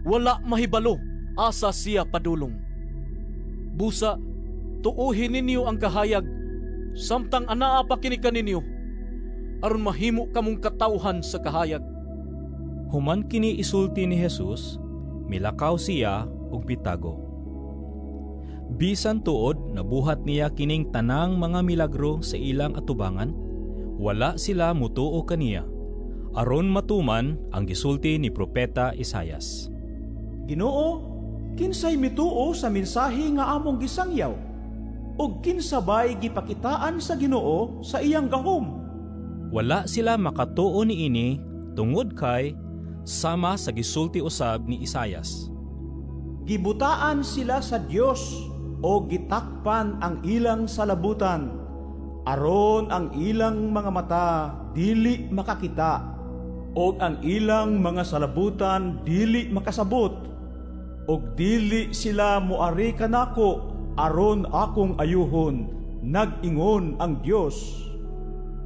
[SPEAKER 7] wala mahibalo asa siya padulong. Busa, tuohin ninyo ang kahayag samtang anaa pa kini kaninyo, aron mahimo kamong katawhan sa kahayag."
[SPEAKER 2] Human kini isulti ni Jesus, milakaw siya ug mitago. Bisan tuod nabuhat niya kining tanang mga milagro sa ilang atubangan, wala sila mutuo kaniya, aron matuman ang gisulti ni Propeta Isayas.
[SPEAKER 19] "Ginoo, kinsay mituo sa mensahe nga among gisangyaw? Ug kinsabay gipakitaan sa Ginoo sa iyang gahom?"
[SPEAKER 2] Wala sila makatuo niini tungod kay sama sa gisulti usab ni Isayas,
[SPEAKER 19] "Gibutaan sila sa Dios o gitakpan ang ilang salabutan, aron ang ilang mga mata dili makakita, og ang ilang mga salabutan dili makasabot, og dili sila moari kanako aron akong ayuhon, nag-ingon ang Dios."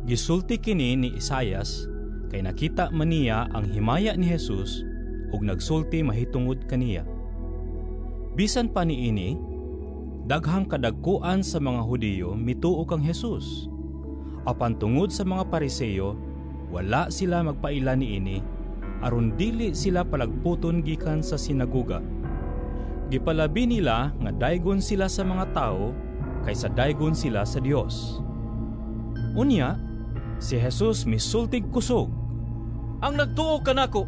[SPEAKER 2] Gisulti kini ni Isayas kay nakita man niya ang himaya ni Jesus ug nagsulti mahitungod kaniya. Bisan pa niini, daghang kadagkuan sa mga Hudiyo mituo kang Jesus. Apan tungod sa mga Pariseo, wala sila magpaila niini aron dili sila palagputon gikan sa sinagoga. Gipalabi nila nga daygon sila sa mga tawo kaysa daygon sila sa Dios. Unya, si Jesus misultig kusog,
[SPEAKER 7] "Ang nagtuo kanako,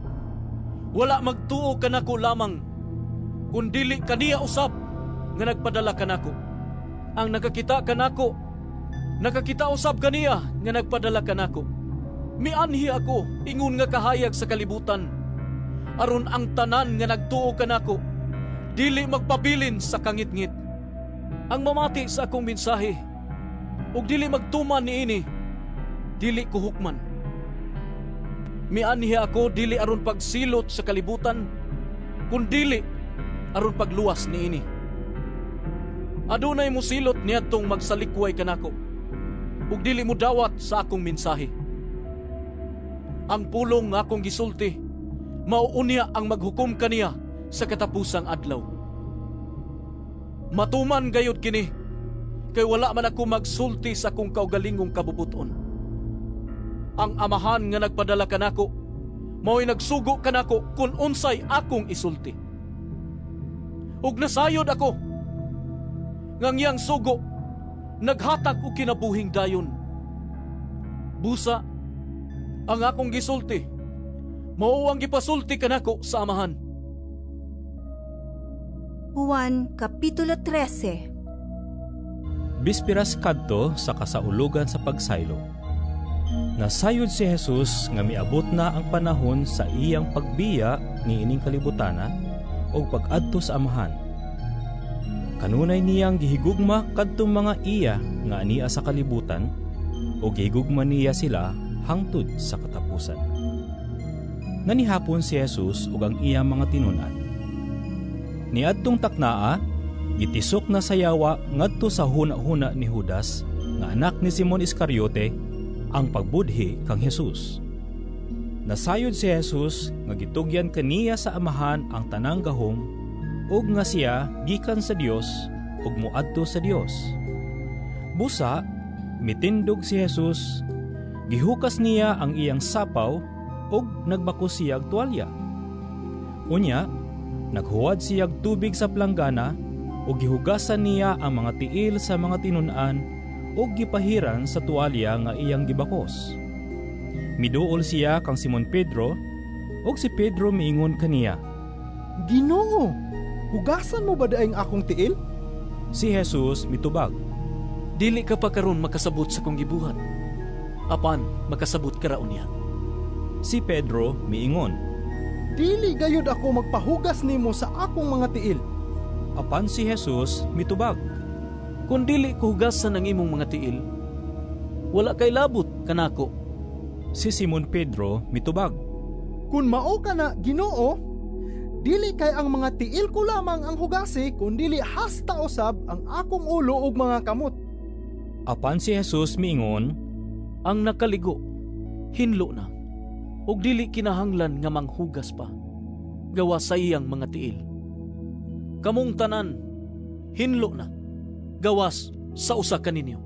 [SPEAKER 7] wala magtuo kanako lamang, kundili kaniya usab nga nagpadala kanako. Ang nakakita kanako, nakakita usab kaniya nga nagpadala kanako. Mianhi ako ingon nga kahayag sa kalibutan, aron ang tanan nga nagtuo kanako dili magpabilin sa kangitngit. Ang mamati sa akong mensahe ug dili magtuman niini, dili ko hukman. Mianhi ako dili aron pagsilot sa kalibutan, kundili aron pagluwas niini. Adunay mosilot niadtong magsalikway kanako ug dili modawat sa akong mensahe. Ang pulong nga akong gisulti, mao unya ang maghukom kaniya sa katapusang adlaw. Matuman gayud kini, kay wala man ako magsulti sa akong kaugalingong kabubuton. Ang Amahan nga nagpadala kanako, mao'y nagsugo kanako kun unsay akong isulti. Ug nasayod ako nga ang iyang sugo naghatag og kinabuhing dayon. Busa, ang akong gisulti, mao ang gipasulti kanako sa Amahan."
[SPEAKER 22] Juan Kapitulo 13.
[SPEAKER 2] Bispiras kadto sa kasaulugan sa pagsaylo. Nasayod si Jesus nga miabot na ang panahon sa iyang pagbiya niining kalibutana og pag-adto sa Amahan. Kanunay niyang gihigugma kadtong mga iya nga ania sa kalibutan ug gihigugma niya sila hangtod sa katapusan. Nanihapon si Jesus ug ang iyang mga tinun-an. Niadtong taknaa, gitisok na sa yawa ngadto sa huna-huna ni Judas nga anak ni Simon Iscariote ang pagbudhi kang Jesus. Nasayod si Jesus nga gitugyan kaniya sa Amahan ang tanang gahom ug nga siya gikan sa Dios ug moadto sa Dios. Busa, mitindog si Jesus, gihukas niya ang iyang sapaw ug nagbakos siyag tuwalya. Unya, naghuwad siyag tubig sa planggana ug gihugasan niya ang mga tiil sa mga tinun-an ug gipahiran sa tuwalya nga iyang gibakos. Miduol siya kang Simon Pedro ug si Pedro miingon kaniya,
[SPEAKER 15] "Ginoo, hugasan mo ba daing akong tiil?"
[SPEAKER 2] Si Jesus mitubag,
[SPEAKER 7] "Dili ka pa karon makasabot sa kong gibuhat, apan makasabot ka ra unya."
[SPEAKER 2] Si Pedro miingon,
[SPEAKER 15] "Dili gayud ako magpahugas nimo sa akong mga tiil."
[SPEAKER 2] Apan si Jesus mitubag,
[SPEAKER 7] "Kun dili ko hugasan ang imong mga tiil, wala kay labot kanako."
[SPEAKER 2] Si Simon Pedro mitubag,
[SPEAKER 15] "Kun mao ka na, Ginoo, dili kay ang mga tiil ko lamang ang hugasi, kun dili hasta usab ang akong ulo ug mga kamot."
[SPEAKER 2] Apan si Jesus miingon,
[SPEAKER 7] "Ang nakaligo, hinlo na, ug dili kinahanglan nga manghugas pa, gawas sa iyang mga tiil. Kamong tanan, hinlo na, gawas sa usa kaninyo."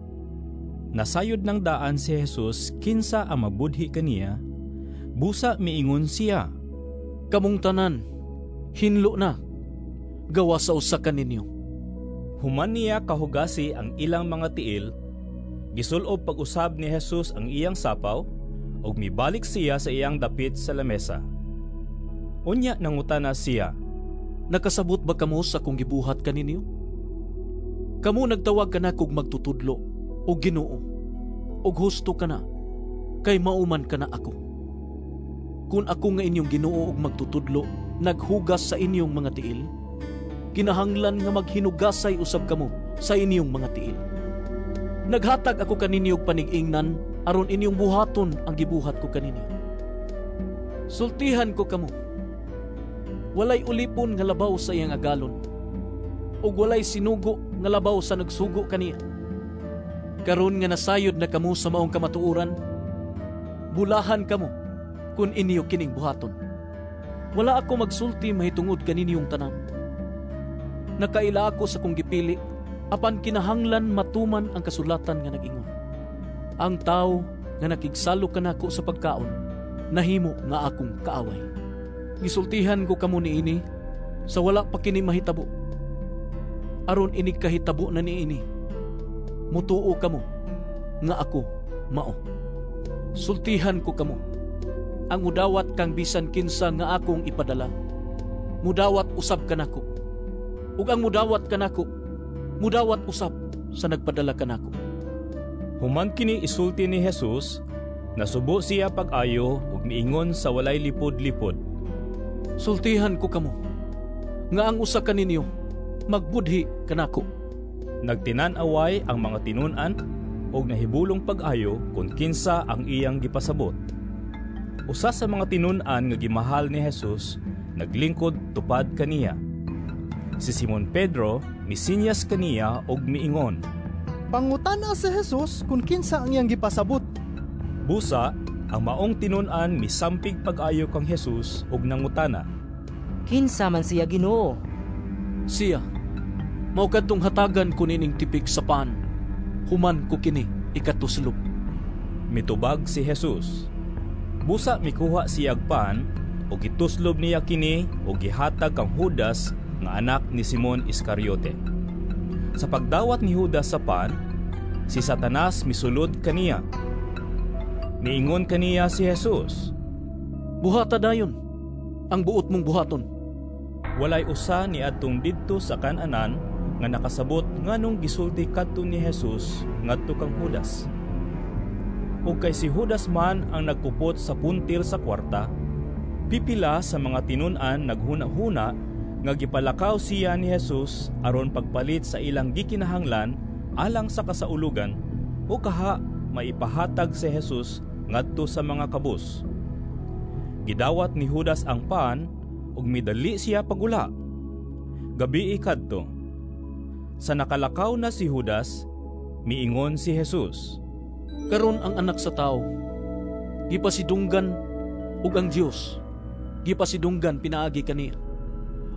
[SPEAKER 2] Nasayod ng daan si Jesus kinsa ang mabudhi kaniya, busa miingon siya,
[SPEAKER 7] "Kamong tanan, hinlo na, gawas sa usa kaninyo."
[SPEAKER 2] Human niya kahugasi ang ilang mga tiil, gisulob pag-usab ni Jesus ang iyang sapaw, ug mibalik siya sa iyang dapit sa lamesa. Unya nangutana siya,
[SPEAKER 7] "Nakasabot ba kamo sa kong gibuhat kaninyo? Kamo nagtawag kanakog magtutudlo o Ginoo, og husto kana, kay mauman kana ako. Kun ako nga inyong Ginoo og magtutudlo naghugas sa inyong mga tiil, kinahanglan nga maghinugasay usab kamo sa inyong mga tiil. Naghatag ako kaninyo og panig-ingnan aron inyong buhaton ang gibuhat ko kaninyo. Sultihan ko kamo, walay ulipon nga labaw sa iyang agalon, ug walay sinugo nga labaw sa nagsugo kaniya. Karon nga nasayod na kamo sa maong kamatuoran, bulahan kamo kun inyo kining buhaton. Wala ako magsulti mahitungod kaninyong tanan. Nakaila ako sa kong gipili, apan kinahanglan matuman ang kasulatan nga nag-ingon, ang tawo nga nakigsalo kanako sa pagkaon, nahimo nga akong kaaway. Gisultihan ko kamo niini sa wala pa kini mahitabo, aron inig kahitabo na niini, mutuo kamo nga ako mao. Sultihan ko kamo, ang mudawat kang bisan kinsa nga akong ipadala, mudawat usab kanako, ug ang mudawat kanako, mudawat usab sa nagpadala kanako."
[SPEAKER 2] Human kini isulti ni Jesus, nasubo siya pag-ayo ug miingon sa walay lipod-lipod,
[SPEAKER 7] "Sultihan ko kamo, nga ang usa kaninyo magbudhi kanako."
[SPEAKER 2] Nagtinan-away ang mga tinun-an ug nahibulong pag-ayo kung kinsa ang iyang gipasabot. Usa sa mga tinun-an nga gimahal ni Jesus naglingkod tupad kaniya. Si Simon Pedro misinyas kaniya og miingon,
[SPEAKER 15] "Pangutana si Jesus kung kinsa ang iyang gipasabot."
[SPEAKER 2] Busa ang maong tinun-an misampig pag-ayo kang Jesus ug nangutana,
[SPEAKER 13] "Kinsa man siya, Ginoo?"
[SPEAKER 7] "Siya mao kadtong hatagan ko nining tipik sa pan, human ko kini ikatuslob."
[SPEAKER 2] Mitubag si Jesus. Busa mikuha siyag pan ug gituslob niya kini ug gihatag kang Judas nga anak ni Simon Iscariote. Sa pagdawat ni Judas sa pan, si Satanas misulod kaniya. Niingon kaniya si Jesus,
[SPEAKER 7] "Buhata dayon ang buot mong buhaton."
[SPEAKER 2] Walay usa ni adtong didto sa kananan nga nakasabot nganong gisulti kadto ni Jesus ngadto kang Judas. Ug kay si Judas man ang nagkupot sa puntil sa kwarta, pipila sa mga tinun-an naghuna-huna nga gipalakaw siya ni Jesus aron pagpalit sa ilang gikinahanglan alang sa kasaulugan o kaha maipahatag si Jesus ngadto sa mga kabus. Gidawat ni Judas ang pan ug midali siya pagula. Gabii kadto. Sa nakalakaw na si Judas, miingon si Jesus,
[SPEAKER 7] "Karon ang anak sa tawo gipasidunggan ug ang Dios gipasidunggan pinaagi kaniya.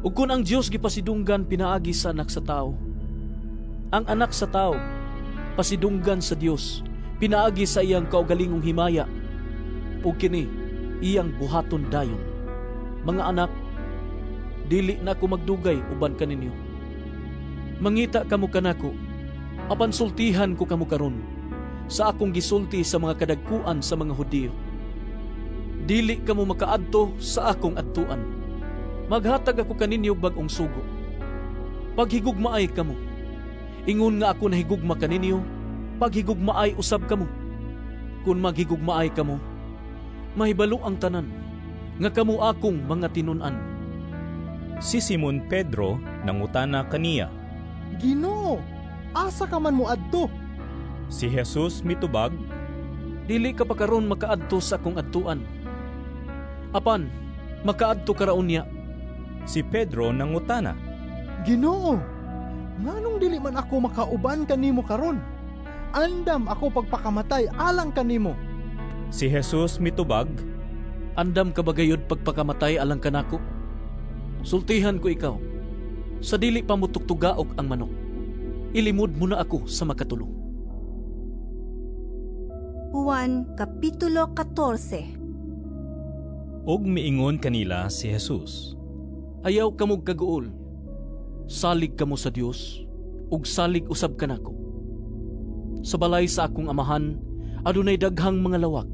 [SPEAKER 7] Ug kun ang Dios gipasidunggan pinaagi sa anak sa tawo, ang anak sa tawo pasidunggan sa Dios pinaagi sa iyang kaugalingong himaya, ug kini iyang buhaton dayon. Mga anak, dili na ako magdugay uban kaninyo. Mangita kamo kanako, apan sultihan ko kamo karon sa akong gisulti sa mga kadagkuan sa mga Hudiyo. Dili kamo makaadto sa akong adtuan. Maghatag ako kaninyo bag-ong sugo. Paghigugmaay kamo, Ingon nga ako nahigugma kaninyo, paghigugmaay usab kamo. Kun maghigugmaay kamo, mahibalo ang tanan nga kamo akong mga tinun-an.
[SPEAKER 2] Si Simon Pedro nangutana kaniya,
[SPEAKER 15] Ginoo, asa ka man moadto?
[SPEAKER 2] Si Jesus mitubag,
[SPEAKER 7] Dili ka pa karon makaadto sa akong adtuan. Apan makaadto ka ra unya.
[SPEAKER 2] Si Pedro nangutana,
[SPEAKER 15] Ginoo, nganong dili man ako makauban kanimo karon? Andam ako pagpakamatay alang kanimo.
[SPEAKER 2] Si Jesus mitubag,
[SPEAKER 7] Andam ka ba gayud pagpakamatay alang kanako? Sultihan ko ikaw, sa dili pa mutuktugaok ang manok, ilimod mo na ako sa makatulo.
[SPEAKER 22] Juan Kapitulo 14.
[SPEAKER 2] Ug miingon kanila si Jesus,
[SPEAKER 7] Ayaw kamog kaguol. Salig kamo sa Dios, ug salig usab kanako. Sa balay sa akong amahan, adunay daghang mga lawak.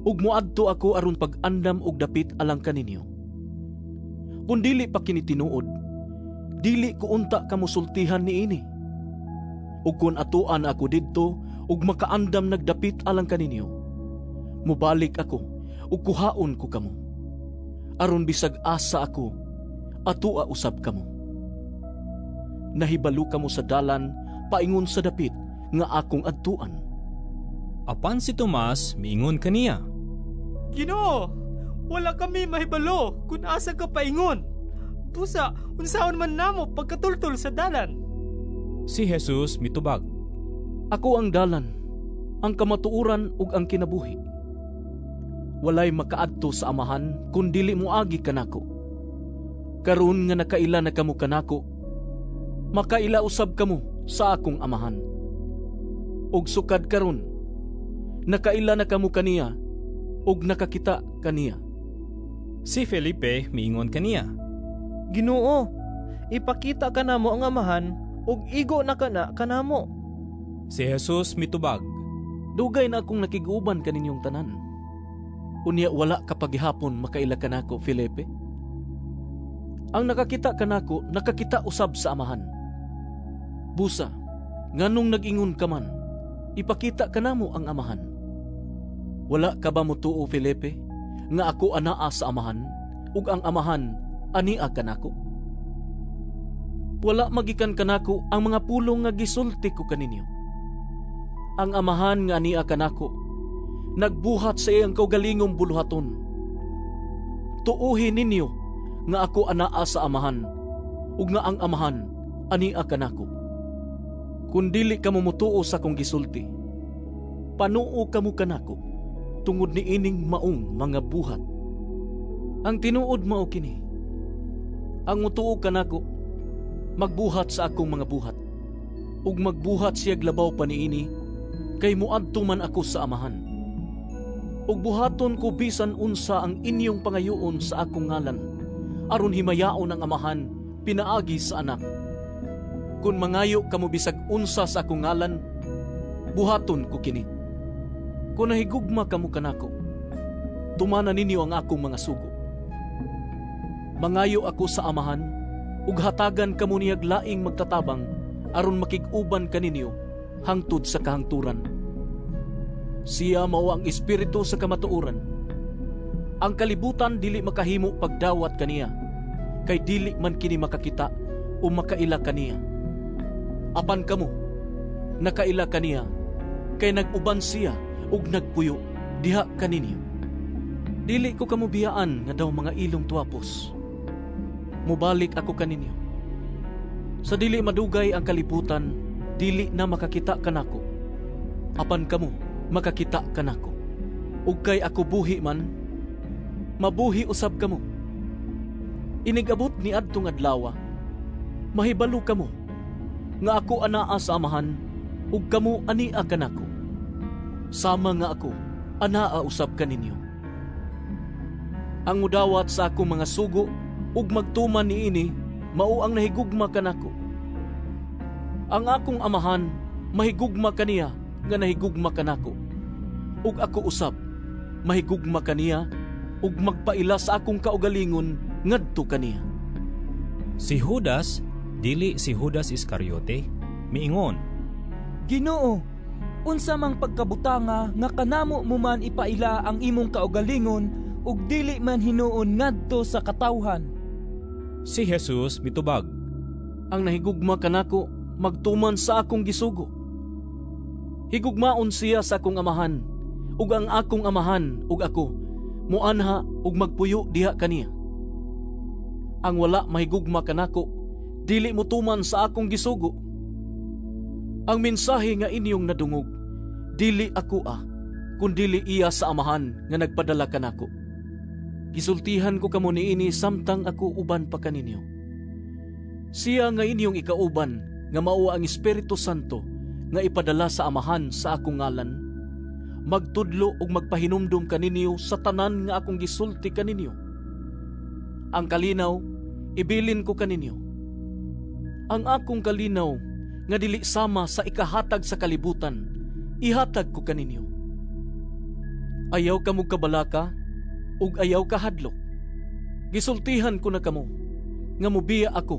[SPEAKER 7] Ug moadto ako aron pag-andam og dapit alang kaninyo. Kun dili pa kini tinuod, dili ko unta kamo sultihan niini. Ug kun atuan ako didto ug makaandam nagdapit alang kaninyo, mobalik ako ug kuhaon ko kamo. Aron bisag asa ako, atua usab kamo. Nahibalo kamo sa dalan paingon sa dapit nga akong adtuan.
[SPEAKER 2] Apan si Tomas miingon kaniya,
[SPEAKER 16] Ginoo, wala kami mahibalo kung asa ka paingon. Busa, unsaon man namo pagkatultol sa dalan.
[SPEAKER 2] Si Jesus mitubag,
[SPEAKER 7] Ako ang dalan, ang kamatuoran ug ang kinabuhi. Walay makaadto sa Amahan kun dili moagi kanako. Karon nga nakaila na kamo kanako, makaila usab kamo sa akong Amahan. Ug sukad karon, nakaila na kamo kaniya ug nakakita kaniya.
[SPEAKER 2] Si Felipe miingon kaniya,
[SPEAKER 8] Ginoo, ipakita kanamo ang Amahan ug igo na kana kanamo.
[SPEAKER 2] Si Jesus mitubag,
[SPEAKER 7] Dugay na akong nakig-uban kaninyong tanan. Unya wala ka paghihapon makaila kanako, Felipe. Ang nakakita kanako, nakakita usab sa Amahan. Busa, nganong nag-ingon ka man, ipakita kanamo ang Amahan. Wala ka ba motuo, Felipe, nga ako anaa sa Amahan, ug ang Amahan ania kanako? Wala magikan kanako ang mga pulong nga gisulti ko kaninyo. Ang Amahan nga ania kanako, nagbuhat sa iyang kaugalingong buluhaton. Tuuhi ninyo nga ako anaa sa Amahan, ug nga ang Amahan ania kanako. Kun dili kamo motuo sa akong gisulti, panuo kamo kanako tungod niining maong mga buhat. Ang tinuod mao kini, ang motuo kanako magbuhat sa akong mga buhat, ug magbuhat siyag labaw pa niini, kay moadto man ako sa Amahan. Ug buhaton ko bisan unsa ang inyong pangayoon sa akong ngalan, aron himayaon ang Amahan pinaagi sa Anak. Kun mangayo kamo bisag unsa sa akong ngalan, buhaton ko kini. Kun nahigugma kamo kanako, tumana ninyo ang akong mga sugo. Mangayo ako sa Amahan, ug hatagan kamo niyag laing magtatabang aron makig-uban kaninyo hangtod sa kahangturan. Siya mao ang Espiritu sa kamatuoran. Ang kalibutan dili makahimo pagdawat kaniya, kay dili man kini makakita o makaila kaniya. Apan kamo, nakaila kaniya, kay nag-uban siya ug nagpuyo diha kaninyo. Dili ko kamo biyaan nga daw mga ilong tuwapos. Mobalik ako kaninyo. Sa dili madugay ang kalibutan, dili na makakita kanako. Apan kamo, makakita kanako. Ug kay ako buhi man, mabuhi usab kamo. Inigabot ni adtong adlaw, mahibalo kamo nga ako anaa sa Amahan ug kamo ania kanako. Sama nga ako anaa usab kaninyo. Ang mudawat sa akong mga sugo ug magtuman niini mao ang nahigugma kanako. Ang akong Amahan mahigugma kaniya nga nahigugma kanako, ug ako usab mahigugma kaniya ug magpaila sa akong kaugalingon ngadto kaniya.
[SPEAKER 2] Si Judas, dili si Judas Iscariote, Miingon,
[SPEAKER 14] "Ginoo, unsa mang pagkabutanga nga kanamo mo man ipaila ang imong kaugalingon ug dili man hinuon ngadto sa katawhan?"
[SPEAKER 2] Si Jesus mitubag,
[SPEAKER 7] "Ang nahigugma kanako magtuman sa akong gisugo. Higugmaon siya sa akong amahan, ug ang akong amahan ug ako muanha ug magpuyo diha kaniya. Ang wala mahigugma kanako dili motuman sa akong gisugo. Ang mensahe nga inyong nadungog dili ako kundili iya sa amahan nga nagpadala kanako. Gisultihan ko kamo niini samtang ako uban pa kaninyo. Siya nga inyong ikauban nga mao ang Espiritu Santo nga ipadala sa amahan sa akong ngalan, magtudlo ug magpahinumdom kaninyo sa tanan nga akong gisulti kaninyo. Ang kalinaw ibilin ko kaninyo. Ang akong kalinaw nga dili sama sa ikahatag sa kalibutan, ihatag ko kaninyo. Ayaw kamo kabalaka ug ayaw kahadlok. Gisultihan ko na kamo nga mobiya ako,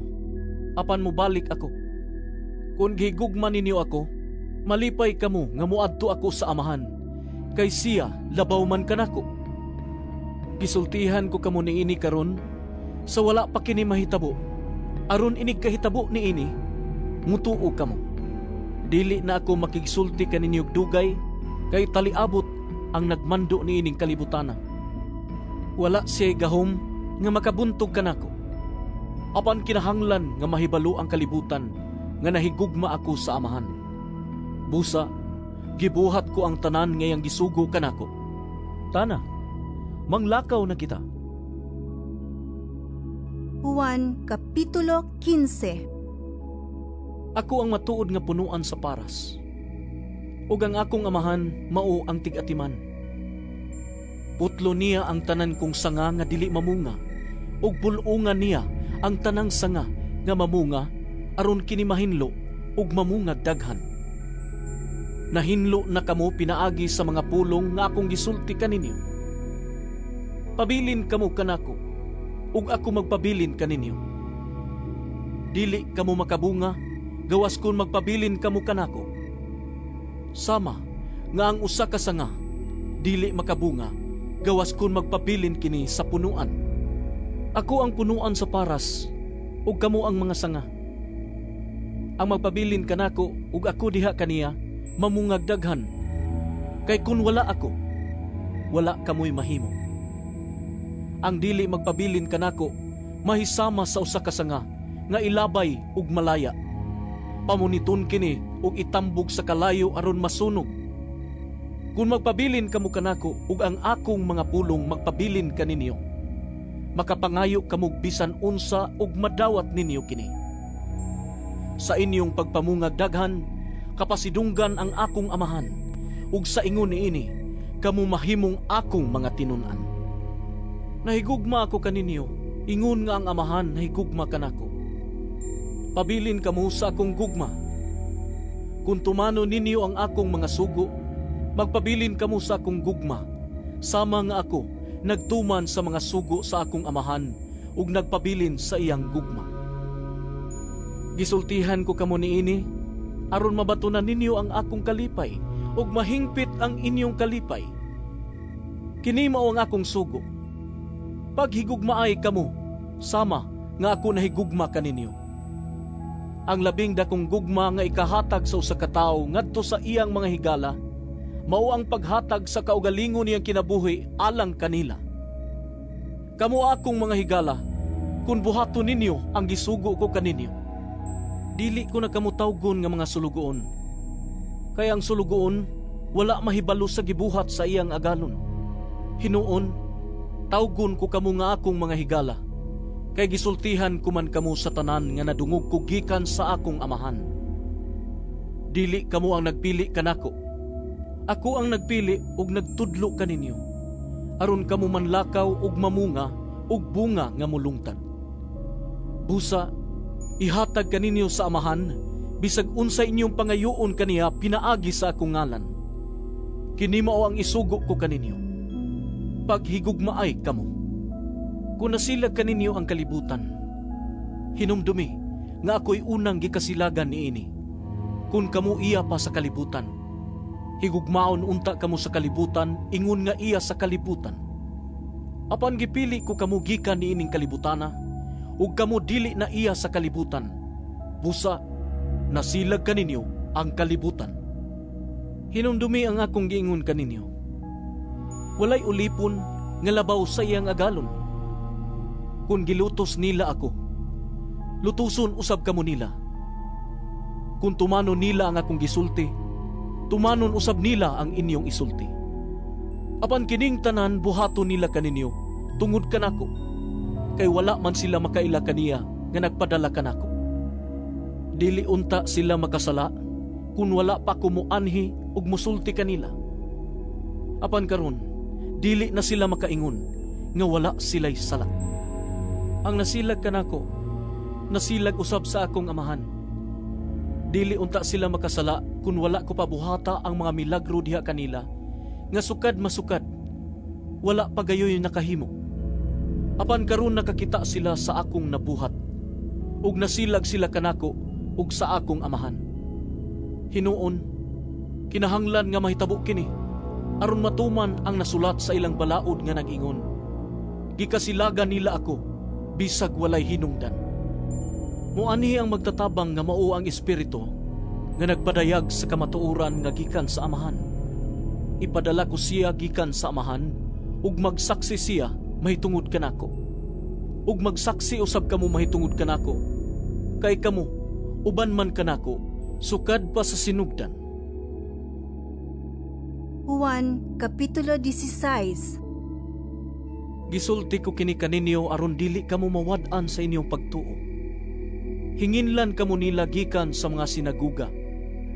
[SPEAKER 7] apan mobalik ako. Kung gihigugma ninyo ako, malipay kamo nga moadto ako sa amahan, kay siya labaw man kanako. Gisultihan ko kamo niini karon sa wala pa kini mahitabo, aron inig kahitabo niini mutuo kamo. Dili na ako makigsulti kaninyo dugay, kay taliabot ang nagmando niining kalibutana. Wala siya gahom nga makabuntog kanako. Apan kinahanglan nga mahibalo ang kalibutan nga nahigugma ako sa amahan. Busa, gibuhat ko ang tanan ngayang gisugo kanako.
[SPEAKER 2] Tana, manglakaw na kita."
[SPEAKER 22] Juan Kapitulo 15.
[SPEAKER 7] Ako ang matuod nga punuan sa paras, ug ang akong amahan mao ang tig-atiman. Putlo niya ang tanan kong sanga nga dili mamunga, ug pul-ungan niya ang tanang sanga nga mamunga, aron kini mahinlo ug mamungag daghan. Nahinlo na kamo pinaagi sa mga pulong nga akong gisulti kaninyo. Pabilin kamo kanako, ug ako magpabilin kaninyo. Dili kamo makabunga, gawas kun magpabilin kamo kanako. Sama nga ang usa ka sanga dili makabunga, gawas kun magpabilin kini sa punuan. Ako ang punuan sa paras, ug kamo ang mga sanga. Ang magpabilin kanako ug ako diha kaniya, mamungag daghan. Kay kun wala ako, wala kamoy mahimo. Ang dili magpabilin kanako, mahisama sa usa ka sanga nga ilabay ug malaya. Pamuniton kini ug itambog sa kalayo aron masunog. Kung magpabilin kamo kanako ug ang akong mga pulong magpabilin kaninyo, makapangayo kamo bisan unsa ug madawat ninyo kini. Sa inyong pagpamungag daghan, kapasidunggan ang akong amahan, ug sa ingon niini kamo mahimong akong mga tinun-an. Nahigugma ako kaninyo, ingon nga ang amahan nahigugma kanako. Pabilin kamo sa akong gugma. Kung tumano ninyo ang akong mga sugo, magpabilin kamo sa akong gugma, sama nga ako nagtuman sa mga sugo sa akong amahan ug nagpabilin sa iyang gugma. Gisultihan ko kamo niini aron mabatunan ninyo ang akong kalipay ug mahingpit ang inyong kalipay. Kini mao ang akong sugo. Paghigugmaay kamo, sama nga ako nahigugma kaninyo. Ang labing dakong gugma nga ikahatag sa usa ka tawo ngadto sa iyang mga higala, mao ang paghatag sa kaugalingon niyang kinabuhi alang kanila. Kamo akong mga higala, kun buhaton ninyo ang gisugo ko kaninyo. Dili ko na kamo tawgon nga mga sulugoon. Kay ang sulugoon wala mahibalo sa gibuhat sa iyang agalon. Hinuon, tawgon ko kamo nga akong mga higala, kay gisultihan ko man kamo sa tanan nga nadungog ko gikan sa akong amahan. Dili kamo ang nagpili kanako. Ako ang nagpili ug nagtudlo kaninyo, aron kamo manlakaw ug mamunga ug bunga nga mulungtad. Busa, ihatag kaninyo sa amahan bisag unsa inyong pangayoon kaniya pinaagi sa akong ngalan. Kini mao ang isugo ko kaninyo. Paghigugmaay kamo. Kung nasilag kaninyo ang kalibutan, hinumdumi nga ako'y unang gikasilagan niini. Kun kamo iya pa sa kalibutan, higugmaon unta kamo sa kalibutan ingon nga iya sa kalibutan. Apan gipili ko kamo gikan niining kalibutana, ug kamo dili na iya sa kalibutan. Busa, nasilag kaninyo ang kalibutan. Hinumdumi ang akong giingon kaninyo. Walay ulipon nga labaw sa iyang agalon. Kung gilutos nila ako, lutuson usab kamo nila. Kung tumanon nila ang akong gisulti, tumanon usab nila ang inyong isulti. Apan kining tanan buhaton nila kaninyo tungod kanako, kay wala man sila makaila kaniya nga nagpadala kanako. Dili unta sila makasala kun wala pa ko moanhi ug mosulti kanila. Apan karon, dili na sila makaingon nga wala sila'y sala. Ang nasilag kanako, nasilag usab sa akong amahan. Dili unta sila makasala kun wala ko pabuhata ang mga milagro diha kanila, nga sukad masukad, wala pa gayoy nakahimo. Apan karon nakakita sila sa akong nabuhat, ug nasilag sila kanako ug sa akong amahan. Hinuon, kinahanglan nga mahitabo kini, aron matuman ang nasulat sa ilang balaod nga nag-ingon. Gikasilagan nila ako, bisag walay hinungdan. Muanhi ang magtatabang nga mao ang Espiritu nga nagpadayag sa kamatuoran nga gikan sa Amahan. Ipadala ko siya gikan sa Amahan, ug magsaksi siya mahitungod kanako. Ug magsaksi usab kamo mahitungod kanako, kay kamo uban man kanako sukad pa sa sinugdan.
[SPEAKER 22] Juan Kapitulo 16.
[SPEAKER 7] Gisulti ko kini kaninyo aron dili kamo mawad-an sa inyong pagtuo. Hinginlan kamo nila gikan sa mga sinaguga,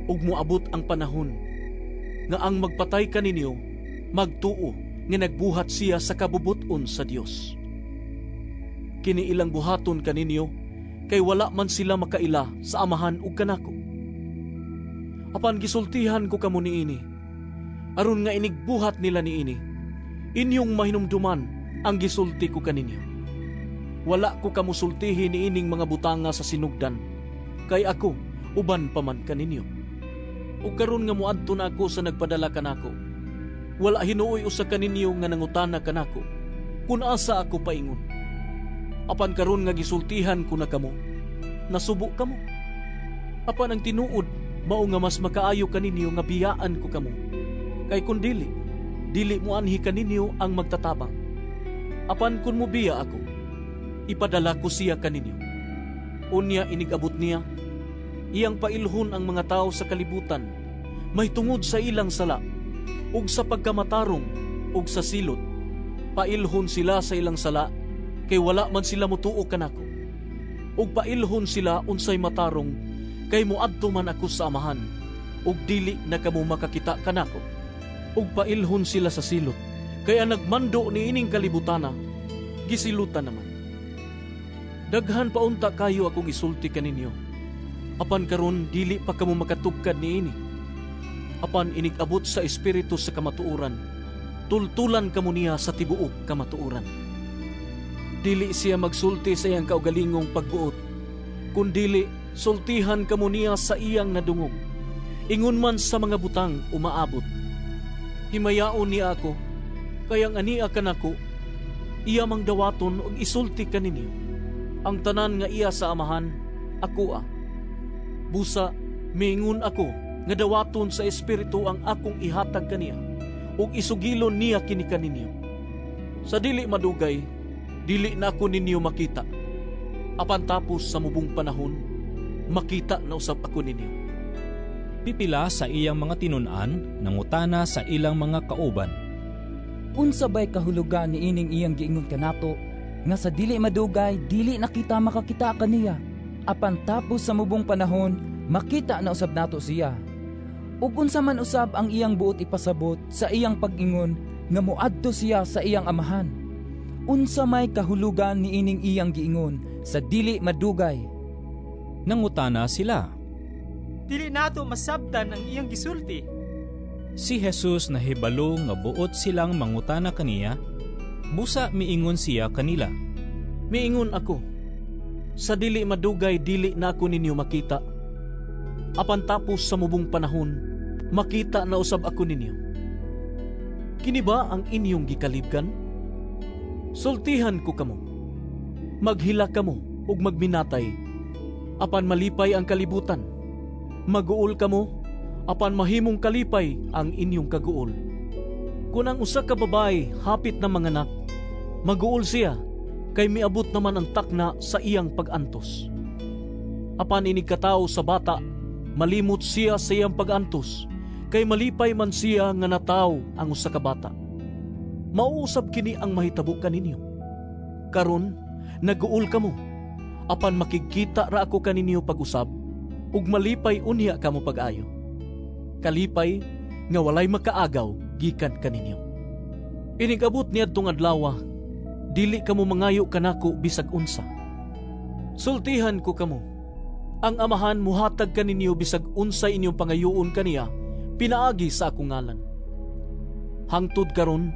[SPEAKER 7] ug moabot ang panahon nga ang magpatay kaninyo magtuo nga nagbuhat siya sa kabubut-on sa Dios. Kini ilang buhaton kaninyo kay wala man sila makaila sa Amahan ug kanako. Apan gisultihan ko kamo niini, aron nga inigbuhat nila niini, inyong mahinumduman ang gisulti ko kaninyo. Wala ko kamo sultihi niining mga butanga sa sinugdan, kay ako uban pa man kaninyo. Ug karon nga moadto na ako sa nagpadala kanako, wala hinuoy usa kaninyo nga nangutana kanako kun asa ako paingon. Apan karon nga gisultihan ko na kamo, nasubo kamo. Apan ang tinuod mao nga mas makaayo kaninyo nga biyaan ko kamo. Kay kun dili, dili moanhi kaninyo ang magtatabang. Apan kun mobiya ako, ipadala ko siya kaninyo. Unya inigabot niya, iyang pailhon ang mga tao sa kalibutan, may tungod sa ilang sala, ug sa pagkamatarong, ug sa silot. Pailhon sila sa ilang sala, kay wala man sila motuo kanako. Ug pailhon sila unsay matarong, kay moadto man ako sa Amahan, ug dili na kamo makakita kanako. Ug pailhon sila sa silot, kay ang nagmando niining kalibutana, gisilutan naman. Daghan pa unta kayo akong isulti kaninyo, apan karon dili pa kamo makatugkad niini. Apan inig-abot sa Espiritu sa kamatuoran, tultulan kamo niya sa tibuok kamatuoran. Dili siya magsulti sa iyang kaugalingong pagbuot, kundili sultihan kamo niya sa iyang nadungog, ingon man sa mga butang umaabot. Himayaon niya ako, kayang ania kanako, iya mang dawaton og isulti kaninyo. Ang tanan nga iya sa Amahan, ako a. Busa, miingon ako nga dawaton sa Espiritu ang akong ihatag kaniya, ug isugilon niya kini kaninyo. Sa dili madugay, dili na ako ninyo makita. Apan tapos sa mubong panahon, makita na usab ako ninyo.
[SPEAKER 10] Pipila sa iyang mga tinun-an, nangutana sa ilang mga kauban.
[SPEAKER 14] Unsa bay kahulugan niining iyang giingon kanato, nga sa dili madugay, dili na kita makakita kaniya, apan tapos sa mubong panahon, makita na usab nato siya. Ug unsa man usab ang iyang buot ipasabot sa iyang pag-ingon nga moadto siya sa iyang amahan. Unsa may kahulugan niining iyang giingon sa dili madugay?
[SPEAKER 10] Nangutana sila.
[SPEAKER 16] Dili nato masabtan ang iyang gisulti.
[SPEAKER 10] Si Jesus nahibalo nga buot silang mangutana kaniya, busa miingon siya kanila.
[SPEAKER 7] Miingon ako, sa dili madugay dili na ako ninyo makita. Apan tapos sa mubong panahon, makita na usab ako ninyo. Kini ba ang inyong gikalibgan? Sultihan ko kamo. Maghila kamo ug magminatay, apan malipay ang kalibutan. Maguol kamo, apan mahimong kalipay ang inyong kaguol. Kung ang usa ka babae hapit na manganak, maguol siya kay miabot naman ang takna sa iyang pag-antos. Apan inig katawo sa bata, malimot siya sa iyang pag-antos, kay malipay man siya nga nataw ang usa ka bata. Mauusab kini ang mahitabo kaninyo. Karon, naguol kamo, apan makigkita ra ako kaninyo pag-usab, ug malipay unya kamo pag-ayo. Kalipay nga walay makaagaw gikan kaninyo. Inigabot niadtong adlaw, dili kamo mangayo kanako bisag unsa. Sultihan ko kamo, ang Amahan muhatag kaninyo bisag unsa inyong pangayoon kaniya pinaagi sa akong ngalan. Hangtod karon,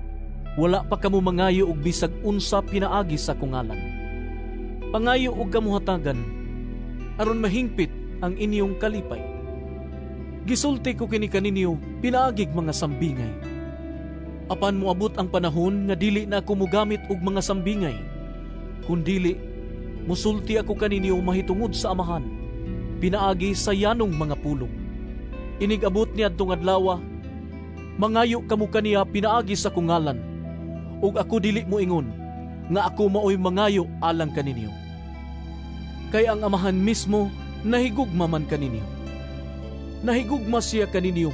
[SPEAKER 7] wala pa kamo mangayo og bisag unsa pinaagi sa akong ngalan. Pangayo og kamo hatagan, aron mahingpit ang inyong kalipay. Gisulti ko kini kaninyo pinaagig mga sambingay. Apan moabot ang panahon nga dili na ako mogamit og mga sambingay, kundili musulti ako kaninyo mahitungod sa Amahan, pinaagi sa yanong mga pulong. Inigabot niadtong adlaw, mangayo kamo kaniya pinaagi sa akong ngalan, ug ako dili moingon nga ako maoy mangayo alang kaninyo. Kay ang Amahan mismo nahigugma man kaninyo. Nahigugma siya kaninyo,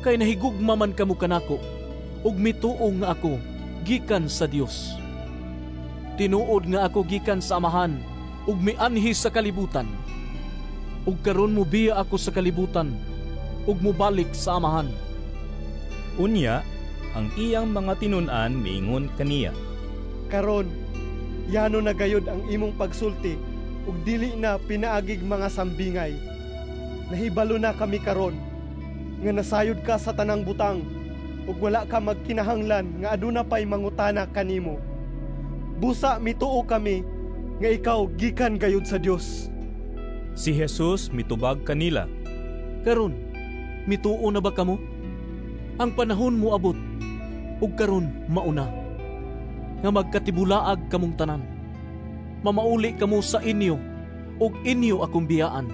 [SPEAKER 7] kay nahigugma man kamo kanako, ug mituo nga ako gikan sa Dios. Tinuod nga ako gikan sa Amahan, ug mianhi sa kalibutan. Ug karon mobiya ako sa kalibutan, ug mobalik sa Amahan.
[SPEAKER 10] Unya, ang iyang mga tinun-an miingon kaniya,
[SPEAKER 20] Karon, yano na gayud ang imong pagsulti, ug dili na pinaagig mga sambingay. Nahibalo na kami karon nga nasayod ka sa tanang butang, ug wala ka magkinahanglan nga aduna pay mangutana kanimo. Busa mituo kami nga ikaw gikan gayud sa Dios.
[SPEAKER 10] Si Jesus mitubag kanila,
[SPEAKER 7] Karon, mituo na ba kamo? Ang panahon moabot, ug karon mauna, nga magkatibulaag kamong tanan. Mamauli kamo sa inyo, ug inyo akong biyaan.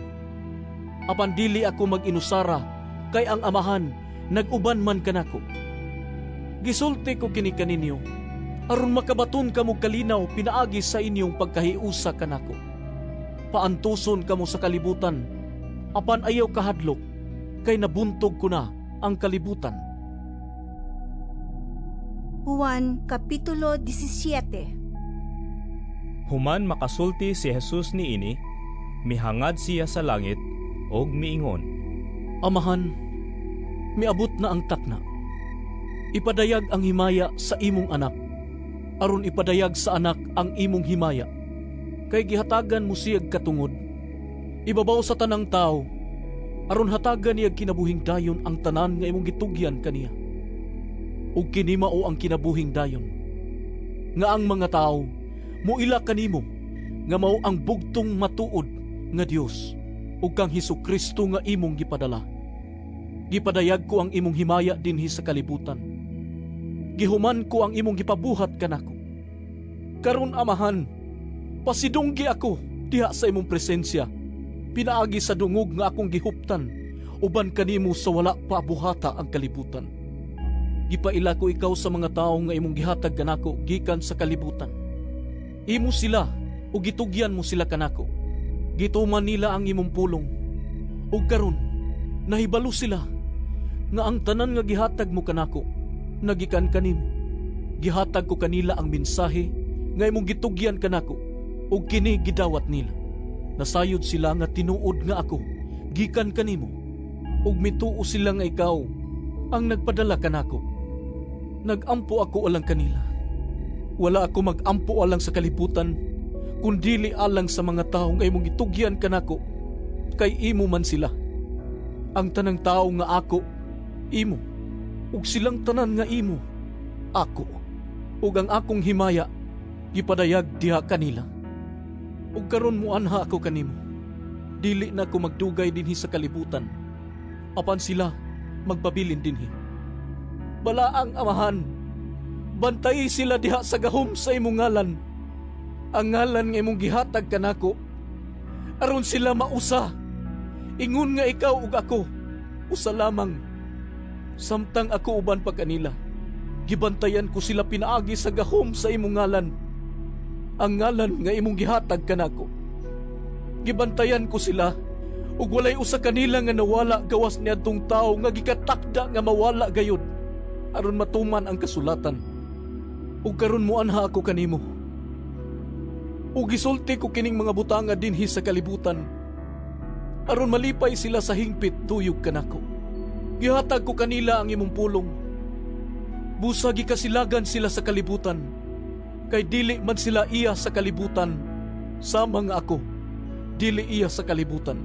[SPEAKER 7] Apan dili ako mag-inusara, kay ang Amahan nag-uban man kanako. Gisulti ko kini kaninyo, aron makabaton kamo kalinaw pinaagi sa inyong pagkahiusa kanako. Paantuson kamo sa kalibutan, apan ayaw kahadlok, kay nabuntog ko na ang kalibutan.
[SPEAKER 22] Juan Kapitulo 17.
[SPEAKER 10] Human makasulti si Jesus niini, mihangad siya sa langit og miingon,
[SPEAKER 7] Amahan, miabot na ang takna. Ipadayag ang himaya sa imong anak, aron ipadayag sa anak ang imong himaya. Kay gihatagan mo siyag katungod, ibabaw sa tanang tao, aron hatagan niyag kinabuhing dayon ang tanan nga imong gitugyan kaniya. Ug kini mao ang kinabuhing dayon, nga ang mga tao moila kanimo nga mao ang bugtong matuod nga Dios ug kang Hesukristo nga imong gipadala. Gipadayag ko ang imong himaya dinhi sa kalibutan. Gihuman ko ang imong gipabuhat kanako. Karon Amahan, pasidunggi ako diha sa imong presensya, pinaagi sa dungog nga akong gihuptan uban kanimo sa wala pa buhata ang kalibutan. Gipaila ko ikaw sa mga tawo nga imong gihatag kanako gikan sa kalibutan. Imo sila ug gitugyan mo sila kanako. Gituman nila ang imong pulong. Ug karon nahibalo sila nga ang tanan nga gihatag mo kanako nagikan kanimo. Gihatag ko kanila ang mensahe nga imong gitugyan kanako ug kini gidawat nila. Nasayod sila nga tinuod nga ako gikan kanimo ug mituo sila nga ikaw ang nagpadala kanako. Nagampo ako alang kanila. Wala ako magampo alang sa kalibutan, kundili alang sa mga tawo nga imong gitugyan kanako, kay imo man sila. Ang tanang tawo nga ako, imo, ug silang tanan nga imo, ako, ug ang akong himaya gipadayag diha kanila. Ug karon moanha ako kanimo. Dili na ko magdugay dinhi sa kalibutan, apan sila magpabilin dinhi. Balaang Amahan, bantayi sila diha sa gahom sa imong ngalan, ang ngalan nga imong gihatag kanako, aron sila mausa, ingon nga ikaw ug ako usa lamang. Samtang ako uban pa kanila, gibantayan ko sila pinaagi sa gahom sa imong ngalan, ang ngalan nga imong gihatag kanako. Gibantayan ko sila, ug walay usa kanila nga nawala gawas niadtong tawo nga gikatakda nga mawala gayud, aron matuman ang kasulatan. Ug karon moanha ako kanimo, ug gisulti ko kining mga butanga dinhi sa kalibutan, aron malipay sila sa hingpit duyog kanako. Gihatag ko kanila ang imong pulong. Busa gikasilagan sila sa kalibutan, kay dili man sila iya sa kalibutan, sama nga ako dili iya sa kalibutan.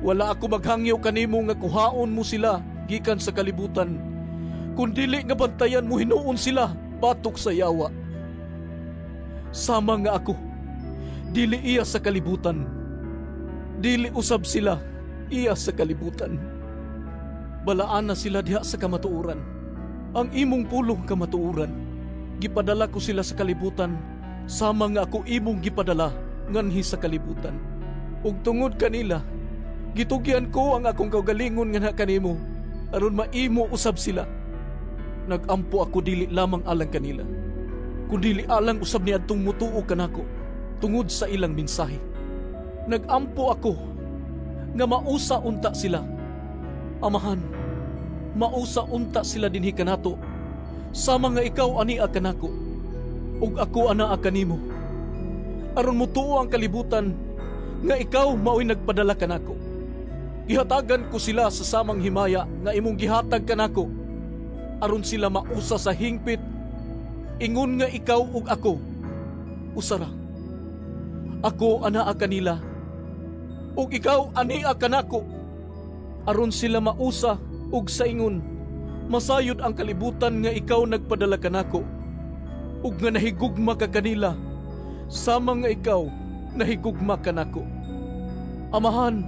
[SPEAKER 7] Wala ako maghangyo kanimo nga kuhaon mo sila gikan sa kalibutan, kun dili nga bantayan mo hinuon sila batok sa yawa. Sama nga ako dili iya sa kalibutan, dili usab sila iya sa kalibutan. Balaan na sila diha sa kamatuoran, ang imong pulong kamatuoran. Gipadala ko sila sa kalibutan, sama nga ako imong gipadala nganhi sa kalibutan. Ug tungod kanila, gitugyan ko ang akong kaugalingon nganha kanimo, aron maimo usab sila. Nagampo ako dili lamang alang kanila, kundili alang usab niadtong mutuo kanako tungod sa ilang mensahe. Nagampo ako nga mausa unta sila. Amahan, mausa unta sila dinhi kanato, sama nga ikaw ania kanako, ug ako anaa kanimo, aron mutuo ang kalibutan nga ikaw mao'y nagpadala kanako. Gihatagan ko sila sa samang himaya nga imong gihatag kanako, aron sila mausa sa hingpit, ingon nga ikaw ug ako usara. Ako anaa kanila, ug ikaw ania kanako, aron sila mausa ug sa ingon masayod ang kalibutan nga ikaw nagpadala kanako, ug nga nahigugma ka kanila, sama nga ikaw nahigugma kanako. Amahan,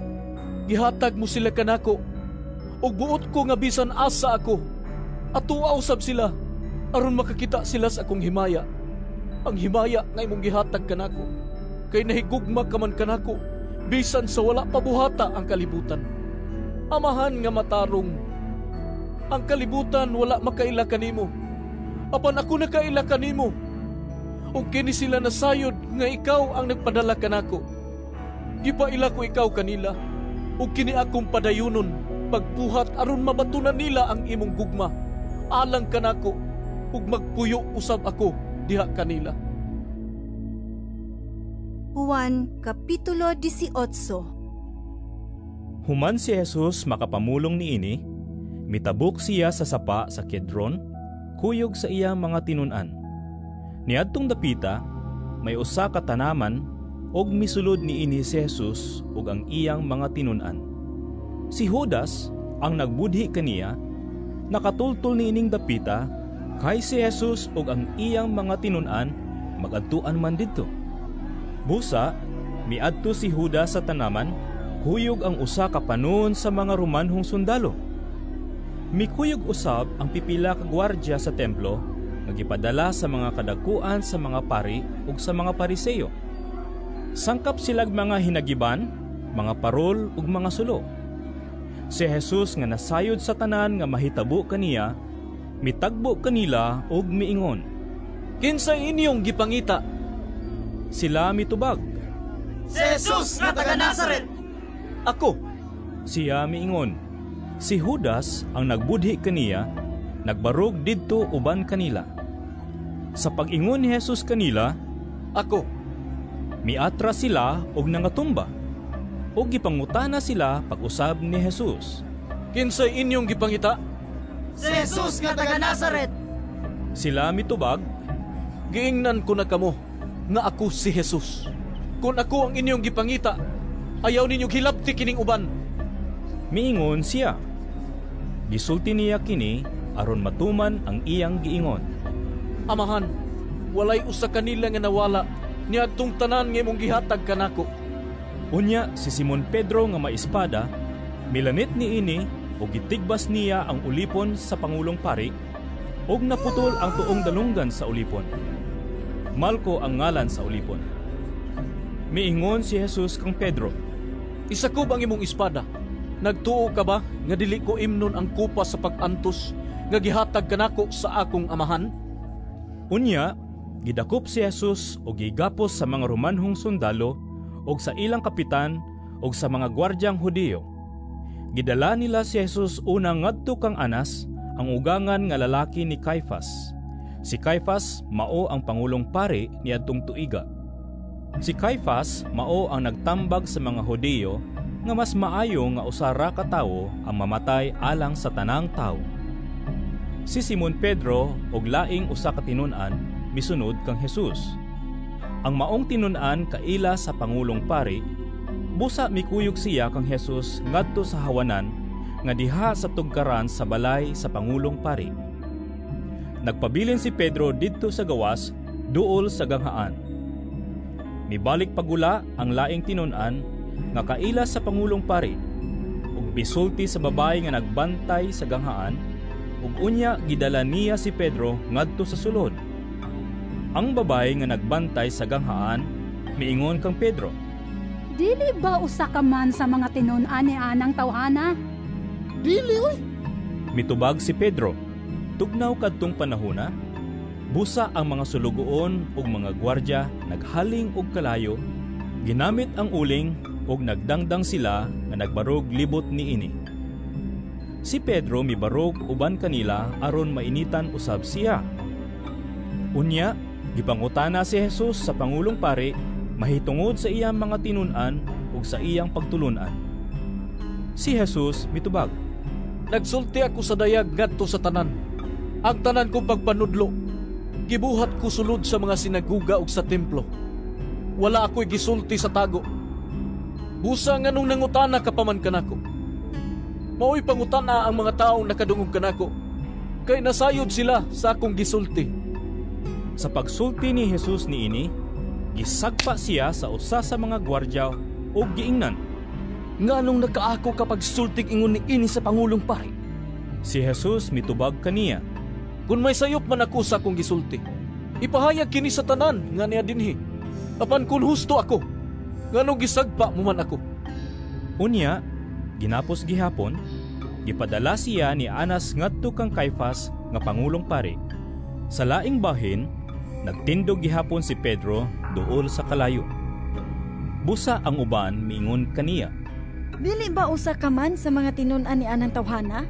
[SPEAKER 7] gihatag mo sila kanako, ug buot ko nga bisan asa ako, atuwa usab sila, aron makakita sila sa akong himaya, ang himaya nga imong gihatag kanako, kay nahigugma ka man kanako, bisan sa wala pa buhata ang kalibutan. Amahan nga matarong, ang kalibutan wala makaila kanimo, apan ako nakaila kanimo, ug kini sila nasayod nga ikaw ang nagpadala kanako. Gipaila ko ikaw kanila, ug kini akong padayunon pagbuhat aron mabatunan nila ang imong gugma alang kanako, ug magpuyo usab ako diha kanila.
[SPEAKER 22] Juan Kapitulo 18.
[SPEAKER 2] Human si Jesus makapamulong niini, mitabok siya sa sapa sa Kedron, kuyog sa iyang mga tinun-an. Niadtong dapita, may usa ka tanaman og misulod niini si Jesus ug ang iyang mga tinun-an. Si Judas, ang nagbudhi kaniya, nakatultol niining dapita kay si Jesus ug ang iyang mga tinun-an magadtuan man didto. Busa, miadto si Judas sa tanaman, kuyog ang usa ka panon sa mga Romanhong sundalo. Mikuyog usab ang pipila ka gwardya sa templo nga gipadala sa mga kadakuan sa mga pari ug sa mga Pariseo. Sangkap silag mga hinagiban, mga parol ug mga sulo. Si Jesus nga nasayod sa tanan nga mahitabo kaniya, mitagbo kanila ug miingon,
[SPEAKER 7] "Kinsay inyong gipangita?"
[SPEAKER 2] Sila mitubag,
[SPEAKER 12] "Si Jesus nga taga Nazaret."
[SPEAKER 7] "Ako,"
[SPEAKER 2] siya miingon. Si Judas ang nagbudhi kaniya, nagbarog didto uban kanila. Sa pag-ingon ni Jesus kanila,
[SPEAKER 7] "Ako,"
[SPEAKER 2] miatra sila og nangatumba. Og gipangutana sila pag-usab ni Jesus,
[SPEAKER 7] "Kinsay inyong gipangita?"
[SPEAKER 12] "Si Jesus nga taga Nazaret."
[SPEAKER 2] Sila mitubag,
[SPEAKER 7] "Giingnan ko na kamo nga ako si Jesus. Kung ako ang inyong gipangita, ayaw ninyo hilabti kining uban."
[SPEAKER 2] Miingon siya. Gisulti niya kini aron matuman ang iyang giingon,
[SPEAKER 7] "Amahan, walay usa kanila nga nawala niadtong tanan nga imong gihatag kanako.
[SPEAKER 2] Unya si Simon Pedro nga may espada, milanit niini ug gitigbas niya ang ulipon sa pangulong pari, ug naputol ang tuong dalunggan sa ulipon. Malco ang ngalan sa ulipon. Miingon si Jesus kang Pedro,
[SPEAKER 7] "Isakob ang imong espada. Nagtuo ka ba nga dili ko imnon ang kupa sa pag-antos nga gihatag kanako sa akong amahan?"
[SPEAKER 2] Unya, gidakop si Jesus og gigapos sa mga Romanhong sundalo og sa ilang kapitan og sa mga gwardyang Hudiyo. Gidala nila si Jesus una ngadto kang Anas, ang ugangan nga lalaki ni Caifas. Si Caifas mao ang pangulong pari niadtong tuiga. Si Caifas mao ang nagtambag sa mga Hudiyo nga mas maayo nga usa ra ka tawo ang mamatay alang sa tanang tawo. Si Simon Pedro og laing usa ka tinun-an misunod kang Jesus. Ang maong tinun-an kaila sa pangulong pari, busa mikuyog siya kang Jesus ngadto sa hawanan nga diha sa tugkaran sa balay sa pangulong pari. Nagpabilin si Pedro didto sa gawas duol sa ganghaan. Mibalik pagula ang laing tinun-an nga kaila sa pangulong pari ug bisulti sa babae nga nagbantay sa ganghaan, ug unya gidala niya si Pedro ngadto sa sulod. Ang babae nga nagbantay sa ganghaan miingon kang Pedro,
[SPEAKER 6] "Dili ba usa ka man sa mga tinun-an ni anang tawhana?"
[SPEAKER 15] "Dili oy."
[SPEAKER 2] Mitubag si Pedro. Tugnaw kadtong panahona, busa ang mga sulugoon ug mga gwardya naghaling og kalayo, ginamit ang uling ug nagdangdang sila nga nagbarog libot niini. Si Pedro mibarog uban kanila aron mainitan usab siya. Unya, gipangutana si Jesus sa pangulong pari mahitungod sa iyang mga tinun-an ug sa iyang pagtulun-an. Si Jesus mitubag,
[SPEAKER 7] "Nagsulti ako sa dayag ngadto sa tanan. Ang tanan kong pagpanudlo gibuhat ko sulod sa mga sinaguga ug sa templo. Wala ako'y gisulti sa tago. Busa nganong nangutana ka pa man kanako. Mao'y pangutana ang mga taong nakadungog kanako, kay nasayod sila sa akong gisulti."
[SPEAKER 2] Sa pagsulti ni Jesus niini, gisagpa siya sa usa sa mga gwardya ug giingnan,
[SPEAKER 7] "Nganong nakaako ka pagsultig ingon niini sa pangulong pari?"
[SPEAKER 2] Si Jesus mitubag kaniya,
[SPEAKER 7] "Kung may sayop man ako sa akong gisulti, ipahayag kini sa tanan nga niya dinhi. Apan kung husto ako, nganong gisagpa mo man ako?"
[SPEAKER 2] Unya, ginapos gihapon, gipadala siya ni Anas ngadto kang Caifas nga pangulong pari. Sa laing bahin, nagtindog gihapon si Pedro duol sa kalayo. Busa ang uban miingon kaniya,
[SPEAKER 1] "Dili ba usa ka man sa mga tinun-an ni anang tawhana?"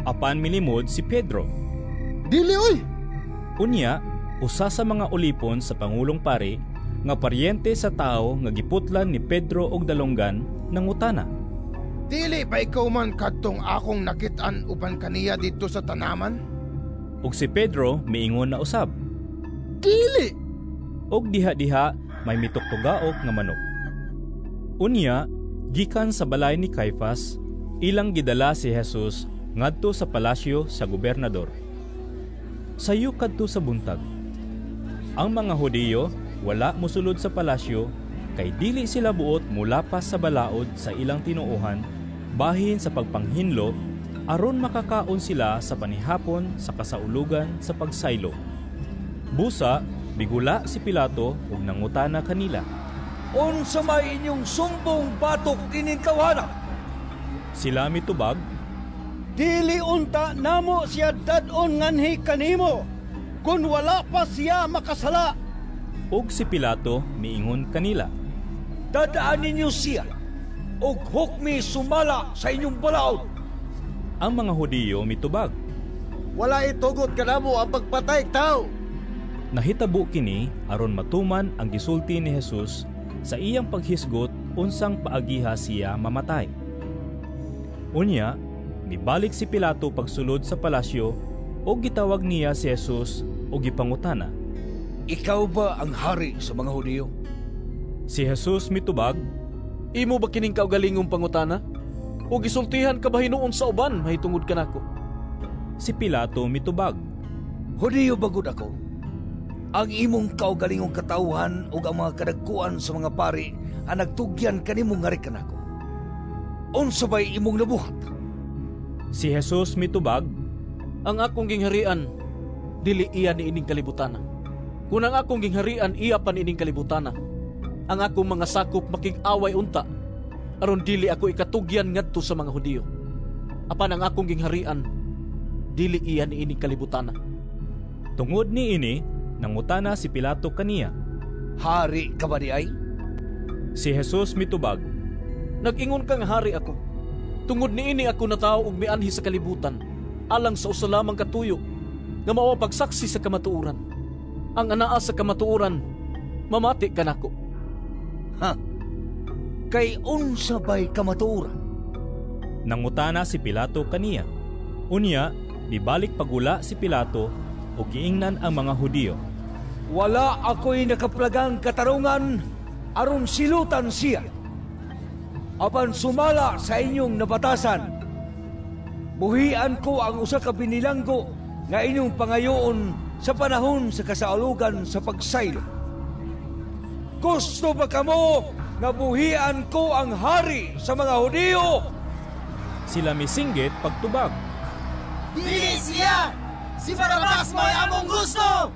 [SPEAKER 2] Apan milimod si Pedro,
[SPEAKER 15] "Dili oy!"
[SPEAKER 2] Unya, usa sa mga ulipon sa pangulong pari nga paryente sa tawo nga giputlan ni Pedro og dalunggan nangutana,
[SPEAKER 15] "Dili ba ikaw man kadtong akong nakit-an uban kaniya didto sa tanaman?"
[SPEAKER 2] Ug si Pedro miingon na usab,
[SPEAKER 15] "Dili!"
[SPEAKER 2] Og diha-diha may mituktugaok nga manok. Unya, gikan sa balay ni Caifas, ilang gidala si Jesus ngadto sa palasyo sa gobernador. Sayo kadto sa buntag. Ang mga Hudiyo wala mosulod sa palasyo kay dili sila buot mulapas sa balaod sa ilang tinuohan bahin sa pagpanghinlo aron makakaon sila sa panihapon sa kasaulugan sa pagsaylo. Busa bigula si Pilato ug nangutana kanila,
[SPEAKER 5] "Unsa may inyong sumbong batok ining tawhana?"
[SPEAKER 2] Sila mitubag,
[SPEAKER 4] "Dili unta namo siya dad-on nganhi kanimo kun wala pa siya makasala."
[SPEAKER 2] Ug si Pilato miingon kanila,
[SPEAKER 5] "Dadaan ninyo siya ug hukmi sumala sa inyong balaod."
[SPEAKER 2] Ang mga Hudiyo mitubag,
[SPEAKER 3] "Wala itugot kanamo ang pagpatay tawo."
[SPEAKER 2] Nahitabo kini aron matuman ang gisulti ni Jesus sa iyang paghisgot unsang paagiha siya mamatay. Unya, mibalik si Pilato pagsulod sa palasyo ug gitawag niya si Jesus ug gipangutana,
[SPEAKER 5] "Ikaw ba ang hari sa mga Hudiyo?"
[SPEAKER 2] Si Jesus mitubag,
[SPEAKER 7] "Imo ba kining kaugalingong pangutana? O gisultihan ka ba hinuon sa uban mahitungod kanako?"
[SPEAKER 2] Si Pilato mitubag,
[SPEAKER 5] "Hudiyo ba gud ako? Ang imong kaugalingong katawhan ug ang mga kadagkuan sa mga pari ang nagtugyan kanimo ngari kanako. Unsa bay imong nabuhat?
[SPEAKER 2] Si Jesus mitubag,
[SPEAKER 7] "Ang akong gingharian dili iya niining kalibutana. Kun ang akong gingharian iya pa niining kalibutana, ang akong mga sakop makig-away unta aron dili ako ikatugyan ngadto sa mga Hudiyo. Apan ang akong gingharian dili iya niining kalibutana."
[SPEAKER 2] Tungod niini, nangutana si Pilato kaniya,
[SPEAKER 5] "Hari ka ba diay?"
[SPEAKER 2] Si Jesus mitubag,
[SPEAKER 7] "Nag-ingon kang hari ako. Tungod niini ako natawo og mianhi sa kalibutan, alang sa usa lamang katuyo nga mao ang pagsaksi sa kamatuoran. Ang anaa sa kamatuoran mamati kanako."
[SPEAKER 5] Ha? Kay unsa bay kamatuoran?
[SPEAKER 2] Nangutana si Pilato kaniya. Unya, mibalik pagula si Pilato ug giingnan ang mga Hudiyo,
[SPEAKER 5] "Wala ako'y nakaplagang katarungan aron silutan siya. Apan sumala sa inyong nabatasan, buhian ko ang usa ka binilanggo nga inyong pangayoon sa panahon sa kasaulogan sa pagsaylo. Gusto ba kamo nga buhian ko ang hari sa mga Hudiyo?"
[SPEAKER 2] Sila misinggit pagtubag,
[SPEAKER 12] "Dili siya! Si Barabas mo'y among gusto!"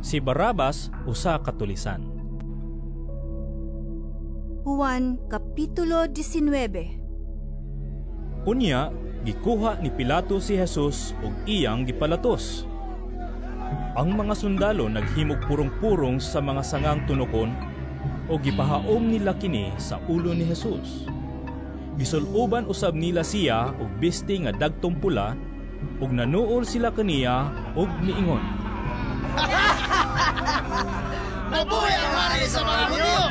[SPEAKER 2] Si Barabas usa ka tulisan.
[SPEAKER 22] Juan Kapitulo 19.
[SPEAKER 2] Unya, gikuha ni Pilato si Jesus ug iyang gipalatos. Ang mga sundalo naghimog purong-purong sa mga sangang tunokon o gipahaom nila kini sa ulo ni Jesus. Gisul-uban usab nila siya og bisti nga dagtong pula ug nanuol sila kaniya ug miingon,
[SPEAKER 12] "Mabuhi ang hari sa mga Hudiyo!"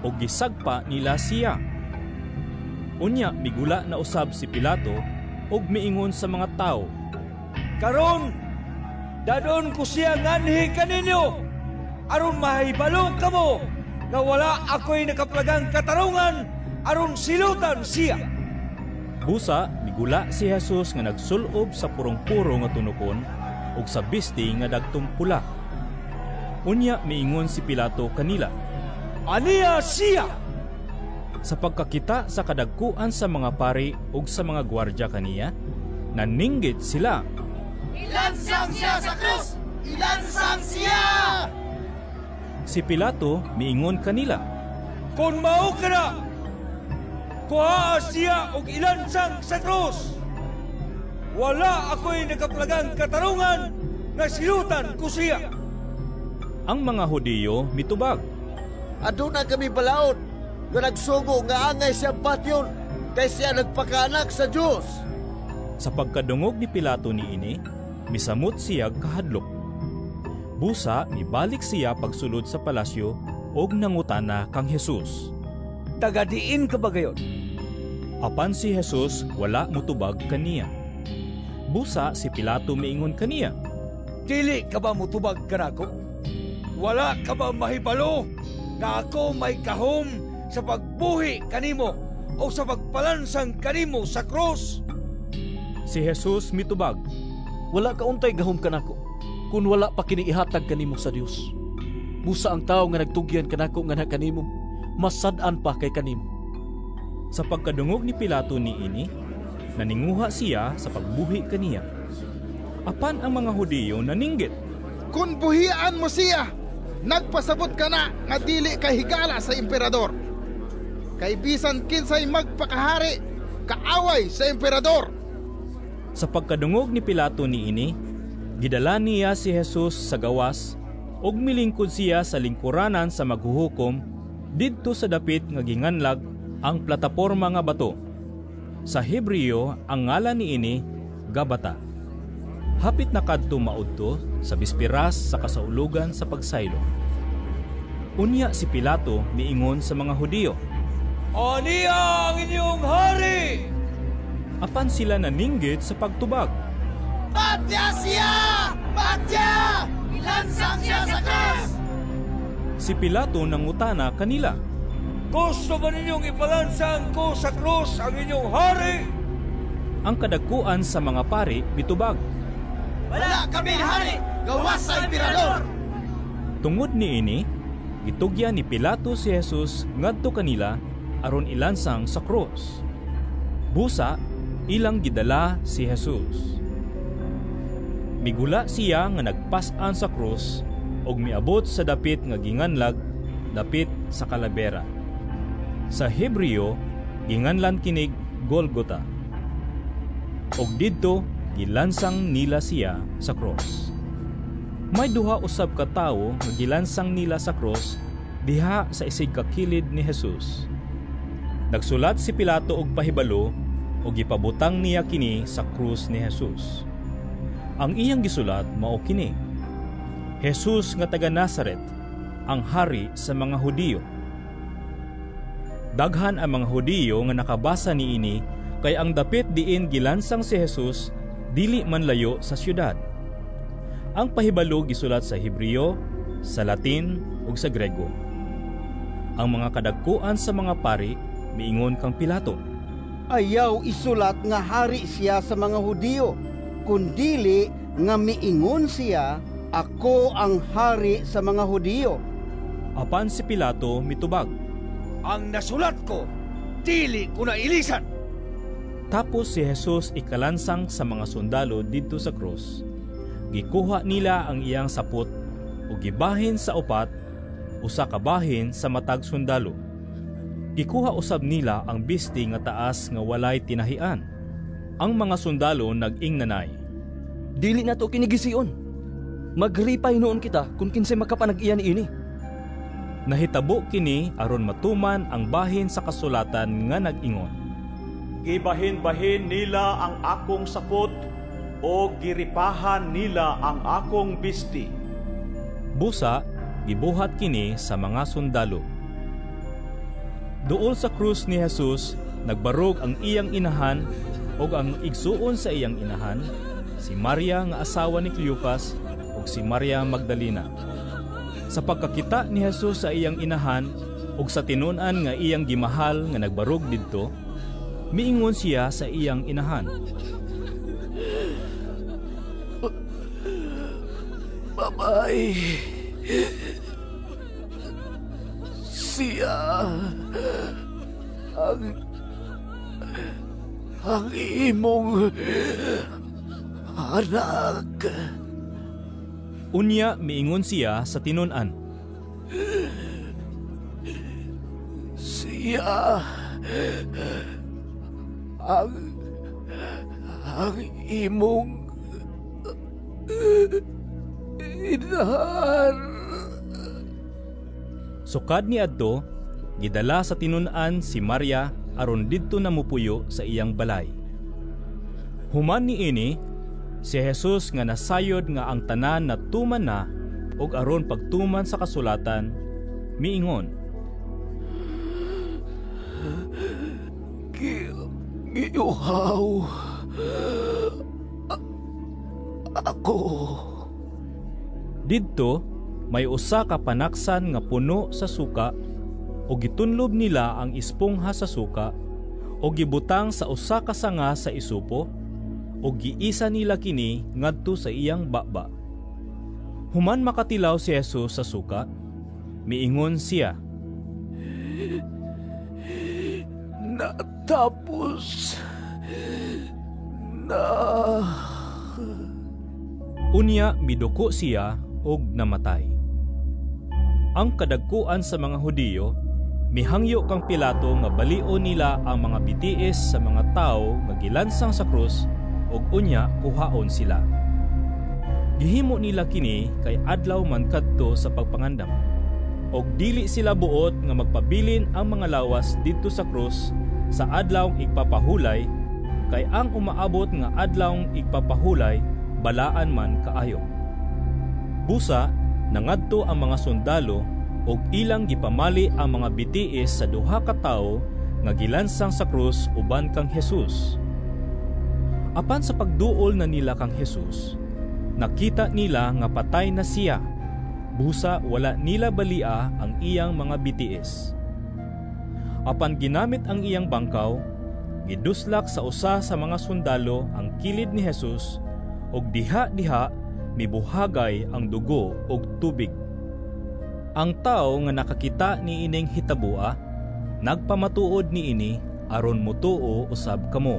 [SPEAKER 2] Ug gisagpa nila siya. Unya migula na usab si Pilato ug miingon sa mga tawo,
[SPEAKER 5] "Karon dadon ko siya nganhi kaninyo aron mahibalo kamo nga wala ako'y nakaplagang katarungan aron silutan siya."
[SPEAKER 2] Busa migula si Jesus nga nagsulob sa purong-puro nga tunokon ug sa bisti nga dagtong pula. Unya miingon si Pilato kanila,
[SPEAKER 5] "Aniya siya!"
[SPEAKER 2] Sa pagkakita sa kadagkuan sa mga pari ug sa mga gwardya kaniya, naninggit sila.
[SPEAKER 12] "Ilansang siya sa krus! Ilansang siya!"
[SPEAKER 2] Si Pilato miingon kanila,
[SPEAKER 5] "Kung mao ka na, kuhaa siya og ilansang sa krus. Wala ako'y nakaplagang katarungan nga silutan ko siya."
[SPEAKER 2] Ang mga Hudiyo mitubag,
[SPEAKER 3] "Aduna kami balaod nga nagsugo nga angay siyang patyon, kay siya nagpakaanak sa Dios."
[SPEAKER 2] Sa pagkadungog ni Pilato niini, misamot siya kahadlok. Busa mibalik siya pagsulod sa palasyo og nangutana kang Jesus,
[SPEAKER 5] "Tagadiin ka ba gayon?"
[SPEAKER 2] Apan si Jesus wala mutubag kaniya. Busa si Pilato miingon kaniya,
[SPEAKER 5] "Dili ka ba mutubag kanako? Wala ka ba mahibalo nga ako may kahom sa pagbuhi kanimo o sa pagpalansang kanimo sa krus?"
[SPEAKER 2] Si Jesus mitubag,
[SPEAKER 7] "Wala ka untay gahom kanako kun wala pa kini ihatag kanimo sa Dios. Busa ang tawo nga nagtugyan kanako nga na kanimo, masad-an pa kay kanimo."
[SPEAKER 2] Sa pagkadungog ni Pilato niini, naninguha siya sa pagbuhi kaniya. Apan ang mga Hudiyo naninggit,
[SPEAKER 15] "Kun buhian mo siya, nagpasabot ka na nga dili ka higala sa emperador. Kay bisan kinsay magpakahari, kaaway sa emperador."
[SPEAKER 2] Sa pagkadungog ni Pilato niini, gidala niya si Jesus sa gawas ug milingkod siya sa lingkuranan sa maghuhukom didto sa dapit nga ginganlag ang plataporma nga bato. Sa Hebreo ang ngalan niini Gabata. Hapit na kadto maudto sa bispiras sa kasaulugan sa pagsaylo. Unya si Pilato miingon sa mga Hudiyo,
[SPEAKER 5] "Aniya ang inyong hari!"
[SPEAKER 2] Apan sila naninggit sa pagtubag,
[SPEAKER 12] "Patya siya! Patya! Ilansang siya sa krus!"
[SPEAKER 2] Si Pilato nangutana kanila,
[SPEAKER 5] "Gusto ba ninyong ipalansang ko sa krus ang inyong hari?"
[SPEAKER 2] Ang kadagkuan sa mga pari mitubag,
[SPEAKER 12] "Wala kami hari, gawas sa emperador!"
[SPEAKER 2] Tungod niini,
[SPEAKER 10] Gitugyan ni Pilato si Jesus ngadto kanila aron ilansang sa krus. Busa ilang gidala si Jesus. Migula siya nga nagpas-an sa krus ug miabot sa dapit nga ginganlag dapit sa Kalabera. Sa Hebreo ginganlan kinig Golgota. Og didto gilansang nila siya sa krus. May duha usab ka tawo nga gilansang nila sa krus diha sa isig kakilid ni Jesus. Nagsulat si Pilato og pahibalo ug gipabutang niya kini sa krus ni Jesus. Ang iyang gisulat mao kini: Jesus nga taga Nazaret, ang hari sa mga Hudiyo. Daghan ang mga Hudiyo nga nakabasa niini kay ang dapit diin gilansang si Jesus dili man layo sa syudad. Ang pahibalo gisulat sa Hebreo, sa Latin ug sa Grego. Ang mga kadagkuan sa mga pari miingon kang Pilato,
[SPEAKER 4] "Ayaw isulat nga hari siya sa mga Hudiyo, kundili nga miingon siya, ako ang hari sa mga Hudiyo."
[SPEAKER 10] Apan si Pilato mitubag,
[SPEAKER 5] "Ang nasulat ko, dili ko na ilisan."
[SPEAKER 10] Tapos si Jesus ikalansang sa mga sundalo didto sa krus. Gikuha nila ang iyang sapot ug gibahin sa upat, usa ka bahin sa matag sundalo. Gikuha usab nila ang bisti nga taas nga walay tinahian. Ang mga sundalo nag-ingnanay,
[SPEAKER 11] "Dili nato kini gision. Magripay noon kita kung kinsay makapanag-iya niini."
[SPEAKER 10] Nahitabo kini aron matuman ang bahin sa kasulatan nga nag-ingon,
[SPEAKER 19] "Gibahin-bahin nila ang akong sapot o giripahan nila ang akong bisti."
[SPEAKER 10] Busa gibuhat kini sa mga sundalo. Duol sa krus ni Jesus nagbarog ang iyang inahan ug ang igsuon sa iyang inahan, si Maria nga asawa ni Cleopas ug si Maria Magdalena. Sa pagkakita ni Jesus sa iyang inahan ug sa tinun-an nga iyang gimahal nga nagbarog didto, miingon siya sa iyang inahan,
[SPEAKER 17] "Babay, siya ang imong anak."
[SPEAKER 10] Unya miingon siya sa tinun-an,
[SPEAKER 17] "Siya ang imong inahan."
[SPEAKER 10] Sukad ni adto, gidala sa tinun-an si Maria aron didto na mupuyo sa iyang balay. Human niini, si Jesus nga nasayod nga ang tanan natuman na ug aron pagtuman sa kasulatan, miingon,
[SPEAKER 17] "Giuhaw ako."
[SPEAKER 10] Didto may usa ka panaksan nga puno sa suka, ug gitunlob nila ang espongha sa suka ug gibutang sa usa ka sanga sa isupo, ug giisa nila kini ngadto sa iyang baba. Human makatilaw si Jesus sa suka, miingon siya,
[SPEAKER 17] "Natapos na."
[SPEAKER 10] Unya miduko siya ug namatay. Ang kadagkuan sa mga Hudiyo mihangyo kang Pilato nga balion nila ang mga bitiis sa mga tawo nga gilansang sa krus ug unya kuhaon sila. Gihimo nila kini kay adlaw man kadto sa pagpangandam. Og dili sila buot nga magpabilin ang mga lawas didto sa krus sa adlawng igpapahulay, kay ang umaabot nga adlawng igpapahulay balaan man kaayo. Busa nangadto ang mga sundalo og ilang gipamali ang mga bitiis sa duha ka tawo nga gilansang sa krus uban kang Jesus. Apan sa pagduol na nila kang Jesus, nakita nila nga patay na siya. Busa wala nila balia ang iyang mga bitiis. Apan ginamit ang iyang bangkaw, giduslak sa usa sa mga sundalo ang kilid ni Jesus ug diha-diha mibuhagay ang dugo og tubig.
[SPEAKER 2] Ang tawo nga nakakita niining hitaboa nagpamatuod niini aron motuo usab kamo.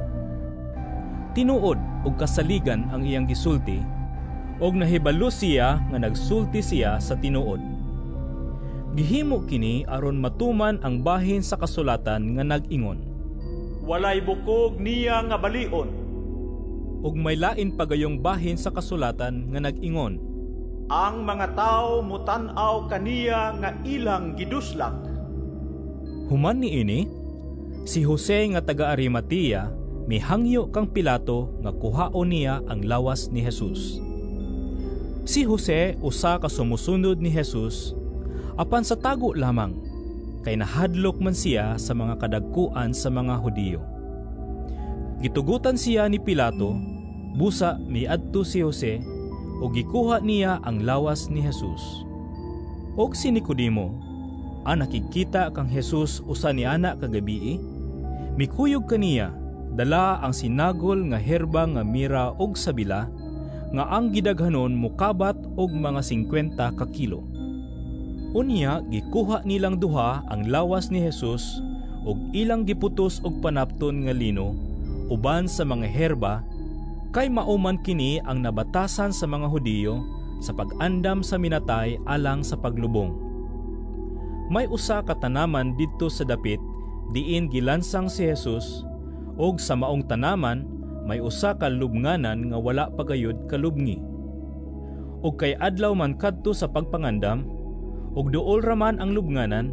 [SPEAKER 2] Tinuod ug kasaligan ang iyang gisulti, ug nahibalo siya nga nagsulti siya sa tinuod. Gihimo kini aron matuman ang bahin sa kasulatan nga nag-ingon,
[SPEAKER 19] "Walay bukog niya nga balion."
[SPEAKER 2] Ug may lain pagayong bahin sa kasulatan nga nag-ingon,
[SPEAKER 19] "Ang mga tawo mutan-aw kaniya nga ilang giduslak."
[SPEAKER 2] Human niini, si Jose nga taga Arimatea mihangyo kang Pilato nga kuhaon niya ang lawas ni Jesus. Si Jose usa ka sumusunod ni Jesus, apan sa tago lamang, kay nahadlok man siya sa mga kadagkuan sa mga Hudiyo. Gitugutan siya ni Pilato, busa miadto si Jose ug gikuha niya ang lawas ni Jesus. Og si Nicodemo, ang nakikita kang Jesus usa ni ana kagabii, mikuyog kaniya dala ang sinagol nga herba nga mira og sabila, nga ang gidaghanon mukabat og mga 50 ka kilo. Unya gikuha nilang duha ang lawas ni Jesus ug ilang giputos og panapton nga lino uban sa mga herba, kay mauman kini ang nabatasan sa mga Hudiyo sa pag-andam sa minatay alang sa paglubong. May usa ka tanaman didto sa dapit diin gilansang si Jesus, ug sa maong tanaman may usa ka lubnganan nga wala pa gayud kalubngi. Ug kay adlaw man kadto sa pagpangandam, ug duol ra man ang lubnganan,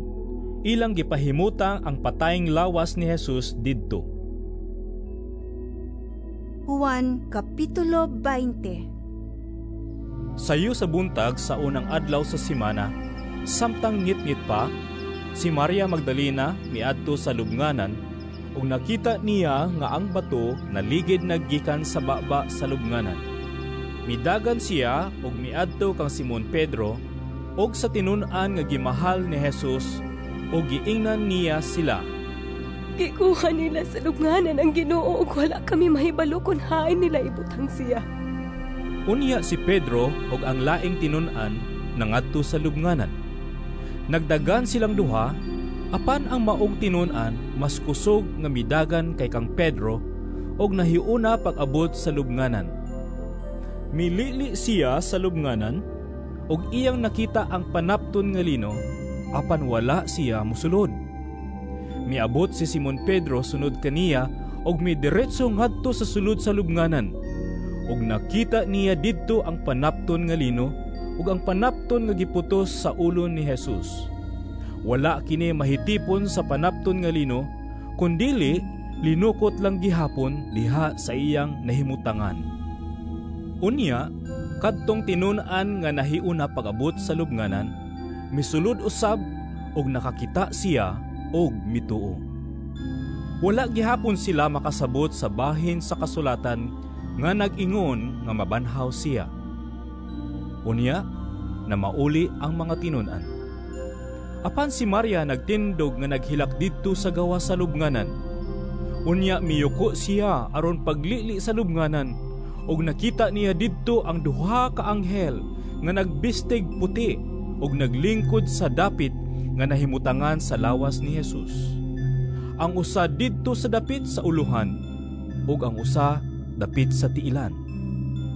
[SPEAKER 2] ilang gipahimutang ang patayng lawas ni Jesus didto.
[SPEAKER 22] Juan Kapitulo 20.
[SPEAKER 2] Sayo sa buntag sa unang adlaw sa semana, samtang ngitngit pa, si Maria Magdalena miadto sa lubnganan ug nakita niya nga ang bato naligid naggikan sa baba sa lubnganan. Midagan siya ug miadto kang Simon Pedro ug sa tinun-an nga gimahal ni Jesus ug giingnan niya sila,
[SPEAKER 9] "Gikuha nila sa lubnganan ang Ginoo ug wala kami mahibalo kun hain nila ibutang siya."
[SPEAKER 2] Unya si Pedro ug ang laing tinun-an nangadto sa lubnganan. Nagdagan silang duha, apan ang maong tinun-an mas kusog nga midagan kay kang Pedro og nahiuna pag-abot sa lubnganan. Milili siya sa lubnganan og iyang nakita ang panapton nga lino, apan wala siya mosulod. Miabot si Simon Pedro sunod kaniya og midiretso ngadto sa sulod sa lubnganan. Og nakita niya didto ang panapton nga lino ug ang panapton nga giputos sa ulo ni Jesus. Wala kini mahitipon sa panapton nga lino, kundili linukot lang gihapon diha sa iyang nahimutangan. Unya, kadtong tinun-an nga nahiuna pag-abot sa lubnganan, misulod usab og nakakita siya og mituo. Wala gihapon sila makasabot sa bahin sa kasulatan nga nag-ingon nga mabanhaw siya. Unya, na mauli ang mga tinun-an. Apan si Maria nagtindog nga naghilak didto sa gawas sa lubnganan. Unya miyuko siya aron paglili sa lubnganan, ug nakita niya didto ang duha ka anghel nga nagbistig puti ug naglingkod sa dapit nga nahimutangan sa lawas ni Jesus. Ang usa didto sa dapit sa uluhan ug ang usa dapit sa tiilan.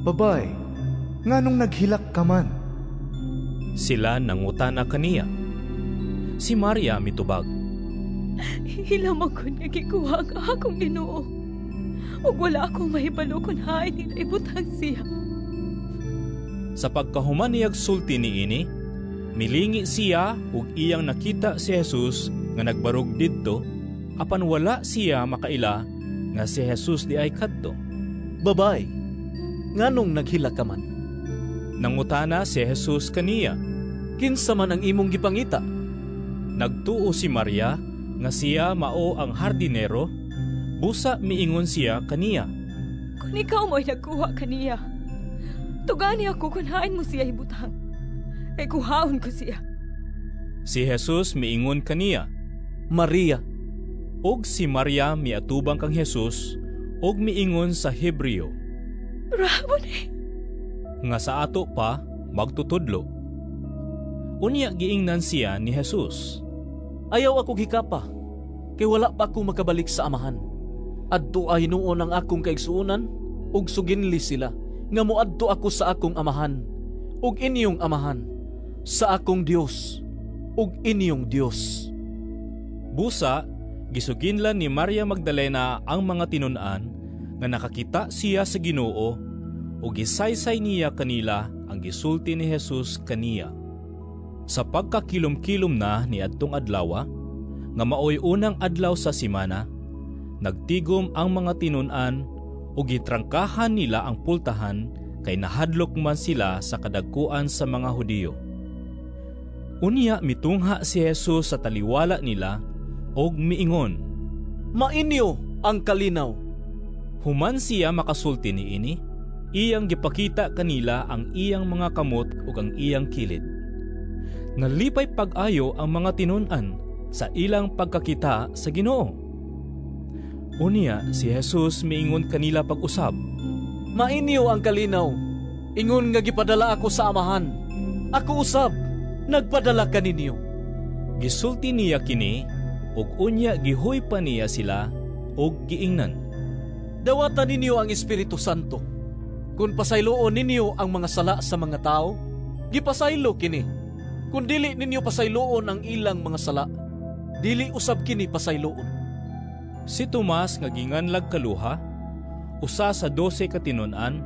[SPEAKER 18] "Babay, nganong naghilak ka man?"
[SPEAKER 2] Sila nangutana kaniya. Si Maria mitubag,
[SPEAKER 9] "Hilamag ko nga gikuha ang akong Ginoo, ug wala akong mahibalo kun hain nila ibutang siya."
[SPEAKER 2] Sa pagkahuman niyag sulti niini, milingi siya ug iyang nakita si Jesus nga nagbarog didto, apan wala siya makaila nga si Jesus di ay kadto.
[SPEAKER 7] "Babay, nganong naghilak ka man?"
[SPEAKER 2] Nangutana si Jesus kaniya,
[SPEAKER 7] "Kinsa man ang imong gipangita?"
[SPEAKER 2] Nagtuo si Maria nga siya mao ang hardinero, busa miingon siya kaniya,
[SPEAKER 9] "Kung ikaw mo'y nagkuha kaniya, tugani ako kung hain mo siya ibutang, kay kuhaon ko siya."
[SPEAKER 2] Si Jesus miingon kaniya,
[SPEAKER 7] "Maria."
[SPEAKER 2] Og si Maria miatubang kang Jesus og miingon sa Hebreo,
[SPEAKER 9] "Raboni,"
[SPEAKER 2] nga sa ato pa magtutudlo.
[SPEAKER 10] Unya giingnan siya ni Jesus,
[SPEAKER 7] "Ayaw ako hikapa, kay wala pa ako makabalik sa Amahan. Adto ay hinuon ang akong kaigsuonan, ug suginli sila, nga moadto ako sa akong Amahan, ug inyong Amahan, sa akong Dios, ug inyong Dios."
[SPEAKER 10] Busa, gisuginlan ni Maria Magdalena ang mga tinun-an nga nakakita siya sa Ginoo, ug gisaysay niya kanila ang gisulti ni Jesus kaniya. Sa pagkakilom-kilom na ni adtong adlaw, nga maoy unang adlaw sa simana, nagtigom ang mga tinun-an ug gitrangkahan nila ang pultahan kay nahadlok man sila sa kadagkuan sa mga Hudiyo. Unya mitungha si Jesus sa taliwala nila og miingon,
[SPEAKER 7] "Mainyo ang kalinaw."
[SPEAKER 10] Human siya makasulti niini, iyang gipakita kanila ang iyang mga kamot ug ang iyang kilid. Nalipay pag-ayo ang mga tinun-an sa ilang pagkakita sa Ginoo. Unya si Jesus miingon kanila pag-usab,
[SPEAKER 7] "Mainyo ang kalinaw, ingon nga gipadala ako sa Amahan. Ako usab nagpadala kaninyo."
[SPEAKER 10] Gisulti niya kini, ug unya gihuy pa niya sila ug giingnan,
[SPEAKER 7] "Dawatan ninyo ang Espiritu Santo. Kung pasayloon ninyo ang mga sala sa mga tao, gipasaylo kini. Kung dili ninyo pasayloon ang ilang mga sala, dili usab kini pasayloon."
[SPEAKER 10] Si Tomas nga ginganlag kaluha, usa sa 12 ka tinun-an,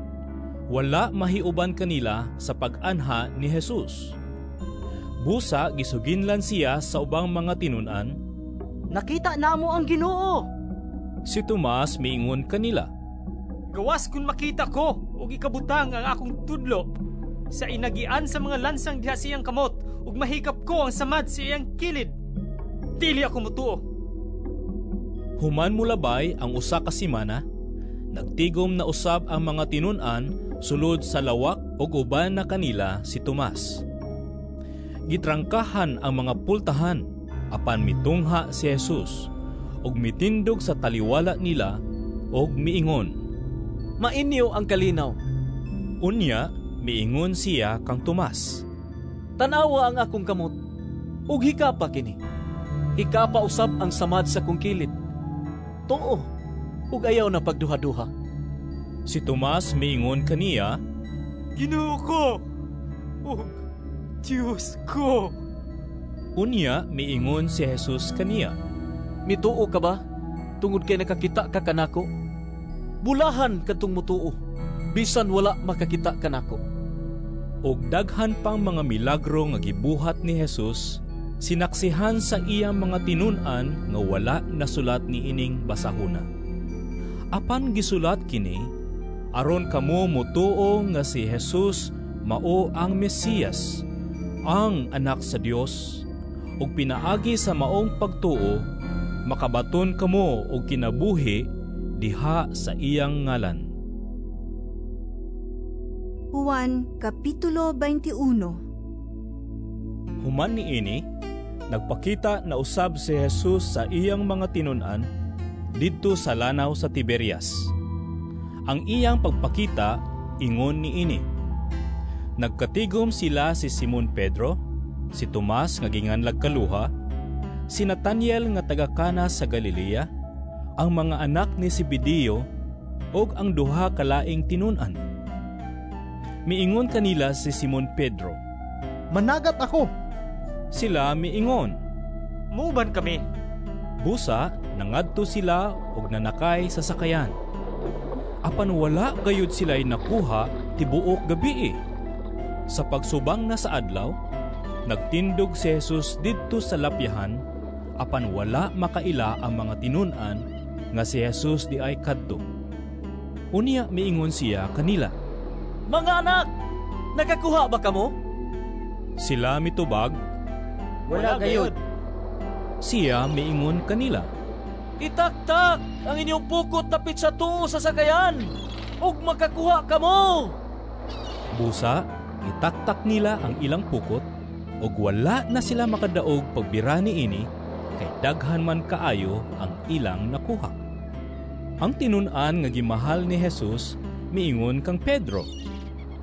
[SPEAKER 10] wala mahiuban kanila sa pag-anha ni Jesus. Busa gisuginlan siya sa ubang mga tinun-an,
[SPEAKER 13] "Nakita namo ang Ginoo."
[SPEAKER 10] Si Tomas miingon kanila,
[SPEAKER 16] "Gawas kun makita ko ug ikabutang ang akong tudlo sa inagian sa mga lansang diha siyang kamot, ug mahikap ko ang samad sa iyang kilid, dili ako mutuo."
[SPEAKER 10] Human mulabay ang usa ka semana, nagtigom na usab ang mga tinun-an sulod sa lawak ug uban na kanila si Tomas. Gitrangkahan ang mga pultahan, apan mitungha si Jesus ug mitindog sa taliwala nila ug miingon,
[SPEAKER 7] "Mainyo ang kalinaw."
[SPEAKER 10] Unya miingon siya kang Tomas,
[SPEAKER 7] "Tanawa ang akong kamot, ug hikapa kini. Hikapa usab ang samad sa kong kilid. Tuo, ug ayaw na pagduha-duha."
[SPEAKER 10] Si Tomas miingon kaniya,
[SPEAKER 16] "Ginoo ko ug Dios ko."
[SPEAKER 10] Unya miingon si Jesus kaniya,
[SPEAKER 7] "Mituo ka ba tungod kay nakakita ka kanako? Bulahan kadtong mutuo, bisan wala makakita kanako."
[SPEAKER 10] Og daghan pang mga milagro nga gibuhat ni Jesus, sinaksihan sa iyang mga tinun-an nga wala nasulat niining basahuna. Apan gisulat kini aron kamo mutuo nga si Jesus mao ang Mesiyas, ang anak sa Dios, ug pinaagi sa maong pagtuo makabaton kamo og kinabuhi diha sa iyang ngalan.
[SPEAKER 22] Juan Kapitulo 21.
[SPEAKER 10] Human niini, nagpakita na usab si Jesus sa iyang mga tinun-an didto sa lanaw sa Tiberias. Ang iyang pagpakita ingon niini. Nagkatigom sila si Simon Pedro, si Tomas nga ginganlag kaluha, si Nathaniel nga taga Cana sa Galilea, ang mga anak ni Zebedeo ug ang duha ka laing tinun-an. Miingon kanila si Simon Pedro,
[SPEAKER 15] "Managat ako."
[SPEAKER 10] Sila miingon,
[SPEAKER 16] "Muuban kami."
[SPEAKER 10] Busa nangadto sila og nanakay sa sakayan. Apan wala gayud sila'y nakuha tibuok gabii. Sa pagsubang na sa adlaw, nagtindog si Jesus didto sa lapyahan, apan wala makaila ang mga tinun-an nga si Jesus di ay kadto. Unya miingon siya kanila,
[SPEAKER 7] "Mga anak, nakakuha ba kamo?"
[SPEAKER 10] Sila mitubag,
[SPEAKER 12] "Wala gayud."
[SPEAKER 10] Siya miingon kanila,
[SPEAKER 7] "Itaktak ang inyong pukot dapit sa tuo sa sakayan, ug makakuha kamo."
[SPEAKER 10] Busa, itaktak nila ang ilang pukot, ug wala na sila makadaog pagbira niini, kay daghan man kaayo ang ilang nakuha. Ang tinun-an nga gimahal ni Jesus miingon kang Pedro,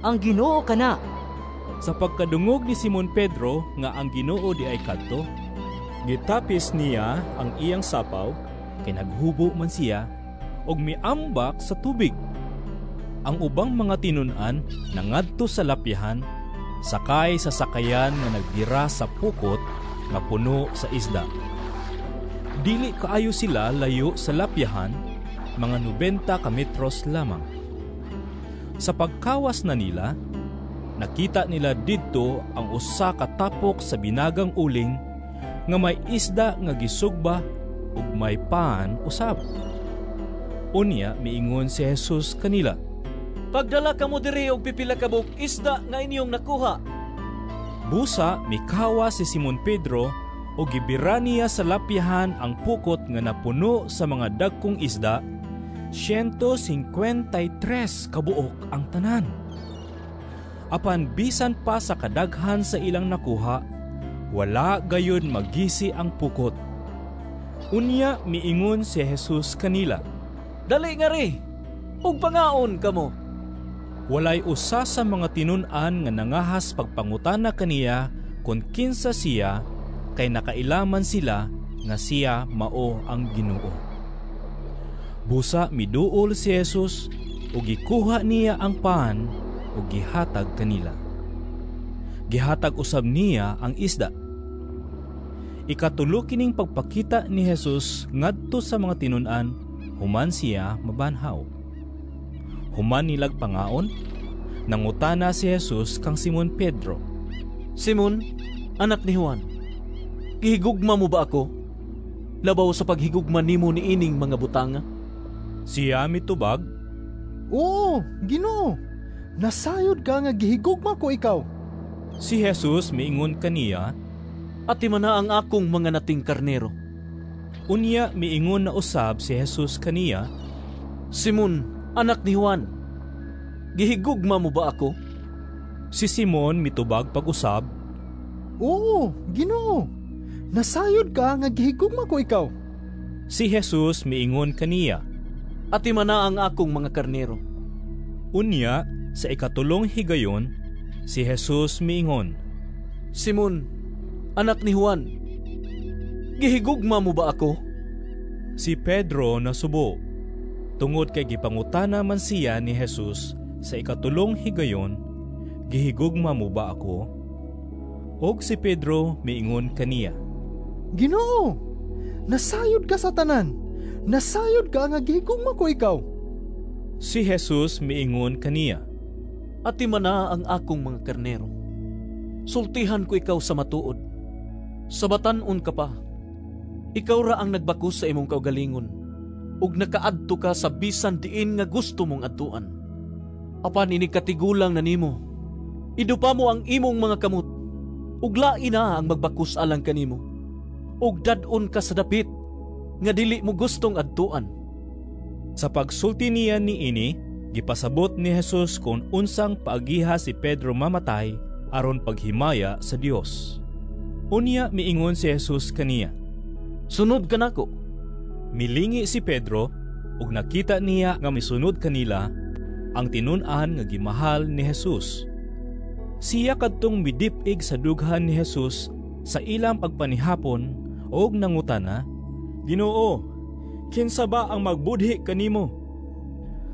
[SPEAKER 13] "Ang Ginoo kana."
[SPEAKER 2] Sa pagkadungog ni Simon Pedro nga ang Ginoo di ay kadto, gitapis niya ang iyang sapaw, kay naghubo man siya, og miambak sa tubig. Ang ubang mga tinun-an nangadto sa lapyahan, sakay sa sakayan nga nagbira sa pukot nga puno sa isda. Dili kaayo sila layo sa lapyahan, mga 90 ka metros lamang. Sa pagkawas na nila, nakita nila didto ang usa ka tapok sa binagang uling nga may isda nga gisugba ug may paan usab. Unya miingon si Jesus kanila,
[SPEAKER 7] "Pagdala kamo diri og pipila ka buok isda nga inyong nakuha."
[SPEAKER 2] Busa mikawa si Simon Pedro ug gibira niya sa lapyahan ang pukot nga napuno sa mga dagkong isda, 153 kabuok ang tanan. Apan bisan pa sa kadaghan sa ilang nakuha, wala gayon magisi ang pukot. Unya miingon si Jesus kanila,
[SPEAKER 7] "Dali nga ri, ug pangaon kamo."
[SPEAKER 2] Walay usa sa mga tinun-an nga nangahas pagpangutana kaniya kon kinsa siya, kay nakailaman sila nga siya mao ang Ginoo. Busa miduol si Jesus ug gikuha niya ang pan ug gihatag kanila. Gihatag usab niya ang isda. Ikatulo kining pagpakita ni Jesus ngadto sa mga tinun-an human siya mabanhaw. Human nilag pangaon, nangutana si Jesus kang Simon Pedro,
[SPEAKER 7] "Simon, anak ni Juan, gihigugma mo ba ako? Labaw sa paghigugma nimo niining mga butanga?"
[SPEAKER 2] Siya mitubag,
[SPEAKER 15] "Oo, Ginoo, nasayod ka nga gihigugma ko ikaw."
[SPEAKER 2] Si Jesus miingon kaniya,
[SPEAKER 7] "Ati man na ang akong mga nating karnero."
[SPEAKER 2] Unya miingon na usab si Jesus kaniya,
[SPEAKER 7] "Simon, anak ni Juan, gihigugma mo ba ako?"
[SPEAKER 2] Si Simon mitubag pag-usab,
[SPEAKER 15] "Oo, Ginoo, nasayod ka nga gihigugma ko ikaw."
[SPEAKER 2] Si Jesus miingon kaniya,
[SPEAKER 7] "Ati man na ang akong mga karnero."
[SPEAKER 2] Unya, sa ikatulong higayon, si Jesus miingon,
[SPEAKER 7] "Simon, anak ni Juan, gihigugma mo ba ako?"
[SPEAKER 2] Si Pedro nasubo, tungod kay gipangutana man siya ni Jesus sa ikatulong higayon, "Gihigugma mo ba ako?" Og si Pedro miingon kaniya,
[SPEAKER 15] "Ginoo, nasayod ka sa tanan. Nasayod ka nga gihigugma ko ikaw."
[SPEAKER 2] Si Jesus miingon kaniya,
[SPEAKER 7] "Ati man na ang akong mga karnero. Sultihan ko ikaw sa matuod. Sa batan-on ka pa, ikaw ra ang nagbakus sa imong kaugalingon, ug nakaadto ka sa bisan diin nga gusto mong adtuan. Apan ini katigulang na nimo, idupa mo ang imong mga kamot, ug lain na ang magbakus alang kanimo, ug dad-on ka sa dapit nga dili mo gustong adtuan."
[SPEAKER 2] Sa pagsulti niya niini, gipasabot ni Jesus kung unsang paagiha si Pedro mamatay aron paghimaya sa Dios. Unya miingon si Jesus kaniya,
[SPEAKER 7] "Sunod ka nako."
[SPEAKER 2] Milingi si Pedro ug nakita niya nga misunod kanila ang tinun-an nga gimahal ni Jesus. Siya kadtong midip-ig sa dughan ni Jesus sa ilang pagpanihapon og nangutana, "Ginoo, kinsa ba ang magbudhi kanimo?"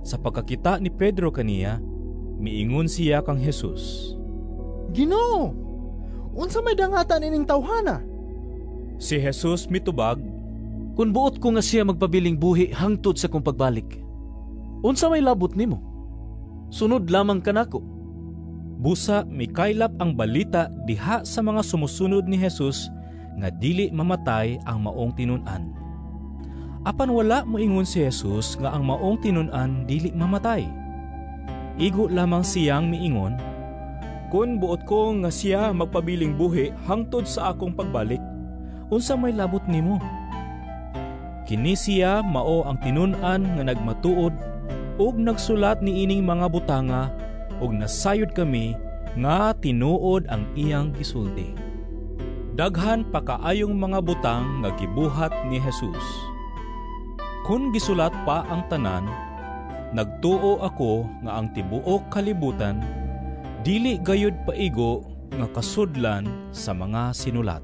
[SPEAKER 2] Sa pagkakita ni Pedro kaniya, miingon siya kang Jesus,
[SPEAKER 15] "Ginoo, unsa may dangatan ining tawhana?"
[SPEAKER 2] Si Jesus mitubag,
[SPEAKER 7] "Kun buot ko nga siya magpabiling buhi hangtod sa kong pagbalik, unsa may labot nimo? Sunod lamang kanako."
[SPEAKER 2] Busa mikaylap ang balita diha sa mga sumusunod ni Jesus nga dili mamatay ang maong tinun-an. Apan wala moingon si Jesus nga ang maong tinun-an dili mamatay. Igo lamang siyang miingon, "Kun buot ko nga siya magpabiling buhi hangtod sa akong pagbalik, unsa may labot nimo?" Kini siya mao ang tinun-an nga nagmatuod ug nagsulat niining mga butanga, ug nasayod kami nga tinuod ang iyang gisulti. Daghan pa kaayong mga butang nga gibuhat ni Jesus. Kun gisulat pa ang tanan, nagtuo ako nga ang tibuok kalibutan
[SPEAKER 10] Dili gayud paigo nga kasudlan sa mga sinulat.